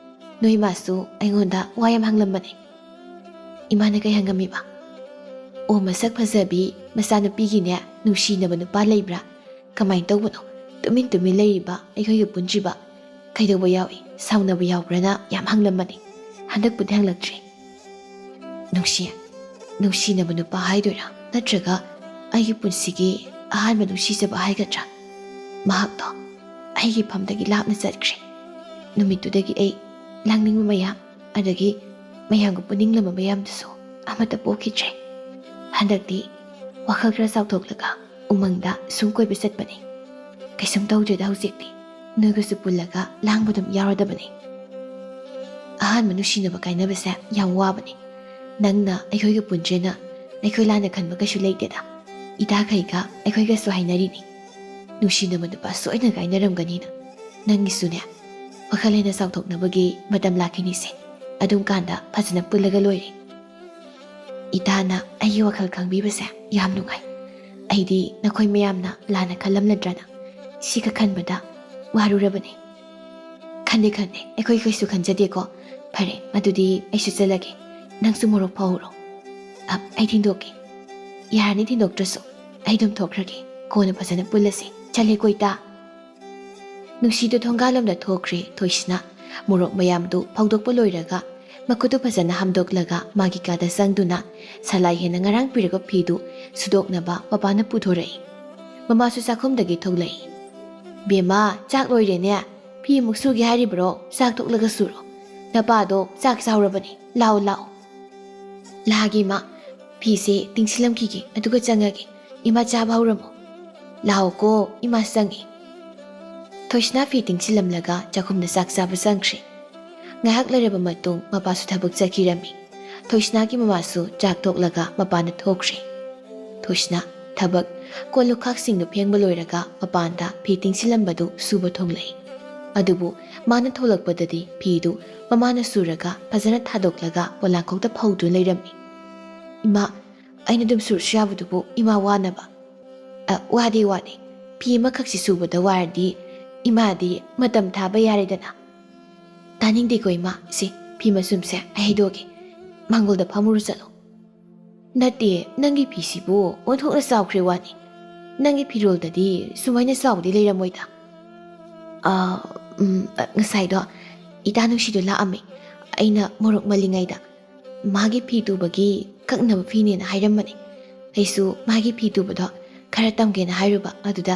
ꯅꯣꯏ ꯃꯥꯁꯨ ꯑꯩꯉꯣꯟꯗ ꯋꯥ ꯌꯥꯝ ꯍꯪꯂꯝꯕꯅꯤ꯫" "ꯏꯃꯥꯅ ꯀꯩ ꯍꯪꯉꯝꯃꯤꯕ?" "ꯑꯣ, ꯃꯁꯛ ꯐꯖꯕꯤ, ꯃꯆꯥꯅꯨꯄꯤꯒꯤꯅꯦ ꯅꯨꯡꯁꯤꯅꯕ ꯅꯨꯄꯥ ꯂꯩꯕ꯭ꯔꯥ? ꯀꯃꯥꯏꯅ ꯇꯧꯕꯅꯣ? ꯇꯨꯃꯤꯟ ꯇꯨꯃꯤꯟ ꯂꯩꯔꯤꯕ ꯑꯩꯈꯣꯏꯒ ꯄꯨꯟꯗ꯭ꯔꯤꯕ ꯀꯩꯗꯧꯕ ꯌꯥꯎꯏ? ꯁꯥꯎꯅꯕ ꯌꯥꯎꯕ꯭ꯔꯅ ꯌꯥꯝ ꯍꯪꯂꯝꯕꯅꯤ꯫ ꯍꯟꯗꯛꯄꯨꯗꯤ ꯍꯪꯂꯛꯇ꯭ꯔꯤ꯫" "ꯅꯨꯡꯁꯤ, ꯅꯨꯡꯁꯤꯅꯕ ꯅꯨꯄꯥ ꯍꯥꯏꯗꯣꯏꯔꯥ, ꯅꯠꯇ꯭ꯔꯒ ꯑꯩꯒꯤ ꯄꯨꯟꯁꯤꯒꯤ ꯑꯍꯥꯟꯕ ꯅꯨꯡꯁꯤꯖꯕ ꯍꯥꯏꯒꯗ꯭ꯔꯥ? ꯃꯍꯥꯛꯇꯣ ꯑꯩꯒꯤ ꯐꯝꯗꯒꯤ ꯂꯥꯞꯅ ꯆꯠꯈ꯭ꯔꯦ꯫ ꯅꯨꯃꯤꯠꯇꯨꯗꯒꯤ ꯑꯩ ꯂꯥꯡꯅꯤꯡꯕ ꯃꯌꯥꯝ, ꯑꯗꯒꯤ ꯃꯌꯥꯝꯒ ꯄꯨꯅꯤꯡꯂꯝꯕ ꯃꯌꯥꯝꯗꯨꯁꯨ ꯑꯃꯠꯇ ꯄꯣꯛꯈꯤꯗ꯭ꯔꯦ꯫ ꯍꯟꯗꯛꯇꯤ ꯋꯥꯈꯜ ꯈꯔ ꯆꯥꯎꯊꯣꯛꯂꯒ ꯎꯃꯪꯗ ꯁꯨꯝ ꯀꯣꯏꯕ ꯆꯠꯄꯅꯤ꯫ ꯀꯩꯁꯨꯝ ꯇꯧꯗ꯭ꯔꯦꯗ ꯍꯧꯖꯤꯛꯇꯤ꯫ ꯅꯣꯏꯒꯁꯨ ꯄꯨꯜꯂꯒ ꯂꯥꯡꯕ ꯑꯗꯨꯝ ꯌꯥꯎꯔꯗꯕꯅꯤ꯫ ꯑꯍꯥꯟꯕ ꯅꯨꯡꯁꯤꯅꯕ ꯀꯥꯏꯅꯕꯁꯦ ꯌꯥꯝ ꯋꯥꯕꯅꯤ꯫ ꯅꯪꯅ ꯑꯩꯈꯣꯏꯒ ꯄꯨꯟꯗ꯭ꯔꯦꯅ ꯑꯩꯈꯣꯏ ꯂꯥꯟꯅ ꯈꯟꯕ ꯀꯩꯁꯨ ꯂꯩꯇꯦꯗ꯫ ꯏꯇꯥꯈꯩꯒ ꯑꯩꯈꯣꯏꯒꯁꯨ ꯍꯥꯏꯅꯔꯤꯅꯤ꯫ ꯅꯨꯡꯁꯤꯅꯕ ꯅꯨꯄꯥ ꯁꯣꯏꯗꯅ ꯀꯥꯏꯅꯔꯝꯒꯅꯤꯅ꯫ ꯅꯪꯒꯤꯁꯨꯅꯦ, ꯋꯥꯈꯜ ꯍꯦꯟꯅ ꯆꯥꯎꯊꯣꯛꯅꯕꯒꯤ ꯃꯇꯝ ꯂꯥꯛꯈꯤꯅꯤꯁꯦ꯫ ꯑꯗꯨꯝ ꯀꯥꯟꯗ ꯐꯖꯅ ꯄꯨꯜꯂꯒ ꯂꯣꯏꯔꯦ꯫ ꯏꯇꯥꯅ ꯑꯩꯒꯤ ꯋꯥꯈꯜ ꯈꯪꯕꯤꯕꯁꯦ ꯌꯥꯝ ꯅꯨꯡꯉꯥꯏ꯫ ꯑꯩꯗꯤ ꯅꯈꯣꯏ ꯃꯌꯥꯝꯅ ꯂꯥꯟꯅ ꯈꯜꯂꯝꯂꯗ꯭ꯔꯅ ꯁꯤꯒ ꯈꯟꯕꯗ ꯋꯥꯔꯨꯔꯕꯅꯦ꯫ ꯈꯟꯗꯦ ꯈꯟꯗꯦ, ꯑꯩꯈꯣꯏ ꯀꯩꯁꯨ ꯈꯟꯖꯗꯦꯀꯣ꯫ ꯐꯔꯦ, ꯃꯗꯨꯗꯤ ꯑꯩꯁꯨ ꯆꯠꯂꯒꯦ꯫ ꯅꯪꯁꯨ ꯃꯣꯔꯣꯛ ꯐꯧꯔꯣ꯫ ꯑ, ꯑꯩ ꯊꯤꯟꯗꯣꯛꯀꯦ꯫ ꯌꯥꯔꯅꯤ, ꯊꯤꯟꯗꯣꯛꯇ꯭ꯔꯁꯨ꯫ ꯑꯩ ꯑꯗꯨꯝ ꯊꯣꯛꯈ꯭ꯔꯒꯦ꯫ ꯀꯣꯟꯅ ꯐꯖꯅ ꯄꯨꯜꯂꯁꯤ꯫ ꯆꯠꯂꯦꯀꯣ, ꯏꯇꯥ꯫ ꯅꯨꯡꯁꯤꯗꯨ ꯊꯣꯡꯒꯥꯜꯂꯣꯝꯗ ꯊꯣꯛꯈ꯭ꯔꯦ꯫ ꯊꯣꯏꯁꯤꯅ ꯃꯣꯔꯣꯛ ꯃꯌꯥꯝꯗꯨ ꯐꯧꯗꯣꯛꯄ ꯂꯣꯏꯔꯒ ꯃꯈꯨꯠꯇꯨ ꯐꯖꯅ ꯍꯥꯝꯗꯣꯛꯂꯒ ꯃꯥꯒꯤ ꯀꯥꯗ ꯆꯪꯗꯨꯅ ꯁꯂꯥꯏ ꯍꯦꯟꯅ ꯉꯔꯥꯡ ꯄꯤꯔꯕ ꯐꯤꯗꯨ ꯁꯨꯗꯣꯛꯅꯕ ꯃꯄꯥꯟꯗ ꯄꯨꯊꯣꯔꯛꯏ꯫ ꯃꯃꯥꯁꯨ ꯆꯥꯛꯈꯨꯝꯗꯒꯤ ꯊꯣꯛꯂꯛꯏ꯫ "ꯕꯦꯝꯃ, ꯆꯥꯛ ꯂꯣꯏꯔꯦꯅꯦ꯫ ꯐꯤ ꯑꯃꯨꯛ ꯁꯨꯒꯦ ꯍꯥꯏꯔꯤꯕ꯭ꯔꯣ? ꯆꯥꯛ ꯇꯣꯛꯂꯒ ꯁꯨꯔꯣ꯫ ꯅꯄꯥꯗꯣ ꯆꯥꯛ ꯆꯥꯎꯔꯕꯅꯤ꯫ ꯂꯥꯛꯑꯣ, ꯂꯥꯛꯑꯣ꯫" "ꯂꯥꯛꯑꯒꯦ, ꯏꯃꯥ꯫ ꯐꯤꯁꯦ ꯇꯤꯡꯁꯤꯜꯂꯝꯈꯤꯒꯦ, ꯑꯗꯨꯒ ꯆꯪꯉꯒꯦ꯫ ꯏꯃꯥ, ꯆꯥꯕ ꯍꯧꯔꯝꯃꯣ꯫ ꯂꯥꯛꯑꯣꯀꯣ, ꯏꯃꯥ ꯆꯪꯉꯦ꯫" ꯊꯣꯏꯁꯅꯥ ꯐꯤ ꯇꯤꯡꯁꯤꯜꯂꯝꯂꯒ ꯆꯥꯛꯈꯨꯝꯗ ꯆꯥꯛ ꯆꯥꯕ ꯆꯪꯈ꯭ꯔꯦ꯫ ꯉꯥꯏꯍꯥꯛ ꯂꯩꯔꯕ ꯃꯇꯨꯡ ꯃꯄꯥꯁꯨ ꯊꯕꯛ ꯆꯠꯈꯤꯔꯝꯃꯤ꯫ ꯊꯣꯏꯁꯅꯥꯒꯤ ꯃꯃꯥꯁꯨ ꯆꯥꯛ ꯇꯣꯛꯂꯒ ꯃꯄꯥꯟꯗ ꯊꯣꯛꯈ꯭ꯔꯦ꯫ ꯊꯣꯏꯁꯅꯥ ꯊꯕꯛ ꯀꯣꯜ ꯂꯨꯈꯥꯛꯁꯤꯡꯗꯨ ꯐꯦꯡꯕ ꯂꯣꯏꯔꯒ ꯃꯄꯥꯟꯗ ꯐꯤ ꯇꯤꯡꯁꯤꯜꯂꯝꯕꯗꯨ ꯁꯨꯕ ꯊꯣꯛꯂꯛꯏ꯫ ꯑꯗꯨꯕꯨ ꯃꯥꯅ ꯊꯣꯛꯂꯛꯄꯗꯗꯤ ꯐꯤꯗꯨ ꯃꯃꯥꯅ ꯁꯨꯔꯒ ꯐꯖꯅ ꯊꯥꯗꯣꯛꯂꯒ ꯄꯣꯂꯥꯡꯈꯣꯛꯇ ꯐꯧꯗꯨꯅ ꯂꯩꯔꯝꯃꯤ꯫ "ꯏꯃꯥ, ꯑꯩꯅ ꯑꯗꯨꯝ ꯁꯨꯔꯁꯨ ꯌꯥꯕꯗꯨꯕꯨ ꯏꯃꯥ ꯋꯥꯅꯕ?" "ꯑ, ꯋꯥꯗꯦ, ꯋꯥꯗꯦ꯫ ꯐꯤ ꯑꯃꯈꯛꯁꯤ ꯁꯨꯕꯗ ꯋꯥꯔꯗꯤ ꯏꯃꯥꯗꯤ ꯃꯇꯝ ꯊꯥꯕ ꯌꯥꯔꯦꯗꯅ꯫" "ꯇꯥꯅꯤꯡꯗꯦꯀꯣ ꯏꯃꯥ, ꯁꯤ ꯐꯤ ꯃꯆꯨꯝꯁꯦ ꯑꯩ ꯍꯩꯗꯣꯛꯑꯒꯦ꯫ ꯃꯥꯡꯒꯣꯜꯗ ꯐꯝꯃꯨꯔꯣ ꯆꯠꯂꯣ꯫" "ꯅꯠꯇꯦ, ꯅꯪꯒꯤ ꯐꯤꯁꯤꯕꯨ ꯑꯣꯟꯊꯣꯛꯅ ꯆꯥꯎꯈ꯭ꯔꯦ ꯋꯥꯅꯤ꯫ ꯅꯪꯒꯤ ꯐꯤꯔꯣꯜꯗꯗꯤ ꯁꯨꯃꯥꯏꯅ ꯆꯥꯎꯕꯗꯤ ꯂꯩꯔꯝꯃꯣꯏꯗ꯫" "ꯑ, ꯎꯝ, ꯑ, ꯉꯁꯥꯏꯗꯣ ꯏꯇꯥ ꯅꯨꯡꯁꯤꯗꯣ ꯂꯥꯛꯑꯝꯃꯦ꯫ ꯑꯩꯅ ꯃꯣꯔꯣꯛ ꯃꯜꯂꯤꯉꯩꯗ ꯃꯥꯒꯤ ꯐꯤ ꯇꯨꯕꯒꯤ ꯀꯛꯅꯕ ꯐꯤꯅꯦꯅ ꯍꯥꯏꯔꯝꯕꯅꯦ꯫ ꯑꯩꯁꯨ ꯃꯥꯒꯤ ꯐꯤ ꯇꯨꯕꯗꯣ ꯈꯔ ꯇꯝꯒꯦꯅ ꯍꯥꯏꯔꯨꯕ, ꯑꯗꯨꯗ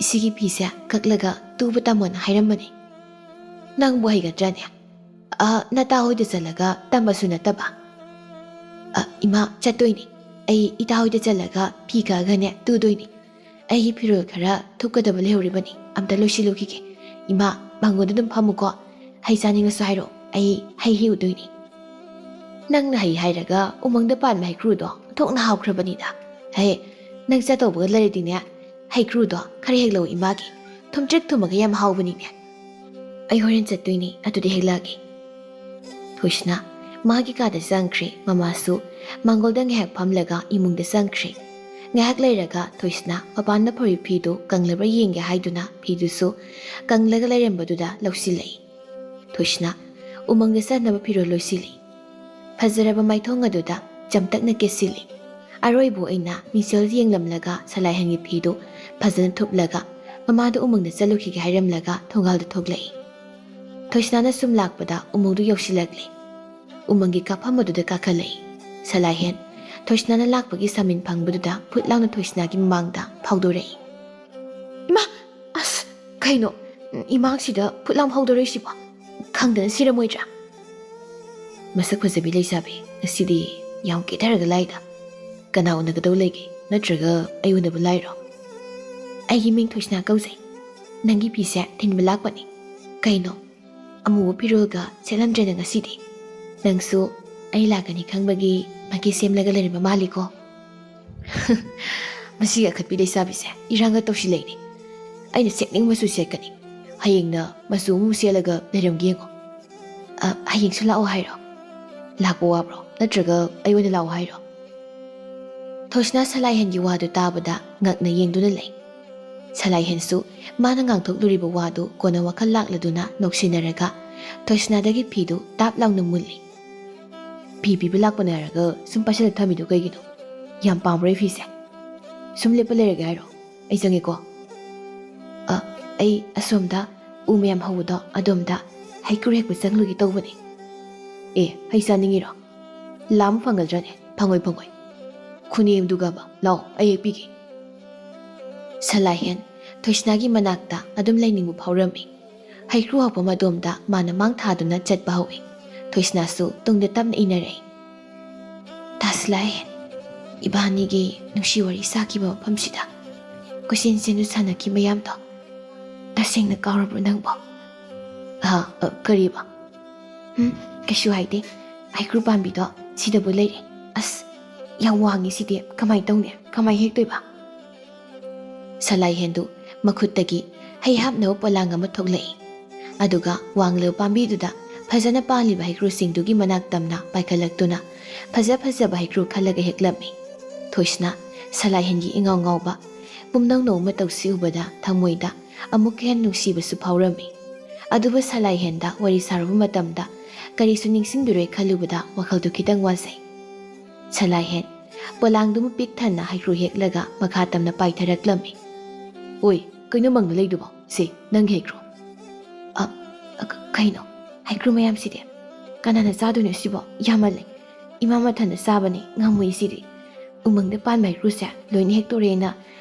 ꯏꯆꯦꯒꯤ ꯐꯤꯁꯦ ꯀꯛꯂꯒ ꯇꯨꯕ ꯇꯝꯃꯣꯅ ꯍꯥꯏꯔꯝꯕꯅꯦ꯫ ꯅꯪꯕꯨ ꯍꯩꯒꯗ꯭ꯔꯅꯦ?" "ꯑ, ꯅꯇꯥ ꯍꯣꯏꯗ ꯆꯠꯂꯒ ꯇꯝꯕꯁꯨ ꯅꯠꯇꯕ꯫" "ꯑ, ꯏꯃꯥ, ꯆꯠꯇꯣꯏꯅꯦ꯫ ꯑꯩ ꯏꯇꯥ ꯍꯣꯏꯗ ꯆꯠꯂꯒ ꯐꯤ ꯀꯛꯑꯒꯅꯦ ꯇꯨꯗꯣꯏꯅꯦ꯫ ꯑꯩꯒꯤ ꯐꯤꯔꯣꯜ ꯈꯔ ꯊꯨꯞꯀꯗꯕ ꯂꯩꯍꯧꯔꯤꯕꯅꯤ, ꯑꯝꯇ ꯂꯣꯏꯁꯤꯜꯂꯨꯈꯤꯒꯦ꯫ ꯏꯃꯥ, ꯃꯥꯡꯒꯣꯟꯗ ꯑꯗꯨꯝ ꯐꯝꯃꯨꯀꯣ꯫ ꯍꯩ ꯆꯥꯅꯤꯡꯉꯁꯨ ꯍꯥꯏꯔꯛꯑꯣ, ꯑꯩ ꯍꯩ ꯍꯦꯛꯎꯗꯣꯏꯅꯤ꯫" "ꯅꯪꯅ ꯍꯩ ꯍꯥꯏꯔꯒ ꯎꯃꯪꯗ ꯄꯥꯟꯕ ꯍꯩꯀ꯭ꯔꯨꯗꯣ ꯑꯣꯟꯊꯣꯛꯅ ꯍꯥꯎꯈ꯭ꯔꯕꯅꯤꯗ꯫ ꯍꯦ, ꯅꯪ ꯆꯠꯇꯧꯕꯒ ꯂꯩꯔꯗꯤꯅꯦ, ꯍꯩꯀ꯭ꯔꯨꯗꯣ ꯈꯔ ꯍꯦꯛꯂꯛꯑꯣ ꯏꯃꯥꯒꯤ꯫ ꯊꯨꯝꯇ꯭ꯔꯤꯛ ꯊꯨꯝꯃꯒ ꯌꯥꯝ ꯍꯥꯎꯕꯅꯤꯅꯦ꯫" "ꯑꯩ ꯍꯣꯔꯦꯟ ꯆꯠꯇꯣꯏꯅꯤ, ꯑꯗꯨꯗꯤ ꯍꯦꯛꯂꯛꯑꯒꯦ꯫" ꯊꯣꯏꯁꯅꯥ ꯃꯥꯒꯤ ꯀꯥꯗ ꯆꯪꯈ꯭ꯔꯦ꯫ ꯃꯃꯥꯁꯨ ꯃꯥꯡꯒꯣꯜꯗ ꯉꯥꯏꯍꯥꯛ ꯐꯝꯂꯒ ꯏꯃꯨꯡꯗ ꯆꯪꯈ꯭ꯔꯦ꯫ ꯉꯥꯏꯍꯥꯛ ꯂꯩꯔꯒ ꯊꯣꯏꯁꯅꯥ ꯃꯄꯥꯟꯗ ꯐꯧꯔꯤꯕ ꯐꯤꯗꯨ ꯀꯪꯂꯕ꯭ꯔꯥ ꯌꯦꯡꯒꯦ ꯍꯥꯏꯗꯨꯅ ꯐꯤꯗꯨꯁꯨ ꯀꯪꯂꯒ ꯂꯩꯔꯝꯕꯗꯨꯗ ꯂꯧꯁꯤꯜꯂꯛꯏ꯫ ꯊꯣꯏꯁꯅꯥ ꯎꯃꯪꯗ ꯆꯠꯅꯕ ꯐꯤꯔꯣꯜ ꯂꯣꯏꯁꯤꯜꯂꯤ꯫ ꯐꯖꯔꯕ ꯃꯥꯏꯊꯣꯡ ꯑꯗꯨꯗ ꯆꯝꯇꯛꯅ ꯀꯦꯁꯤꯜꯂꯤ꯫ ꯑꯔꯣꯏꯕ ꯑꯣꯏꯅ ꯃꯤꯡꯁꯦꯜ ꯌꯦꯡꯂꯝꯂꯒ ꯁꯂꯥꯏꯍꯟꯒꯤ ꯐꯤꯗꯨ ꯐꯖꯅ ꯊꯨꯞꯂꯒ ꯃꯃꯥꯗ ꯎꯃꯪꯗ ꯆꯠꯂꯨꯈꯤꯒꯦ ꯍꯥꯏꯔꯝꯂꯒ ꯊꯣꯡꯒꯥꯜꯗ ꯊꯣꯛꯂꯛꯏ꯫ ꯊꯣꯏꯁꯅꯥꯅ ꯁꯨꯝ ꯂꯥꯛꯄꯗ ꯎꯃꯪꯗꯨ ꯌꯧꯁꯤꯜꯂꯛꯂꯦ꯫ ꯎꯃꯪꯒꯤ ꯀꯥꯐꯝ ꯑꯗꯨꯗ ꯀꯥꯈꯠꯂꯛꯏ꯫ ꯁꯂꯥꯏꯍꯦꯟ ꯊꯣꯏꯁꯅꯥꯅ ꯂꯥꯛꯄꯒꯤ ꯁꯥꯃꯤꯟ ꯐꯪꯕꯗꯨꯗ ꯐꯨꯠ ꯂꯥꯎꯅ ꯊꯣꯏꯁꯅꯥꯒꯤ ꯃꯃꯥꯡꯗ ꯐꯥꯎꯗꯣꯔꯛꯏ꯫ "ꯏꯃꯥ! ꯑꯁ, ꯀꯩꯅꯣ? ꯏꯃꯥꯡꯁꯤꯗ ꯐꯨꯠ ꯂꯥꯎ ꯐꯥꯎꯗꯣꯔꯛꯏꯁꯤꯕꯣ? ꯈꯪꯗꯅ ꯁꯤꯔꯝꯃꯣꯏꯗ꯭ꯔꯥ?" "ꯃꯁꯛ ꯐꯖꯕꯤ ꯂꯩꯁꯥꯕꯤ, ꯉꯁꯤꯗꯤ ꯌꯥꯝ ꯀꯦꯊꯔꯒ ꯂꯥꯛꯏꯗ꯫ ꯀꯅꯥ ꯎꯅꯒꯗꯧ ꯂꯩꯒꯦ? ꯅꯠꯇ꯭ꯔꯒ ꯑꯩ ꯎꯅꯕ ꯂꯥꯛꯏꯔꯣ?" "ꯑꯩꯒꯤ ꯃꯤꯡ ꯊꯣꯏꯁꯅꯥ ꯀꯧꯖꯩ꯫ ꯅꯪꯒꯤ ꯐꯤꯁꯦ ꯊꯤꯟꯕ ꯂꯥꯛꯄꯅꯤ꯫ ꯀꯩꯅꯣ, ꯑꯃꯨꯕ ꯐꯤꯔꯣꯜꯒ ꯁꯦꯠꯂꯝꯗ꯭ꯔꯦꯅ ꯉꯁꯤꯗꯤ? ꯅꯪꯁꯨ ꯑꯩ ꯂꯥꯛꯀꯅꯤ ꯈꯪꯕꯒꯤ ꯃꯀꯤ ꯁꯦꯝꯂꯒ ꯂꯩꯔꯝꯕ ꯃꯥꯜꯂꯤꯀꯣ?" "ꯃꯁꯤꯒꯤ ꯑꯈꯠꯄꯤ ꯂꯩꯁꯥꯕꯤꯁꯦ ꯏꯔꯥꯡꯒ ꯇꯧꯁꯤꯜꯂꯛꯏꯅꯦ꯫ ꯑꯩꯅ ꯁꯦꯠꯅꯤꯡꯕꯁꯨ ꯁꯦꯠꯀꯅꯤ꯫ ꯍꯌꯦꯡꯅ ꯃꯆꯨ ꯑꯃꯨꯛ ꯁꯦꯠꯂꯒ ꯂꯩꯔꯝꯒꯦ ꯌꯦꯡꯉꯣ꯫ ꯑ, ꯍꯌꯦꯡꯁꯨ ꯂꯥꯛꯑꯣ ꯍꯥꯏꯔꯣ? ꯂꯥꯛꯄ ꯋꯥꯕ꯭ꯔꯣ? ꯅꯠꯇ꯭ꯔꯒ ꯑꯩ ꯑꯣꯏꯅ ꯂꯥꯛꯑꯣ ꯍꯥꯏꯔꯣ?" ꯊꯣꯏꯁꯅꯥ ꯁꯂꯥꯏꯍꯦꯟꯒꯤ ꯋꯥꯗꯨ ꯇꯥꯕꯗ ꯉꯛꯅ ꯌꯦꯡꯗꯨꯅ ꯂꯩ꯫ ꯁꯂꯥꯏꯍꯦꯟꯁꯨ ꯃꯥꯅ ꯉꯥꯡꯊꯣꯛꯂꯨꯔꯤꯕ ꯋꯥꯗꯨ ꯀꯣꯟꯅ ꯋꯥꯈꯜ ꯂꯥꯛꯂꯗꯨꯅ ꯅꯣꯛꯁꯤꯟꯅꯔꯒ ꯊꯣꯏꯁꯅꯥꯗꯒꯤ ꯐꯤꯗꯨ ꯇꯥꯞ ꯂꯥꯎꯅ ꯃꯨꯜꯂꯤ꯫ "ꯐꯤ ꯄꯤꯕ ꯂꯥꯛꯄꯅꯦ ꯍꯥꯏꯔꯒ ꯁꯨꯝ ꯄꯥꯏꯁꯜꯂ ꯊꯝꯃꯤꯗꯣ ꯀꯩꯒꯤꯅꯣ? ꯌꯥꯝ ꯄꯥꯝꯕ꯭ꯔꯣ ꯑꯩ ꯐꯤꯁꯦ? ꯁꯨꯝ ꯂꯦꯞꯄ ꯂꯩꯔꯒꯦ ꯍꯥꯏꯔꯣ? ꯑꯩ ꯆꯪꯉꯦꯀꯣ꯫ ꯑ, ꯑꯩ ꯑꯁꯣꯝꯗ ꯎ ꯃꯌꯥꯝ ꯍꯧꯕꯗꯣ ꯑꯗꯣꯝꯗ ꯍꯩꯀ꯭ꯔꯨ ꯍꯦꯛꯄ ꯆꯪꯂꯨꯒꯦ ꯇꯧꯕꯅꯦ꯫ ꯑꯦ, ꯍꯩ ꯆꯥꯅꯤꯡꯉꯤꯔꯣ? ꯂꯥꯝ ꯐꯪꯒꯗ꯭ꯔꯅꯦ? ꯐꯪꯉꯣꯏ, ꯐꯪꯉꯣꯏ꯫ ꯈꯨꯅꯦꯝꯗꯨꯒꯕ꯫ ꯂꯥꯛꯑꯣ, ꯑꯩ ꯍꯦꯛꯄꯤꯒꯦ꯫" ꯁꯂꯥꯏꯍꯦꯟ ꯊꯣꯏꯁꯅꯥꯒꯤ ꯃꯅꯥꯛꯇ ꯑꯗꯨꯝ ꯂꯩꯅꯤꯡꯕ ꯐꯥꯎꯔꯝꯃꯤ꯫ ꯍꯩꯀ꯭ꯔꯨ ꯍꯧꯕ ꯃꯗꯣꯝꯗ ꯃꯥꯅ ꯃꯥꯡ ꯊꯥꯗꯨꯅ ꯆꯠꯄ ꯍꯧꯏ꯫ ꯊꯣꯏꯁꯅꯥꯁꯨ ꯇꯨꯡꯗ ꯇꯞꯅ ꯏꯟꯅꯔꯛꯏ꯫ "ꯇꯥ ꯁꯂꯥꯏꯍꯦꯟ, ꯏꯕꯥꯅꯤꯒꯤ ꯅꯨꯡꯁꯤ ꯋꯥꯔꯤ ꯁꯥꯈꯤꯕ ꯃꯐꯝꯁꯤꯗ ꯀꯣꯏꯆꯦꯟ ꯆꯦꯟꯗꯨ ꯁꯥꯟꯅꯈꯤ ꯃꯌꯥꯝꯗꯣ ꯇꯁꯦꯡꯅ ꯀꯥꯎꯔꯕ꯭ꯔꯣ ꯅꯪꯕꯣ?" "ꯍꯥ? ꯑ, ꯀꯔꯤꯕ?" "ꯎꯝ, ꯀꯩꯁꯨ ꯍꯥꯏꯗꯦ꯫ ꯍꯩꯀ꯭ꯔꯨ ꯄꯥꯝꯕꯤꯗꯣ ꯁꯤꯗꯕꯨ ꯂꯩꯔꯦ꯫ ꯑꯁ, ꯌꯥꯝ ꯋꯥꯡꯉꯤ ꯁꯤꯗꯤ꯫ ꯀꯃꯥꯏ ꯇꯧꯅꯤ? ꯀꯃꯥꯏ ꯍꯦꯛꯇꯣꯏꯕ?" ꯁꯂꯥꯏꯍꯦꯟꯗꯨ ꯃꯈꯨꯠꯇꯒꯤ ꯍꯩ ꯍꯥꯞꯅꯕ ꯄꯣꯂꯥꯡ ꯑꯃ ꯊꯣꯛꯂꯛꯏ꯫ ꯑꯗꯨꯒ ꯋꯥꯡꯂꯕ ꯄꯥꯝꯕꯤꯗꯨꯗ ꯐꯖꯅ ꯄꯥꯜꯂꯤꯕ ꯍꯩꯀ꯭ꯔꯨꯁꯤꯡꯗꯨꯒꯤ ꯃꯅꯥꯛ ꯇꯝꯅ ꯄꯥꯏꯈꯠꯂꯛꯇꯨꯅ ꯐꯖ ꯐꯖꯕ ꯍꯩꯀ꯭ꯔꯨ ꯈꯜꯂꯒ ꯍꯦꯛꯂꯝꯃꯤ꯫ ꯊꯣꯏꯁꯅꯥ ꯁꯂꯥꯏꯍꯦꯟꯒꯤ ꯏꯉꯥꯎ ꯉꯥꯎꯕ ꯄꯨꯝꯅꯧ ꯅꯧꯕ ꯃꯇꯧꯁꯤ ꯎꯕꯗ ꯊꯃꯣꯏꯗ ꯑꯃꯨꯛꯀ ꯍꯦꯟꯅ ꯅꯨꯡꯁꯤꯕꯁꯨ ꯐꯥꯎꯔꯝꯃꯤ꯫ ꯑꯗꯨꯕꯨ ꯁꯂꯥꯏꯍꯦꯟꯗ ꯋꯥꯔꯤ ꯁꯥꯔꯨꯕ ꯃꯇꯝꯗ ꯀꯔꯤꯁꯨ ꯅꯤꯡꯁꯤꯡꯕꯤꯔꯣꯏ ꯈꯜꯂꯨꯕꯗ ꯋꯥꯈꯜꯗꯨ ꯈꯤꯇꯪ ꯋꯥꯖꯩ꯫ ꯁꯂꯥꯏꯍꯦꯟ ꯄꯣꯂꯥꯡꯗꯨꯃ ꯄꯤꯛ ꯊꯟꯅ ꯍꯩꯀ꯭ꯔꯨ ꯍꯦꯛꯂꯒ ꯃꯈꯥ ꯇꯝꯅ ꯄꯥꯏꯊꯔꯛꯂꯝꯃꯤ꯫ "ꯑꯣꯏ, ꯀꯩꯅꯣ ꯃꯪꯗ ꯂꯩꯗꯨꯕꯣ? ꯁꯤ ꯅꯪꯒꯤ ꯍꯩꯀ꯭ꯔꯨ?" "ꯑ, ꯑ, ꯀ-, ꯀꯩꯅꯣ? ꯍꯩꯀ꯭ꯔꯨ ꯃꯌꯥꯝꯁꯤꯗꯤ ꯀꯅꯥꯅ ꯆꯥꯗꯣꯏꯅꯣ ꯁꯤꯕꯣ? ꯌꯥꯝꯃꯜꯂꯦ꯫ ꯏꯃꯥ ꯃꯊꯟꯇ ꯆꯥꯕꯅꯤ, ꯉꯝꯃꯣꯏ ꯁꯤꯗꯤ꯫ ꯎꯃꯪꯗ ꯄꯥꯟꯕ ꯍꯩꯀ꯭ꯔꯨꯁꯦ ꯂꯣꯏꯅ ꯍꯦꯛꯇꯣꯔꯛꯑꯦꯅ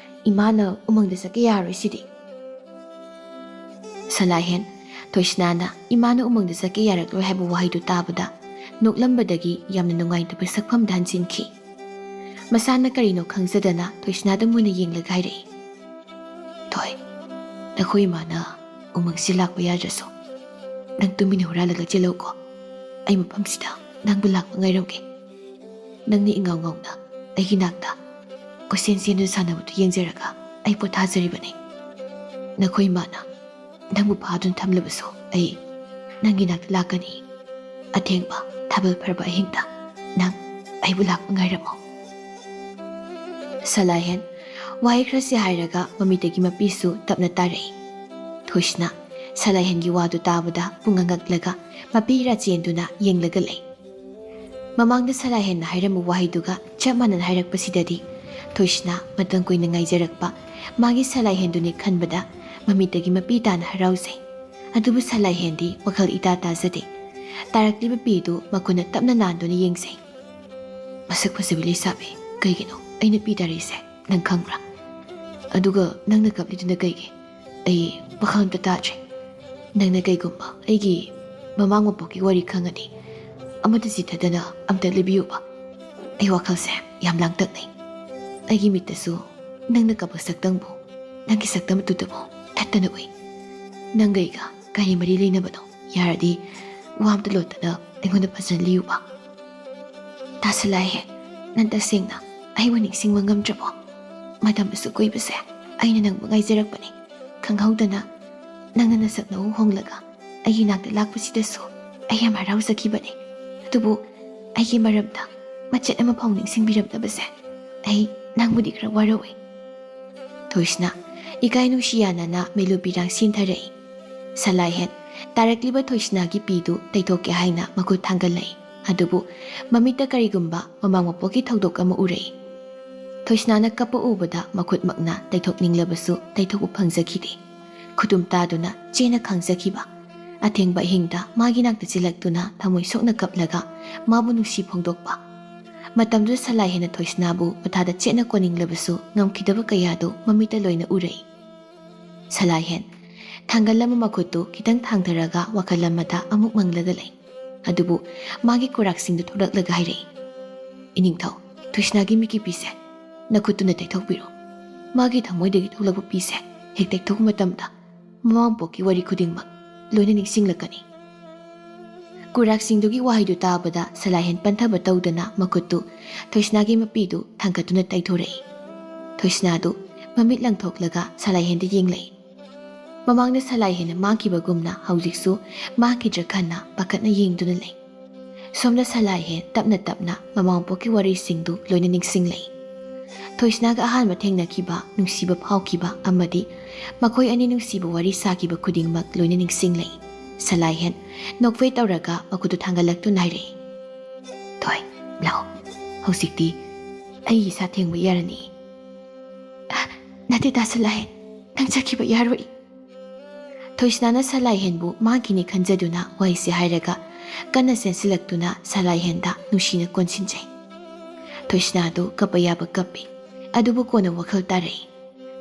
ꯏꯃꯥꯅ ꯎꯃꯪꯗ ꯆꯠꯀꯦ ꯌꯥꯔꯣꯏ ꯁꯤꯗꯤ꯫" ꯁꯂꯥꯏꯍꯦꯟ ꯊꯣꯏꯁꯅꯥꯅ ꯏꯃꯥꯅ ꯎꯃꯪꯗ ꯆꯠꯀꯦ ꯌꯥꯔꯛꯂꯣꯏ ꯍꯥꯏꯕ ꯋꯥꯍꯩꯗꯨ ꯇꯥꯕꯗ ꯅꯣꯛꯂꯝꯕꯗꯒꯤ ꯌꯥꯝꯅ ꯅꯨꯡꯉꯥꯏꯇꯕ ꯁꯛꯐꯝꯗ ꯍꯟꯖꯤꯟꯈꯤ꯫ ꯃꯁꯥꯅ ꯀꯔꯤꯅꯣ ꯈꯪꯖꯗꯅ ꯊꯣꯏꯁꯅꯥꯗ ꯃꯨꯟꯅ ꯌꯦꯡꯂꯒ ꯍꯥꯏꯔꯛꯏ, "ꯊꯣꯏ, ꯅꯈꯣꯏ ꯏꯃꯥꯅ ꯎꯃꯪꯁꯤ ꯂꯥꯛꯄ ꯌꯥꯗ꯭ꯔꯁꯨ ꯅꯪ ꯇꯨꯃꯤꯟꯅ ꯍꯨꯔꯥꯜꯂꯒ ꯆꯦꯜꯂꯧꯀꯣ꯫ ꯑꯩ ꯃꯐꯝꯁꯤꯗ ꯅꯪꯕꯨ ꯂꯥꯛꯄ ꯉꯥꯏꯔꯝꯒꯦ꯫ ꯅꯪꯅ ꯏꯉꯥꯎ ꯉꯥꯎꯅ ꯑꯩꯒꯤ ꯅꯥꯛꯇ ꯀꯣꯏꯆꯦꯟ ꯆꯦꯟꯗꯨꯅ ꯁꯥꯟꯅꯕꯗꯨ ꯌꯦꯡꯖꯔꯒ ꯑꯩ ꯄꯣꯊꯥꯖꯔꯤꯕꯅꯤ꯫ ꯅꯈꯣꯏ ꯏꯃꯥꯅ ꯅꯪꯕꯨ ꯐꯥꯗꯨꯅ ꯊꯝꯂꯕꯁꯨ ꯑꯩ ꯅꯪꯒꯤ ꯅꯥꯛꯇ ꯂꯥꯛꯀꯅꯤ꯫ ꯑꯊꯦꯡꯕ ꯊꯥꯕꯜ ꯐꯔꯕ ꯑꯍꯤꯡꯗ ꯅꯪ ꯑꯩꯕꯨ ꯂꯥꯛꯄ ꯉꯥꯏꯔꯝꯃꯨ꯫" ꯁꯂꯥꯏꯍꯦꯟ ꯋꯥꯍꯩ ꯈꯔꯁꯤ ꯍꯥꯏꯔꯒ ꯃꯃꯤꯠꯇꯒꯤ ꯃꯄꯤꯁꯨ ꯇꯞꯅ ꯇꯥꯔꯛꯏ꯫ ꯊꯣꯏꯁꯅꯥ ꯁꯂꯥꯏꯍꯦꯟꯒꯤ ꯋꯥꯗꯨ ꯇꯥꯕꯗ ꯄꯨꯡꯉꯛ ꯉꯛꯂꯒ ꯃꯄꯤ ꯈꯔ ꯆꯦꯟꯗꯨꯅ ꯌꯦꯡꯂꯒ ꯂꯩ꯫ ꯃꯃꯥꯡꯗ ꯁꯂꯥꯏꯍꯦꯟꯅ ꯍꯥꯏꯔꯝꯕ ꯋꯥꯍꯩꯗꯨꯒ ꯆꯞ ꯃꯥꯟꯅꯅ ꯍꯥꯏꯔꯛꯄꯁꯤꯗꯗꯤ ꯊꯣꯏꯁꯅꯥ ꯃꯇꯝ ꯀꯨꯏꯅ ꯉꯥꯏꯖꯔꯛꯄ ꯃꯥꯒꯤ ꯁꯂꯥꯏꯍꯦꯟꯗꯨꯅꯤ ꯈꯟꯕꯗ ꯃꯃꯤꯠꯇꯒꯤ ꯃꯄꯤ ꯇꯥꯅ ꯍꯔꯥꯎꯖꯩ꯫ ꯑꯗꯨꯕꯨ ꯁꯂꯥꯏꯍꯦꯟꯗꯤ ꯋꯥꯈꯜ ꯏꯇꯥ ꯇꯥꯖꯗꯦ꯫ ꯇꯥꯔꯛꯂꯤꯕ ꯄꯤꯗꯨ ꯃꯈꯨꯠꯅ ꯇꯞꯅ ꯅꯥꯟꯗꯨꯅ ꯌꯦꯡꯖꯩ꯫ "ꯃꯁꯛ ꯐꯖꯕꯤ ꯂꯩꯁꯥꯕꯤ, ꯀꯩꯒꯤꯅꯣ ꯑꯩꯅ ꯄꯤ ꯇꯥꯔꯛꯏꯁꯦ ꯅꯪ ꯈꯪꯕ꯭ꯔꯥ? ꯑꯗꯨꯒ ꯅꯪꯅ ꯀꯞꯂꯤꯗꯨꯅ ꯀꯩꯒꯤ? ꯑꯩ ꯋꯥꯈꯜ ꯑꯝꯇ ꯇꯥꯗ꯭ꯔꯦ꯫ ꯅꯪꯅ ꯀꯩꯒꯨꯝꯕ ꯑꯩꯒꯤ ꯃꯃꯥꯡ ꯃꯄꯣꯛꯀꯤ ꯋꯥꯔꯤ ꯈꯪꯉꯗꯤ ꯑꯃꯠꯇ ꯆꯤꯊꯗꯅ ꯑꯝꯇ ꯂꯤꯕꯤꯌꯨꯕ꯫ ꯑꯩ ꯋꯥꯈꯜꯁꯦ ꯌꯥꯝ ꯂꯥꯡꯇꯛꯅꯩ꯫ ꯑꯩꯒꯤ ꯃꯤꯠꯇꯁꯨ ꯅꯪꯅ ꯀꯞꯄ ꯁꯛꯇꯝꯕꯨ, ꯅꯪꯒꯤ ꯁꯛꯇꯝ ꯑꯗꯨꯗꯕꯨ ꯊꯠꯇꯅ ꯎꯏ꯫ ꯅꯪꯒ ꯑꯩꯒ ꯀꯔꯤ ꯃꯔꯤ ꯂꯩꯅꯕꯅꯣ? ꯌꯥꯔꯗꯤ ꯋꯥ ꯑꯝꯇ ꯂꯣꯠꯇꯅ ꯑꯩꯉꯣꯟꯗ ꯐꯖꯅ ꯂꯤꯌꯨꯕ꯫" ꯇꯥꯁꯤꯜꯂꯛꯑꯦ, ꯅꯪ ꯇꯁꯦꯡꯅ ꯑꯩꯕꯨ ꯅꯤꯡꯁꯤꯡꯕ ꯉꯝꯗ꯭ꯔꯕꯣ? ꯃꯇꯝ ꯑꯁꯨꯛ ꯀꯨꯏꯕꯁꯦ ꯑꯩꯅ ꯅꯪꯕꯨ ꯉꯥꯏꯖꯔꯛꯄꯅꯤ꯫ ꯈꯪꯍꯧꯗꯅ ꯅꯪꯅ ꯅꯁꯛ ꯅꯑꯣꯡ ꯍꯣꯡꯂꯒ ꯑꯩꯒꯤ ꯅꯥꯛꯇ ꯂꯥꯛꯄꯁꯤꯗꯁꯨ ꯑꯩ ꯌꯥꯝ ꯍꯔꯥꯎꯖꯈꯤꯕꯅꯦ꯫ ꯑꯗꯨꯕꯨ ꯑꯩꯒꯤ ꯃꯔꯝꯗ ꯃꯆꯦꯠ ꯑꯃ ꯐꯥꯎ ꯅꯤꯡꯁꯤꯡꯕꯤꯔꯝꯗꯕꯁꯦ ꯑꯩ ꯅꯪꯕꯨꯗꯤ ꯈꯔ ꯋꯥꯔꯧꯏ꯫ ꯊꯣꯏꯁꯅꯥ ꯏꯀꯥꯏ ꯅꯨꯡꯁꯤ ꯌꯥꯅꯅ ꯃꯩꯂꯨ ꯄꯤꯔꯥꯡ ꯁꯤꯟꯊꯔꯛꯏ꯫ ꯁꯂꯥꯏꯍꯦꯟ ꯇꯥꯔꯛꯂꯤꯕ ꯊꯣꯏꯁꯅꯥꯒꯤ ꯄꯤꯗꯨ ꯇꯩꯊꯣꯛꯀꯦ ꯍꯥꯏꯅ ꯃꯈꯨꯠ ꯊꯥꯡꯒꯠꯂꯛꯏ꯫ ꯑꯗꯨꯕꯨ ꯃꯃꯤꯠꯇ ꯀꯔꯤꯒꯨꯝꯕ ꯃꯃꯥꯡ ꯃꯄꯣꯛꯀꯤ ꯊꯧꯗꯣꯛ ꯑꯃ ꯎꯔꯛꯏ꯫ ꯊꯣꯏꯁꯅꯥꯅ ꯀꯞꯄ ꯎꯕꯗ ꯃꯈꯨꯠꯃꯛꯅ ꯇꯩꯊꯣꯛꯅꯤꯡꯂꯕꯁꯨ ꯇꯩꯊꯣꯛꯄ ꯐꯪꯖꯈꯤꯗꯦ꯫ ꯈꯨꯗꯨꯝ ꯇꯥꯗꯨꯅ ꯆꯦꯟꯅ ꯈꯥꯡꯖꯈꯤꯕ꯫ ꯑꯊꯦꯡꯕ ꯑꯍꯤꯡꯗ ꯃꯥꯒꯤ ꯅꯥꯛꯇ ꯆꯤꯜꯂꯛꯇꯨꯅ ꯊꯃꯣꯏ ꯁꯣꯛꯅ ꯀꯞꯂꯒ ꯃꯥꯕꯨ ꯅꯨꯡꯁꯤ ꯐꯣꯡꯗꯣꯛꯄ꯫ ꯃꯇꯝꯗꯨꯗ ꯁꯂꯥꯏꯍꯦꯟꯅ ꯊꯣꯏꯁꯅꯥꯕꯨ ꯃꯊꯥꯗ ꯆꯦꯠꯅ ꯀꯣꯟꯅꯤꯡꯂꯕꯁꯨ ꯉꯝꯈꯤꯗꯕ ꯀꯌꯥꯗꯨ ꯃꯃꯤꯠꯇ ꯂꯣꯏꯅ ꯎꯔꯛꯏ꯫ ꯁꯂꯥꯏꯍꯦꯟ ꯊꯥꯡꯒꯜ ꯑꯃ ꯃꯈꯨꯠꯇꯨ ꯈꯤꯇꯪ ꯊꯥꯡꯊꯔꯒ ꯋꯥꯈꯜ ꯑꯃꯗ ꯑꯃꯨꯛ ꯃꯪꯂꯒ ꯂꯩ꯫ ꯑꯗꯨꯕꯨ ꯃꯥꯒꯤ ꯀꯨꯔꯥꯛꯁꯤꯡꯗꯨ ꯊꯣꯔꯛꯂꯒ ꯍꯥꯏꯔꯛꯏ, "ꯏꯅꯤꯡꯊꯧ, ꯊꯣꯏꯁꯅꯥꯒꯤ ꯃꯤꯠꯀꯤ ꯄꯤꯁꯦ ꯅꯈꯨꯠꯇꯨꯅ ꯇꯩꯊꯣꯛꯄꯤꯔꯣ꯫ ꯃꯥꯒꯤ ꯊꯃꯣꯏꯗꯒꯤ ꯊꯣꯛꯂꯛꯄ ꯄꯤꯁꯦ ꯍꯦꯛ ꯇꯩꯊꯣꯛꯄ ꯃꯇꯝꯗ ꯃꯃꯥ ꯃꯄꯣꯛꯀꯤ ꯋꯥꯔꯤ ꯈꯨꯗꯤꯡꯃꯛ ꯂꯣꯏꯅ ꯅꯤꯡꯁꯤꯡꯂꯛꯀꯅꯤ꯫" ꯀꯨꯔꯥꯛꯁꯤꯡꯗꯨꯒꯤ ꯋꯥꯍꯩꯗꯨ ꯇꯥꯕꯗ ꯁꯂꯥꯏꯍꯦꯟ ꯄꯟꯊꯕ ꯇꯧꯗꯅ ꯃꯈꯨꯠꯇꯨ ꯊꯣꯏꯁꯅꯥꯒꯤ ꯃꯄꯤꯗꯨ ꯊꯥꯡꯒꯠꯇꯨꯅ ꯇꯩꯊꯣꯔꯛꯏ꯫ ꯊꯣꯏꯁꯅꯥꯗꯨ ꯃꯃꯤꯠ ꯂꯪꯊꯣꯛꯂꯒ ꯁꯂꯥꯏꯍꯦꯟꯗ ꯌꯦꯡꯂꯛꯏ꯫ ꯃꯃꯥꯡꯗ ꯁꯂꯥꯏꯍꯦꯟꯅ ꯃꯥꯡꯈꯤꯕꯒꯨꯝꯅ ꯍꯧꯖꯤꯛꯁꯨ ꯃꯥꯡꯈꯤꯗ꯭ꯔꯥ ꯈꯟꯅ ꯄꯥꯈꯠꯅ ꯌꯦꯡꯗꯨꯅ ꯂꯩ꯫ ꯁꯣꯝꯗ ꯁꯂꯥꯏꯍꯦꯟ ꯇꯞꯅ ꯇꯞꯅ ꯃꯃꯥ ꯃꯄꯣꯛꯀꯤ ꯋꯥꯔꯤꯁꯤꯡꯗꯨ ꯂꯣꯏꯅ ꯅꯤꯡꯁꯤꯡꯂꯛꯏ꯫ ꯊꯣꯏꯁꯅꯥꯒ ꯑꯍꯥꯟꯕ ꯊꯦꯡꯅꯈꯤꯕ, ꯅꯨꯡꯁꯤꯕ ꯐꯥꯎꯈꯤꯕ ꯑꯃꯗꯤ ꯃꯈꯣꯏ ꯑꯅꯤ ꯅꯨꯡꯁꯤꯕ ꯋꯥꯔꯤ ꯁꯥꯈꯤꯕ ꯈꯨꯗꯤꯡꯃꯛ ꯂꯣꯏꯅ ꯅꯤꯡꯁꯤꯡꯂꯛꯏ꯫ ꯁꯂꯥꯏꯍꯦꯟ ꯅꯣꯛꯐꯦ ꯇꯧꯔꯒ ꯃꯈꯨꯠꯇꯨ ꯊꯥꯡꯒꯠꯂꯛꯇꯨꯅ ꯍꯥꯏꯔꯛꯏ, "ꯊꯣꯏ, ꯂꯥꯛꯑꯣ꯫ ꯍꯧꯖꯤꯛꯇꯤ ꯑꯩ ꯏꯁꯥ ꯊꯦꯡꯕ ꯌꯥꯔꯅꯤ꯫" "ꯑ, ꯅꯠꯇꯦ ꯇꯥ ꯁꯂꯥꯏꯍꯦꯟ, ꯅꯪ ꯆꯠꯈꯤꯕ ꯌꯥꯔꯣꯏ꯫" ꯊꯣꯏꯁꯅꯥꯅ ꯁꯂꯥꯏꯍꯦꯟꯕꯨ ꯃꯥꯒꯤꯅꯤ ꯈꯟꯖꯗꯨꯅ ꯋꯥꯍꯩꯁꯦ ꯍꯥꯏꯔꯒ ꯀꯟꯅ ꯆꯦꯟꯁꯤꯜꯂꯛꯇꯨꯅ ꯁꯂꯥꯏꯍꯦꯟꯗ ꯅꯨꯡꯁꯤꯅ ꯀꯣꯟꯁꯤꯟꯖꯩ꯫ ꯊꯣꯏꯁꯅꯥꯗꯨ ꯀꯞꯄ ꯌꯥꯕ ꯀꯞꯄꯤ꯫ ꯑꯗꯨꯕꯨ ꯀꯣꯟꯅ ꯋꯥꯈꯜ ꯇꯥꯔꯛꯏ꯫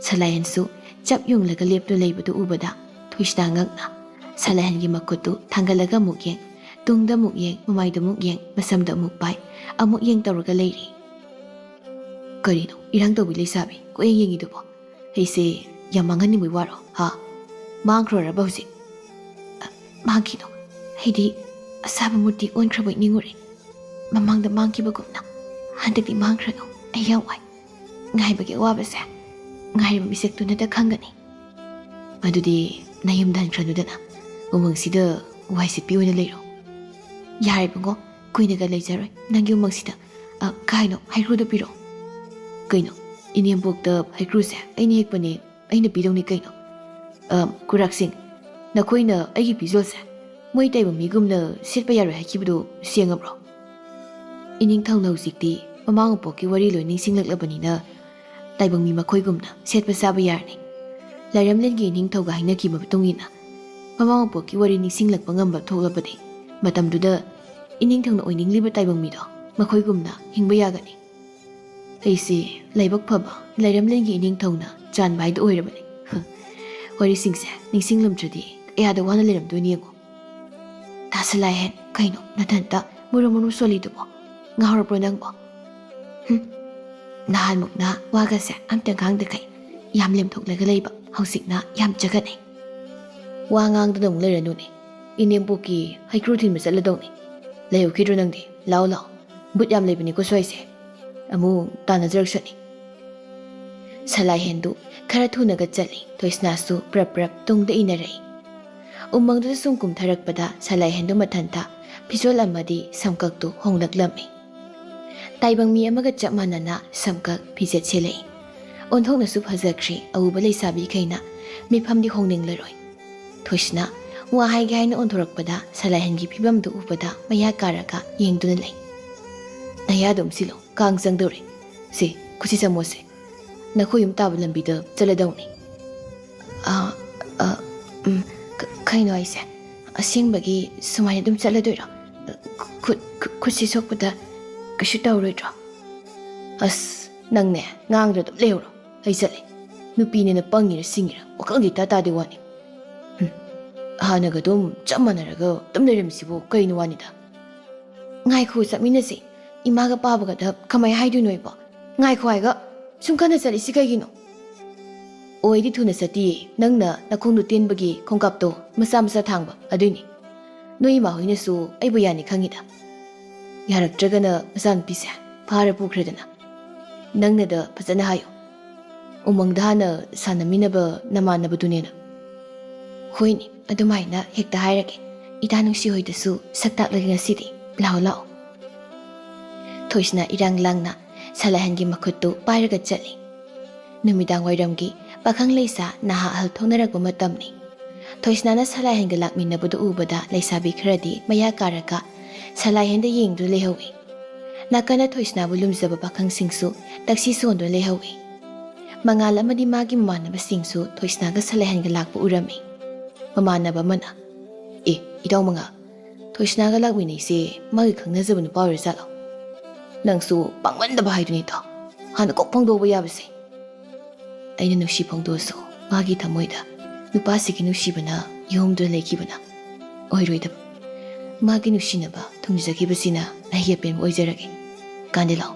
ꯁꯂꯥꯏꯍꯦꯟꯁꯨ ꯆꯞ ꯌꯨꯡꯂꯒ ꯂꯦꯞꯇꯨꯅ ꯂꯩꯕꯗꯨ ꯎꯕꯗ ꯊꯣꯏꯁꯅꯥ ꯉꯛꯅ ꯁꯂꯥꯏꯍꯦꯟꯒꯤ ꯃꯈꯨꯠꯇꯨ ꯊꯥꯡꯒꯠꯂꯒ ꯑꯃꯨꯛ ꯌꯦꯡ, ꯇꯨꯡꯗ ꯑꯃꯨꯛ ꯌꯦꯡ, ꯃꯃꯥꯏꯗ ꯑꯃꯨꯛ ꯌꯦꯡ, ꯃꯁꯝꯗ ꯑꯃꯨꯛ ꯄꯥꯏ, ꯑꯃꯨꯛ ꯌꯦꯡ ꯇꯧꯔꯒ ꯂꯩꯔꯤ꯫ "ꯀꯔꯤꯅꯣ ꯏꯔꯥꯡ ꯇꯧꯕꯤ ꯂꯩꯁꯥꯕꯤ ꯀꯣꯏꯌꯦꯡ ꯌꯦꯡꯉꯤꯗꯨꯕꯣ? ꯑꯩꯁꯦ ꯌꯥꯝ ꯃꯥꯡꯍꯟꯅꯤꯡꯕꯩ ꯋꯥꯔꯣ, ꯍꯥ? ꯃꯥꯡꯈ꯭ꯔꯣꯔꯕ ꯍꯧꯖꯤꯛ?" "ꯑ, ꯃꯥꯡꯈꯤꯅꯣ꯫ ꯑꯩꯗꯤ ꯑꯁꯥꯕ ꯃꯨꯔꯇꯤ ꯑꯣꯟꯈ꯭ꯔꯕꯣꯏ ꯅꯤꯡꯉꯨꯔꯦ꯫ ꯃꯃꯥꯡꯗ ꯃꯥꯡꯈꯤꯕꯒꯨꯝꯅ ꯍꯟꯗꯛꯇꯤ ꯃꯥꯡꯈ꯭ꯔꯅꯨ꯫ ꯑꯩ ꯌꯥꯝ ꯋꯥꯏ꯫ ꯉꯥꯏꯕꯒꯤ ꯑꯋꯥꯕꯁꯦ ꯉꯥꯏꯔꯤꯕ ꯃꯤꯁꯛꯇꯨꯅꯇ ꯈꯪꯒꯅꯤ꯫" "ꯑꯗꯨꯗꯤ ꯅꯌꯨꯝꯗ ꯍꯟꯈ꯭ꯔꯅꯨꯗꯅ꯫ ꯎꯃꯪꯁꯤꯗ ꯋꯥꯏ ꯁꯤꯠꯄꯤ ꯑꯣꯏꯅ ꯂꯩꯔꯣ꯫ ꯌꯥꯔꯦ ꯏꯕꯨꯡꯉꯣ, ꯀꯨꯏꯅꯒ ꯂꯩꯖꯔꯣꯏ ꯅꯪꯒꯤ ꯎꯃꯪꯁꯤꯗ꯫ ꯑ, ꯀꯥꯏꯅꯣ, ꯍꯩꯀ꯭ꯔꯨꯗꯣ ꯄꯤꯔꯛꯑꯣ꯫ ꯀꯩꯅꯣ, ꯏꯅꯦꯝꯕꯣꯛꯇ ꯍꯩꯀ꯭ꯔꯨꯁꯦ ꯑꯩꯅ ꯍꯦꯛꯄꯅꯦ, ꯑꯩꯅ ꯄꯤꯗꯧꯅꯤ ꯀꯩꯅꯣ꯫ ꯑ, ꯈꯨꯔꯥꯛꯁꯤꯡ, ꯅꯈꯣꯏꯅ ꯑꯩꯒꯤ ꯐꯤꯖꯣꯜꯁꯦ ꯃꯣꯏ ꯇꯥꯏꯕꯪ ꯃꯤꯒꯨꯝꯅ ꯁꯦꯠꯄ ꯌꯥꯔꯣꯏ ꯍꯥꯏꯈꯤꯕꯗꯨ ꯁꯦꯡꯉꯕ꯭ꯔꯣ? ꯏꯅꯤꯡꯊꯧꯅ ꯍꯧꯖꯤꯛꯇꯤ ꯃꯃꯥ ꯃꯄꯣꯛꯀꯤ ꯋꯥꯔꯤ ꯂꯣꯏ ꯅꯤꯡꯁꯤꯡꯂꯛꯂꯕꯅꯤꯅ, ꯇꯥꯏꯕꯪ ꯃꯤ ꯃꯈꯣꯏꯒꯨꯝꯅ ꯁꯦꯠꯄ ꯆꯥꯕ ꯌꯥꯔꯅꯤ꯫ ꯂꯥꯏꯔꯝꯂꯦꯟꯒꯤ ꯏꯅꯤꯡꯊꯧꯒ ꯍꯥꯏꯅꯈꯤꯕ ꯃꯇꯨꯡ ꯏꯟꯅ, ꯃꯃꯥ ꯃꯄꯣꯛꯀꯤ ꯋꯥꯔꯤ ꯅꯤꯡꯁꯤꯡꯂꯛꯄ ꯉꯝꯕ ꯊꯣꯛꯂꯕꯗꯤ, ꯃꯇꯝꯗꯨꯗ ꯏꯅꯤꯡꯊꯧꯅ ꯑꯣꯏꯅꯤꯡꯂꯤꯕ ꯇꯥꯏꯕꯪ ꯃꯤꯗꯣ ꯃꯈꯣꯏꯒꯨꯝꯅ ꯍꯤꯡꯕ ꯌꯥꯒꯅꯤ꯫ ꯑꯩꯁꯦ ꯂꯥꯏꯕꯛ ꯐꯕ ꯂꯥꯏꯔꯝꯂꯦꯟꯒꯤ ꯏꯅꯤꯡꯊꯧꯅ ꯆꯥꯟꯕ ꯍꯥꯏꯗꯨ ꯑꯣꯏꯔꯕꯅꯤ꯫ ꯋꯥꯔꯤꯁꯤꯡꯁꯦ ꯅꯤꯡꯁꯤꯡꯂꯝꯗ꯭ꯔꯗꯤ ꯀꯌꯥꯗ ꯋꯥꯅ ꯂꯩꯔꯝꯗꯣꯏꯅꯤ ꯌꯦꯡꯉꯣ꯫ ꯇꯥꯁꯂꯥꯏꯍꯦꯟ, ꯀꯩꯅꯣ ꯅꯊꯟꯇ ꯃꯨꯔꯨ ꯃꯨꯔꯨ ꯁꯣꯜꯂꯤꯗꯨꯕꯣ? ꯉꯥꯎꯔꯕ꯭ꯔꯣ ꯅꯪꯕꯣ? ꯍꯨꯝ꯫ ꯅꯍꯥꯟꯃꯨꯛꯅ ꯋꯥꯒꯁꯦ ꯑꯝꯇ ꯉꯥꯡꯗꯈꯩ ꯌꯥꯝ ꯂꯦꯝꯊꯣꯛꯂꯒ ꯂꯩꯕ, ꯍꯧꯖꯤꯛꯅ ꯌꯥꯝ ꯆꯒꯠꯅꯩ꯫ ꯋꯥ ꯉꯥꯡꯗꯅ ꯑꯃꯨꯛ ꯂꯩꯔꯅꯨꯅꯦ꯫ ꯏꯅꯦꯝꯕꯣꯛꯀꯤ ꯍꯩꯀ꯭ꯔꯨ ꯊꯤꯟꯕ ꯆꯠꯂꯗꯧꯅꯤ꯫ ꯂꯩꯍꯧꯈꯤꯗ꯭ꯔꯣ ꯅꯪꯗꯤ? ꯂꯥꯛꯑꯣ, ꯂꯥꯛꯑꯣ꯫ ꯕꯨꯠ ꯌꯥꯝ ꯂꯩꯕꯅꯤꯀꯣ ꯁ꯭ꯋꯥꯏꯁꯦ꯫ ꯑꯃꯨꯛ ꯇꯥꯟꯅꯖꯔꯛꯁꯅꯤ꯫ ꯁꯂꯥꯏꯍꯦꯟꯗꯨ ꯈꯔ ꯊꯨꯅꯒ ꯆꯠꯂꯤ꯫ ꯊꯣꯏꯁꯅꯥꯁꯨ ꯄ꯭ꯔꯞ ꯄ꯭ꯔꯞ ꯇꯨꯡꯗ ꯏꯟꯅꯔꯛꯏ꯫ ꯎꯃꯪꯗꯨꯗ ꯁꯨꯝ ꯀꯨꯝꯊꯔꯛꯄꯗ ꯁꯂꯥꯏꯍꯦꯟꯗꯨ ꯃꯊꯟꯇ ꯐꯤꯖꯣꯜ ꯑꯃꯗꯤ ꯁꯝꯀꯛꯇꯨ ꯍꯣꯡꯂꯛꯂꯝꯃꯤ꯫ ꯇꯥꯏꯕꯪ ꯃꯤ ꯑꯃꯒ ꯆꯞ ꯃꯥꯟꯅꯅ ꯁꯝꯀꯛ ꯐꯤꯖꯦꯠ ꯁꯦꯠꯂꯛꯏ꯫ ꯑꯣꯟꯊꯣꯛꯅꯁꯨ ꯐꯖꯈ꯭ꯔꯦ ꯑꯎꯕ ꯂꯩꯁꯥꯕꯤꯈꯩꯅ꯫ ꯃꯤꯐꯝꯗꯤ ꯍꯣꯡꯅꯤꯡꯂꯔꯣꯏ꯫ ꯊꯣꯏꯁꯅꯥ ꯋꯥ ꯍꯥꯏꯒꯦ ꯍꯥꯏꯅ ꯑꯣꯟꯊꯣꯔꯛꯄꯗ ꯁꯂꯥꯏꯍꯦꯟꯒꯤ ꯐꯤꯕꯝꯗꯨ ꯎꯕꯗ ꯃꯌꯥ ꯀꯥꯔꯒ ꯌꯦꯡꯗꯨꯅ ꯂꯩ꯫ ꯅꯌꯥꯗꯨꯝ ꯁꯤꯜꯂꯣ, ꯀꯥꯡ ꯆꯪꯗꯧꯔꯦ꯫ ꯁꯦ, ꯈꯨꯠꯁꯤ ꯆꯥꯝꯃꯣꯁꯦ꯫ ꯅꯈꯣꯏ ꯌꯨꯝ ꯇꯥꯕ ꯂꯝꯕꯤꯗ ꯆꯠꯂꯗꯧꯅꯤ꯫ ꯑ, ꯑ, ꯎꯝ, ꯀ-, ꯀꯩꯅꯣ ꯍꯥꯏꯁꯦ? ꯑꯁꯦꯡꯕꯒꯤ ꯁꯨꯃꯥꯏꯅ ꯑꯗꯨꯝ ꯆꯠꯂꯗꯣꯏꯔꯣ? ꯈꯨꯠ, ꯈꯨꯠ, ꯈꯨꯠꯁꯤ ꯁꯣꯛꯄꯗ ꯀꯩꯁꯨ ꯇꯧꯔꯣꯏꯗ꯭ꯔꯣ? ꯑꯁ, ꯅꯪꯅꯦ, ꯉꯥꯡꯗ꯭ꯔ ꯑꯗꯨꯝ ꯂꯩꯍꯧꯔꯣ꯫ ꯑꯩ ꯆꯠꯂꯦ꯫ ꯅꯨꯄꯤꯅꯦꯅ ꯄꯪꯉꯤꯔ ꯁꯤꯡꯉꯤꯔ ꯋꯥꯈꯜꯒꯤ ꯏꯇꯥ ꯇꯥꯗꯦ ꯋꯥꯅꯤ꯫ ꯍꯨꯝ, ꯍꯥꯟꯅꯒ ꯑꯗꯨꯝ ꯆꯞ ꯃꯥꯟꯅꯔꯒ ꯑꯗꯨꯝ ꯂꯩꯔꯝꯃꯤꯁꯤꯕꯨ ꯀꯩꯅꯣ ꯋꯥꯅꯤꯗ? ꯉꯥꯏꯈꯣ, ꯆꯠꯃꯤꯟꯅꯁꯦ꯫ ꯏꯃꯥꯒ ꯄꯥꯕꯒꯗ ꯀꯃꯥꯏ ꯍꯥꯏꯗꯣꯏꯅꯣ ꯑꯩꯕꯣ? ꯉꯥꯏꯈꯣ ꯍꯥꯏꯒ ꯁꯨꯝ ꯀꯟꯅ ꯆꯠꯂꯤꯁꯤ ꯀꯩꯒꯤꯅꯣ? ꯑꯣꯏꯗꯤ ꯊꯨꯅ ꯆꯠꯇꯤꯌꯦ, ꯅꯪꯅ ꯅꯈꯣꯡꯗꯣ ꯇꯦꯟꯕꯒꯤ ꯈꯣꯡꯀꯥꯞꯇꯣ ꯃꯆꯥ ꯃꯆꯥ ꯊꯥꯡꯕ ꯑꯗꯨꯏꯅꯤ꯫ ꯅꯣꯏ ꯏꯃꯥ ꯍꯣꯏꯅꯁꯨ ꯑꯩꯕꯨ ꯌꯥꯅꯤ ꯈꯪꯉꯤꯗ꯫ ꯌꯥꯔꯛꯇ꯭ꯔꯒꯅ ꯃꯆꯥꯅꯨꯄꯤꯁꯦ ꯐꯥꯔ ꯄꯨꯈ꯭ꯔꯦꯗꯅ꯫ ꯅꯪꯅꯗ ꯐꯖꯅ ꯍꯥꯏꯌꯨ꯫ ꯎꯃꯪꯗ ꯍꯥꯟꯅ ꯁꯥꯟꯅꯃꯤꯟꯅꯕ ꯅꯃꯥꯟꯅꯕꯗꯨꯅꯦꯅ꯫ ꯍꯣꯏꯅꯦ, ꯑꯗꯨꯃꯥꯏꯅ ꯍꯦꯛꯇ ꯍꯥꯏꯔꯒꯦ꯫ ꯏꯇꯥ ꯅꯨꯡꯁꯤ ꯍꯣꯏꯗꯁꯨ ꯁꯛ ꯇꯥꯛꯂꯒꯦ ꯉꯁꯤꯗꯤ꯫ ꯂꯥꯛꯑꯣ, ꯂꯥꯛꯑꯣ꯫ ꯊꯣꯏꯁꯅꯥ ꯏꯔꯥꯡ ꯂꯥꯡꯅ ꯁꯂꯥꯏꯍꯟꯒꯤ ꯃꯈꯨꯠꯇꯨ ꯄꯥꯏꯔꯒ ꯆꯠꯂꯤ꯫ ꯅꯨꯃꯤꯗꯥꯡ ꯋꯥꯏꯔꯝꯒꯤ ꯄꯥꯈꯪ ꯂꯩꯁꯥ ꯅꯍꯥ ꯑꯍꯜ ꯊꯣꯛꯅꯔꯛꯄ ꯃꯇꯝꯅꯤ꯫ ꯊꯣꯏꯁꯅꯥꯅ ꯁꯂꯥꯏꯍꯟꯒ ꯂꯥꯛꯃꯤꯟꯅꯕꯗꯨ ꯎꯕꯗ ꯂꯩꯁꯥꯕꯤ ꯈꯔꯗꯤ ꯃꯌꯥ ꯀꯥꯔꯒ ꯁꯂꯥꯏꯍꯟꯗ ꯌꯦꯡꯗꯨꯅ ꯂꯩꯍꯧꯏ꯫ ꯅꯥꯀꯟꯗ ꯊꯣꯏꯁꯅꯥꯕꯨ ꯂꯨꯝꯖꯕ ꯄꯥꯈꯪꯁꯤꯡꯁꯨ ꯇꯛꯁꯤ ꯁꯣꯟꯗꯨꯅ ꯂꯩꯍꯧꯏ꯫ ꯃꯉꯥꯜ ꯑꯃꯗꯤ ꯃꯥꯒꯤ ꯃꯃꯥꯟꯅꯕꯁꯤꯡꯁꯨ ꯊꯣꯏꯁꯅꯥꯒ ꯁꯂꯥꯏꯍꯟꯒ ꯂꯥꯛꯄ ꯎꯔꯝꯃꯤ꯫ ꯃꯃꯥꯟꯅꯕ ꯑꯃꯅ, "ꯑꯦ, ꯏꯇꯥꯎ ꯃꯉꯥꯜ, ꯊꯣꯏꯁꯅꯥꯒ ꯂꯥꯛꯃꯤꯟꯅꯩꯁꯦ ꯃꯥꯒꯤ ꯈꯪꯅꯖꯕ ꯅꯨꯄꯥ ꯑꯣꯏꯔꯖꯥꯠꯂꯣ? ꯅꯪꯁꯨ ꯄꯥꯡꯃꯟꯗꯕ ꯍꯥꯏꯗꯨꯅꯤꯗꯣ, ꯍꯥꯟꯅ ꯀꯣꯛ ꯐꯣꯡꯗꯣꯛꯄ ꯌꯥꯕꯁꯦ꯫" ꯑꯩꯅ ꯅꯨꯡꯁꯤ ꯐꯣꯡꯗꯣꯛꯑꯁꯨ ꯃꯥꯒꯤ ꯊꯃꯣꯏꯗ ꯅꯨꯄꯥꯁꯤꯒꯤ ꯅꯨꯡꯁꯤꯕꯅ ꯌꯣꯝꯗꯨꯅ ꯂꯩꯈꯤꯕꯅ ꯑꯣꯏꯔꯣꯏꯗꯕ꯫ ꯃꯥꯒꯤ ꯅꯨꯡꯁꯤꯅꯕ ꯊꯨꯡꯖꯈꯤꯕꯁꯤꯅ ꯑꯩꯒꯤ ꯑꯄꯦꯟꯕ ꯑꯣꯏꯖꯔꯒꯦ꯫ ꯀꯥꯟꯗꯦ ꯂꯥꯎ,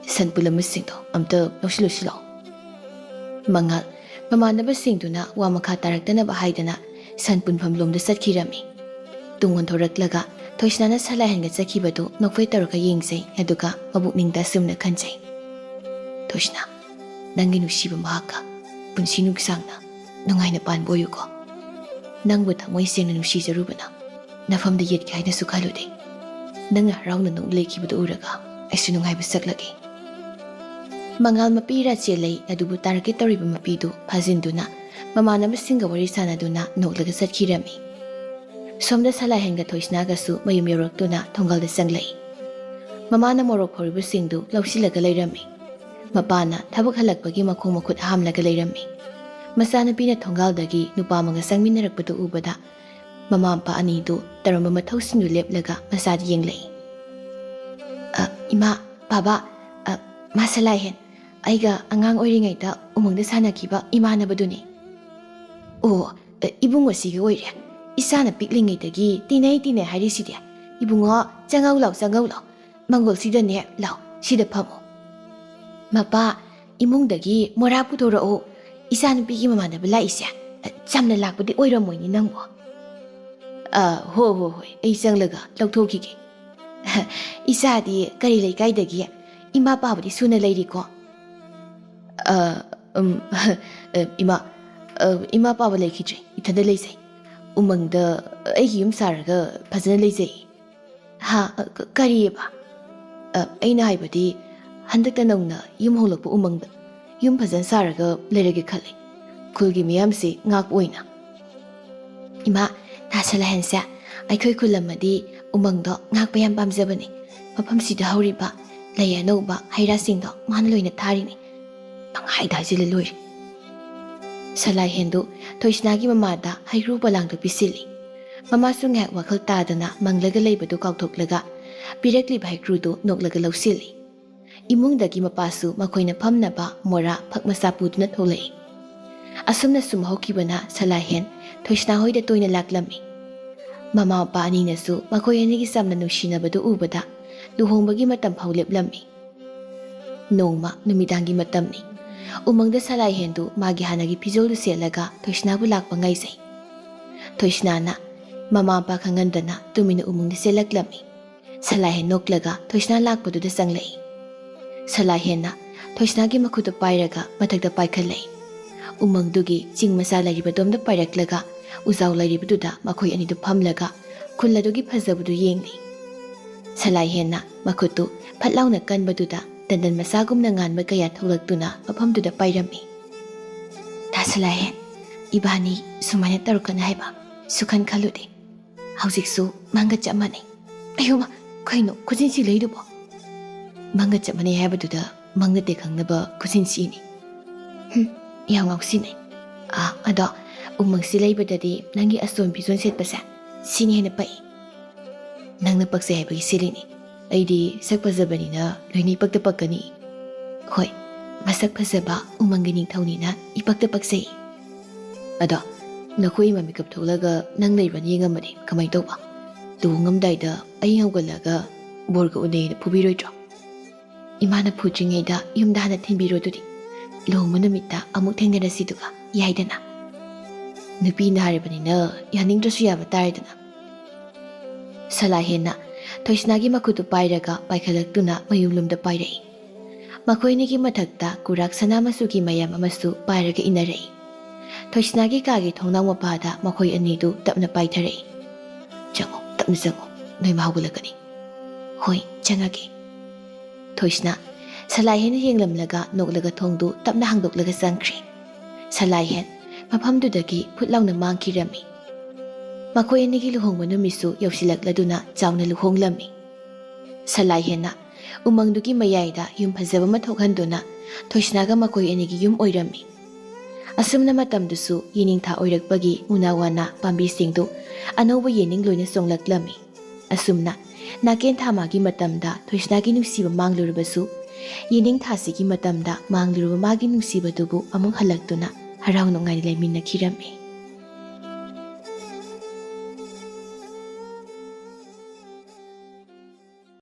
ꯁꯟ ꯄꯨꯜꯂꯝꯕꯁꯤꯡꯗꯣ ꯑꯝꯇ ꯂꯧꯁꯤꯜꯂꯨꯁꯤ ꯂꯥꯎ꯫ ꯃꯉꯥꯜ ꯃꯃꯥꯟꯅꯕꯁꯤꯡꯗꯨꯅ ꯋꯥ ꯃꯈꯥ ꯇꯥꯔꯛꯇꯅꯕ ꯍꯥꯏꯗꯅ ꯁꯟ ꯄꯨꯟꯐꯝ ꯂꯣꯝꯗ ꯆꯠꯈꯤꯔꯝꯃꯤ꯫ ꯇꯨꯡ ꯑꯣꯟꯊꯣꯔꯛꯂꯒ ꯊꯣꯏꯁꯅꯥꯅ ꯁꯂꯥꯏꯍꯟꯒ ꯆꯠꯈꯤꯕꯗꯨ ꯅꯣꯛꯐꯦꯠ ꯇꯧꯔꯒ ꯌꯦꯡꯖꯩ, ꯑꯗꯨꯒ ꯃꯕꯨꯛꯅꯤꯡꯗ ꯑꯁꯨꯝꯅ ꯈꯟꯖꯩ, "ꯊꯣꯏꯁꯅꯥ, ꯅꯪꯒꯤ ꯅꯨꯡꯁꯤꯕ ꯃꯍꯥꯛꯀ ꯄꯨꯟꯁꯤ ꯅꯨꯡꯁꯥꯡꯅ ꯅꯨꯡꯉꯥꯏꯅ ꯄꯥꯟꯕ ꯑꯣꯏꯌꯨꯀꯣ꯫ ꯅꯪꯕꯨ ꯊꯃꯣꯏ ꯁꯦꯡꯅ ꯅꯨꯡꯁꯤꯖꯔꯨꯕꯅ ꯅꯐꯝꯗ ꯌꯦꯠꯀꯦ ꯍꯥꯏꯅꯁꯨ ꯈꯜꯂꯨꯗꯦ꯫ ꯅꯪꯅ ꯍꯔꯥꯎꯅ ꯅꯣꯛ ꯂꯩꯈꯤꯕꯗꯨ ꯎꯔꯒ ꯑꯩꯁꯨ ꯅꯨꯡꯉꯥꯏꯕ ꯁꯛꯂꯒꯦ꯫" ꯃꯉꯥꯜ ꯃꯄꯤ ꯏꯔꯥ ꯆꯦꯜꯂꯩ ꯑꯗꯨꯕꯨ ꯇꯥꯔꯛꯀꯦ ꯇꯧꯔꯤꯕ ꯃꯄꯤꯗꯨ ꯐꯥꯖꯤꯟꯗꯨꯅ ꯃꯃꯥꯟꯅꯕꯁꯤꯡꯒ ꯋꯥꯔꯤ ꯁꯥꯟꯅꯗꯨꯅ ꯅꯣꯛꯂꯒ ꯆꯠꯈꯤꯔꯝꯃꯤ꯫ ꯁꯣꯝꯗ ꯁꯂꯥꯏꯍꯟꯒ ꯊꯣꯏꯁꯅꯥꯒꯁꯨ ꯃꯌꯨꯝ ꯌꯧꯔꯛꯇꯨꯅ ꯊꯣꯡꯒꯥꯜꯗ ꯆꯪꯂꯛꯏ꯫ ꯃꯃꯥꯅ ꯃꯣꯔꯣꯛ ꯐꯧꯔꯤꯕꯁꯤꯡꯗꯨ ꯂꯧꯁꯤꯜꯂꯒ ꯂꯩꯔꯝꯃꯤ꯫ ꯃꯄꯥꯅ ꯊꯕꯛ ꯍꯜꯂꯛꯄꯒꯤ ꯃꯈꯣꯡ ꯃꯈꯨꯠ ꯍꯥꯝꯂꯒ ꯂꯩꯔꯝꯃꯤ꯫ ꯃꯆꯥꯅꯨꯄꯤꯅ ꯊꯣꯡꯒꯥꯜꯗꯒꯤ ꯅꯨꯄꯥ ꯑꯃꯒ ꯆꯪꯃꯤꯟꯅꯔꯛꯄꯗꯨ ꯎꯕꯗ ꯃꯃꯥ ꯃꯄꯥ ꯑꯅꯤꯗꯨ ꯇꯧꯔꯝꯕ ꯃꯊꯧꯁꯤꯡꯗꯨ ꯂꯦꯞꯂꯒ ꯃꯆꯥꯗ ꯌꯦꯡꯂꯛꯏ꯫ "ꯑ, ꯏꯃꯥ, ꯕꯥꯕꯥ, ꯑ, ꯃꯥ ꯁꯂꯥꯏꯍꯦꯟ, ꯑꯩꯒ ꯑꯉꯥꯡ ꯑꯣꯏꯔꯤꯉꯩꯗ ꯎꯃꯪꯗ ꯁꯥꯟꯅꯈꯤꯕ ꯏꯃꯥꯟꯅꯕꯗꯨꯅꯤ꯫" "ꯑꯣ, ꯑ, ꯏꯕꯨꯡ ꯑꯁꯤꯒꯤ ꯑꯣꯏꯔꯦ꯫ ꯏꯆꯥꯅ ꯄꯤꯛꯂꯤꯉꯩꯗꯒꯤ ꯇꯤꯟꯅꯩ ꯇꯤꯟꯅꯩ ꯍꯥꯏꯔꯤꯁꯤꯗꯤ꯫ ꯏꯕꯨꯡꯉꯣ, ꯆꯪꯉꯧ ꯂꯥꯎ, ꯆꯪꯉꯧ ꯂꯥꯎ꯫ ꯃꯪꯒꯣꯜꯁꯤꯗꯅꯦ, ꯂꯥꯎ, ꯁꯤꯗ ꯐꯝꯃꯣ꯫" "ꯃꯄꯥ, ꯏꯃꯨꯡꯗꯒꯤ ꯃꯣꯔꯥ ꯄꯨꯊꯣꯔꯛꯑꯣ꯫ ꯏꯆꯥꯅꯨꯄꯤꯒꯤ ꯃꯃꯥꯟꯅꯕ ꯂꯥꯛꯏꯁꯦ꯫ ꯆꯝꯅ ꯂꯥꯛꯄꯗꯤ ꯑꯣꯏꯔꯝꯃꯣꯏꯅꯦ ꯅꯪꯕꯣ꯫" "ꯑ, ꯍꯣ, ꯍꯣ, ꯍꯣꯏ, ꯑꯩ ꯆꯪꯂꯒ ꯂꯧꯊꯣꯛꯈꯤꯒꯦ꯫" "ꯏꯆꯥꯗꯤ ꯀꯔꯤ ꯂꯩꯀꯥꯏꯗꯒꯤ? ꯏꯃꯥ ꯄꯥꯕꯗꯤ ꯁꯨꯅ ꯂꯩꯔꯤꯀꯣ?" "ꯑ, ꯎꯝ, ꯑ, ꯏꯃꯥ, ꯑ, ꯏꯃꯥ ꯄꯥꯕ ꯂꯩꯈꯤꯗ꯭ꯔꯦ, ꯏꯊꯟꯗ ꯂꯩꯖꯩ꯫ ꯎꯃꯪꯗ ꯑꯩꯒꯤ ꯌꯨꯝ ꯁꯥꯔꯒ ꯐꯖꯅ ꯂꯩꯖꯩ꯫ ꯍꯥ? ꯀ-, ꯀꯔꯤꯑꯕ? ꯑ, ꯑꯩꯅ ꯍꯥꯏꯕꯗꯤ, ꯍꯟꯗꯛꯇ ꯅꯧꯅ ꯌꯨꯝ ꯍꯣꯡꯂꯛꯄ ꯎꯃꯪꯗ ꯌꯨꯝ ꯐꯖꯅ ꯁꯥꯔꯒ ꯂꯩꯔꯒꯦ ꯈꯜꯂꯤ, ꯈꯨꯜꯒꯤ ꯃꯤꯌꯥꯝꯁꯤ ꯉꯥꯛꯄ ꯑꯣꯏꯅ꯫ ꯏꯃꯥ, ꯇꯥ ꯁꯂꯥꯏꯍꯦꯟꯁꯦ ꯑꯩꯈꯣꯏ ꯈꯨꯜ ꯑꯃꯗꯤ ꯎꯃꯪꯗꯣ ꯉꯥꯛꯄ ꯌꯥꯝ ꯄꯥꯝꯖꯕꯅꯤ꯫ ꯃꯐꯝꯁꯤꯗ ꯍꯧꯔꯤꯕ ꯂꯩ ꯑꯅꯧꯕ ꯍꯩ ꯔꯥꯁꯤꯡꯗꯣ ꯃꯥꯅ ꯂꯣꯏꯅ ꯊꯥꯔꯤꯅꯤ꯫ ꯄꯪꯍꯥꯏꯗ ꯍꯥꯏꯖꯤꯜꯂ ꯂꯣꯏꯔꯦ꯫ ꯁꯂꯥꯏꯍꯦꯟꯗꯨ ꯊꯣꯏꯁꯅꯥꯒꯤ ꯃꯃꯥꯗ ꯍꯩꯀ꯭ꯔꯨ ꯄꯣꯂꯥꯡꯗꯨ ꯄꯤꯁꯤꯜꯂꯤ꯫ ꯃꯃꯥꯁꯨ ꯉꯥꯏꯍꯥꯛ ꯋꯥꯈꯜ ꯇꯥꯗꯅ ꯃꯪꯂꯒ ꯂꯩꯕꯗꯨ ꯀꯥꯎꯊꯣꯛꯂꯒ ꯄꯤꯔꯛꯂꯤꯕ ꯍꯩꯀ꯭ꯔꯨꯗꯨ ꯅꯣꯛꯂꯒ ꯂꯧꯁꯤꯜꯂꯤ꯫ ꯏꯃꯨꯡꯗꯒꯤ ꯃꯄꯥꯁꯨ ꯃꯈꯣꯏꯅ ꯐꯝꯅꯕ ꯃꯣꯔꯥ ꯐꯛ ꯃꯆꯥ ꯄꯨꯗꯨꯅ ꯊꯣꯛꯂꯛꯏ꯫ ꯑꯁꯨꯝꯅ ꯁꯨꯝ ꯍꯧꯈꯤꯕꯅ ꯁꯂꯥꯏꯍꯦꯟ ꯊꯣꯏꯁꯅꯥ ꯍꯣꯏꯗ ꯇꯣꯏꯅ ꯂꯥꯛꯂꯝꯃꯤ꯫ ꯃꯃꯥ ꯃꯄꯥ ꯑꯅꯤꯅꯁꯨ ꯃꯈꯣꯏ ꯑꯅꯤꯒꯤ ꯆꯝꯅ ꯅꯨꯡꯁꯤꯅꯕꯗꯨ ꯎꯕꯗ ꯂꯨꯍꯣꯡꯕꯒꯤ ꯃꯇꯝ ꯐꯥꯎ ꯂꯦꯞꯂꯝꯃꯤ꯫ ꯅꯣꯡꯃ ꯅꯨꯃꯤꯗꯥꯡꯒꯤ ꯃꯇꯝꯅꯤ꯫ ꯎꯃꯪꯗ ꯁꯂꯥꯏꯍꯦꯟꯗꯨ ꯃꯥꯒꯤ ꯍꯥꯟꯅꯒꯤ ꯐꯤꯖꯣꯜꯗꯨ ꯁꯦꯠꯂꯒ ꯊꯣꯏꯁꯅꯥꯕꯨ ꯂꯥꯛꯄ ꯉꯥꯏꯖꯩ꯫ ꯊꯣꯏꯁꯅꯥꯅ ꯃꯃꯥ ꯃꯄꯥ ꯈꯪꯍꯟꯗꯅ ꯇꯨꯃꯤꯟꯅ ꯎꯃꯪꯗ ꯆꯦꯜꯂꯛꯂꯝꯃꯤ꯫ ꯁꯂꯥꯏꯍꯦꯟ ꯅꯣꯛꯂꯒ ꯊꯣꯏꯁꯅꯥ ꯂꯥꯛꯄꯗꯨꯗ ꯆꯪꯂꯛꯏ꯫ ꯁꯂꯥꯏꯍꯦꯟꯅ ꯊꯣꯏꯁꯅꯥꯒꯤ ꯃꯈꯨꯠꯇꯨ ꯄꯥꯏꯔꯒ ꯃꯊꯛꯇ ꯄꯥꯏꯈꯠꯂꯛꯏ꯫ ꯎꯃꯪꯗꯨꯒꯤ ꯆꯤꯡ ꯃꯆꯥ ꯂꯩꯔꯤꯕꯗꯣꯝꯗ ꯄꯥꯏꯔꯛꯂꯒ ꯎꯖꯥꯎ ꯂꯩꯔꯤꯕꯗꯨꯗ ꯃꯈꯣꯏ ꯑꯅꯤꯗꯨ ꯐꯝꯂꯒ ꯈꯨꯜ ꯑꯗꯨꯒꯤ ꯐꯖꯕꯗꯨ ꯌꯦꯡꯂꯤ꯫ ꯁꯂꯥꯏꯍꯦꯟꯅ ꯃꯈꯨꯠꯇꯨ ꯐꯠ ꯂꯥꯎꯅ ꯀꯟꯕꯗꯨꯗ ꯇꯟꯗꯟ ꯃꯆꯥꯒꯨꯝꯅ ꯉꯥꯟꯕ ꯀꯌꯥ ꯊꯣꯛꯂꯛꯇꯨꯅ ꯃꯐꯝꯗꯨꯗ ꯄꯥꯏꯔꯝꯃꯤ꯫ ꯇꯥ ꯁꯂꯥꯏꯍꯦꯟ, ꯏꯕꯥꯅꯤ ꯁꯨꯃꯥꯏꯅ ꯇꯧꯔꯛꯀꯅꯤ ꯍꯥꯏꯕ ꯁꯨꯈꯟ ꯈꯜꯂꯨꯗꯦ꯫ ꯍꯧꯖꯤꯛꯁꯨ ꯃꯪꯒ ꯆꯞ ꯃꯥꯟꯅꯩ꯫ ꯑꯌꯣꯃ, ꯀꯩꯅꯣ ꯈꯨꯖꯤꯟꯁꯤ ꯂꯩꯗꯨꯕꯣ? ꯃꯪꯒ ꯆꯞ ꯃꯥꯟꯅꯩ ꯍꯥꯏꯕꯗꯨꯗ ꯃꯪ ꯅꯠꯇꯦ ꯈꯪꯅꯕ ꯈꯨꯖꯤꯟꯁꯤꯅꯤ꯫ ꯍꯨꯝ, ꯌꯥꯝ ꯉꯥꯎꯁꯤꯟꯅꯩ꯫ ꯑꯥ, ꯑꯗꯣ ꯎꯃꯪꯁꯤ ꯂꯩꯕꯗꯗꯤ ꯅꯪꯒꯤ ꯑꯆꯣꯟ ꯐꯤꯖꯣꯟ ꯁꯦꯠꯄꯁꯦ ꯁꯤꯅ ꯍꯦꯟꯅ ꯄꯛꯏ꯫ ꯅꯪꯅ ꯄꯛꯆꯩ ꯍꯥꯏꯕꯒꯤ ꯁꯦꯠꯂꯤꯅꯤ꯫ ꯑꯩꯗꯤ ꯁꯛ ꯐꯖꯕꯅꯤꯅ ꯂꯣꯏꯅ ꯏꯄꯛꯇ ꯄꯛꯀꯅꯤ꯫ ꯍꯣꯏ, ꯃꯁꯛ ꯐꯖꯕ ꯎꯃꯪꯒꯤ ꯅꯤꯡꯊꯧꯅꯤꯅ ꯏꯄꯛꯇ ꯄꯛꯆꯩ꯫ ꯑꯗꯣ ꯅꯈꯣꯏ ꯏꯃꯥ ꯃꯤꯀꯞ ꯊꯣꯛꯂꯒ ꯅꯪ ꯂꯩꯕ꯭ꯔꯅ ꯌꯦꯡꯉꯝꯕꯅꯤ, ꯀꯃꯥꯏꯅ ꯇꯧꯕ? ꯂꯨꯍꯣꯡꯉꯝꯗꯥꯏꯗ ꯑꯩ ꯍꯧꯒꯠꯂꯒ ꯕꯣꯔꯒ ꯎꯅꯩꯅ ꯐꯨꯕꯤꯔꯣꯏꯗ꯭ꯔꯣ? ꯏꯃꯥꯅ ꯐꯨꯗ꯭ꯔꯤꯉꯩꯗ ꯌꯨꯝꯗ ꯍꯥꯟꯅ ꯊꯤꯟꯕꯤꯔꯣ ꯑꯗꯨꯗꯤ꯫ ꯂꯨꯍꯣꯡꯕ ꯅꯨꯃꯤꯠꯇ ꯑꯃꯨꯛ ꯊꯦꯡꯅꯔꯁꯤꯗꯨꯒ ꯌꯥꯏꯗꯅ꯫ ꯅꯨꯄꯤꯅ ꯍꯥꯏꯔꯕꯅꯤꯅ ꯌꯥꯅꯤꯡꯗ꯭ꯔꯁꯨ ꯌꯥꯕ ꯇꯥꯔꯦꯗꯅ꯫ ꯁꯂꯥꯏꯍꯦꯟꯅ ꯊꯣꯏꯁꯅꯥꯒꯤ ꯃꯈꯨꯠꯇꯨ ꯄꯥꯏꯔꯒ ꯄꯥꯏꯈꯠꯂꯛꯇꯨꯅ ꯃꯌꯨꯝꯂꯣꯝꯗ ꯄꯥꯏꯔꯛꯏ꯫ ꯃꯈꯣꯏ ꯑꯅꯤꯒꯤ ꯃꯊꯛꯇ ꯀꯨꯔꯥꯛ ꯁꯅꯥ ꯃꯆꯨꯒꯤ ꯃꯌꯥꯝ ꯑꯃꯁꯨ ꯄꯥꯏꯔꯒ ꯏꯟꯅꯔꯛꯏ꯫ ꯊꯣꯏꯁꯅꯥꯒꯤ ꯀꯥꯒꯤ ꯊꯣꯡꯅꯥꯎ ꯃꯄꯥꯗ ꯃꯈꯣꯏ ꯑꯅꯤꯗꯨ ꯇꯞꯅ ꯄꯥꯏꯊꯔꯛꯏ꯫ "ꯆꯪꯉꯣ, ꯇꯞꯅ ꯆꯪꯉꯣ, ꯅꯣꯏ ꯃꯥ ꯍꯧꯒꯠꯂꯛꯀꯅꯤ꯫" "ꯍꯣꯏ, ꯆꯪꯉꯒꯦ꯫" ꯊꯣꯏꯁꯅꯥ ꯁꯂꯥꯏꯍꯦꯟꯅ ꯌꯦꯡꯂꯝꯂꯒ ꯅꯣꯛꯂꯒ ꯊꯣꯡꯗꯨ ꯇꯞꯅ ꯍꯥꯡꯗꯣꯛꯂꯒ ꯆꯪꯈ꯭ꯔꯦ꯫ ꯁꯂꯥꯏꯍꯦꯟ ꯃꯐꯝꯗꯨꯗꯒꯤ ꯐꯨꯠ ꯂꯥꯎꯅ ꯃꯥꯡꯈꯤꯔꯝꯃꯤ꯫ ꯃꯈꯣꯏ ꯑꯅꯤꯒꯤ ꯂꯨꯍꯣꯡꯕ ꯅꯨꯃꯤꯠꯁꯨ ꯌꯧꯁꯤꯜꯂꯛꯂꯗꯨꯅ ꯆꯥꯎꯅ ꯂꯨꯍꯣꯡꯂꯝꯃꯤ꯫ ꯁꯂꯥꯏꯍꯦꯟꯅ ꯎꯃꯪꯗꯨꯒꯤ ꯃꯌꯥꯏꯗ ꯌꯨꯝ ꯐꯖꯕ ꯑꯃ ꯊꯣꯛꯍꯟꯗꯨꯅ ꯊꯣꯏꯁꯅꯥꯒ ꯃꯈꯣꯏ ꯑꯅꯤꯒꯤ ꯌꯨꯝ ꯑꯣꯏꯔꯝꯃꯤ꯫ ꯑꯁꯨꯝꯅ ꯃꯇꯝꯗꯨꯁꯨ ꯌꯦꯅꯤꯡꯊꯥ ꯑꯣꯏꯔꯛꯄꯒꯤ ꯎꯅꯥ ꯋꯥꯅꯥ ꯄꯥꯝꯕꯤꯁꯤꯡꯗꯨ ꯑꯅꯧꯕ ꯌꯦꯅꯤꯡ ꯂꯣꯏꯅ ꯆꯣꯡꯂꯛꯂꯝꯃꯤ꯫ ꯑꯁꯨꯝꯅ ꯅꯥꯀꯦꯟ ꯊꯥ ꯃꯥꯒꯤ ꯃꯇꯝꯗ ꯊꯣꯏꯁꯅꯥꯒꯤ ꯅꯨꯡꯁꯤꯕ ꯃꯥꯡꯂꯨꯔꯕꯁꯨ, ꯌꯦꯅꯤꯡ ꯊꯥꯁꯤꯒꯤ ꯃꯇꯝꯗ ꯃꯥꯡꯂꯨꯔꯕ ꯃꯥꯒꯤ ꯅꯨꯡꯁꯤꯕꯗꯨꯕꯨ ꯑꯃꯨꯛ ꯍꯜꯂꯛꯇꯨꯅ ꯍꯔꯥꯎ ꯅꯨꯡꯉꯥꯏꯅ ꯂꯩꯃꯤꯟꯅꯈꯤꯔꯝꯃꯤ꯫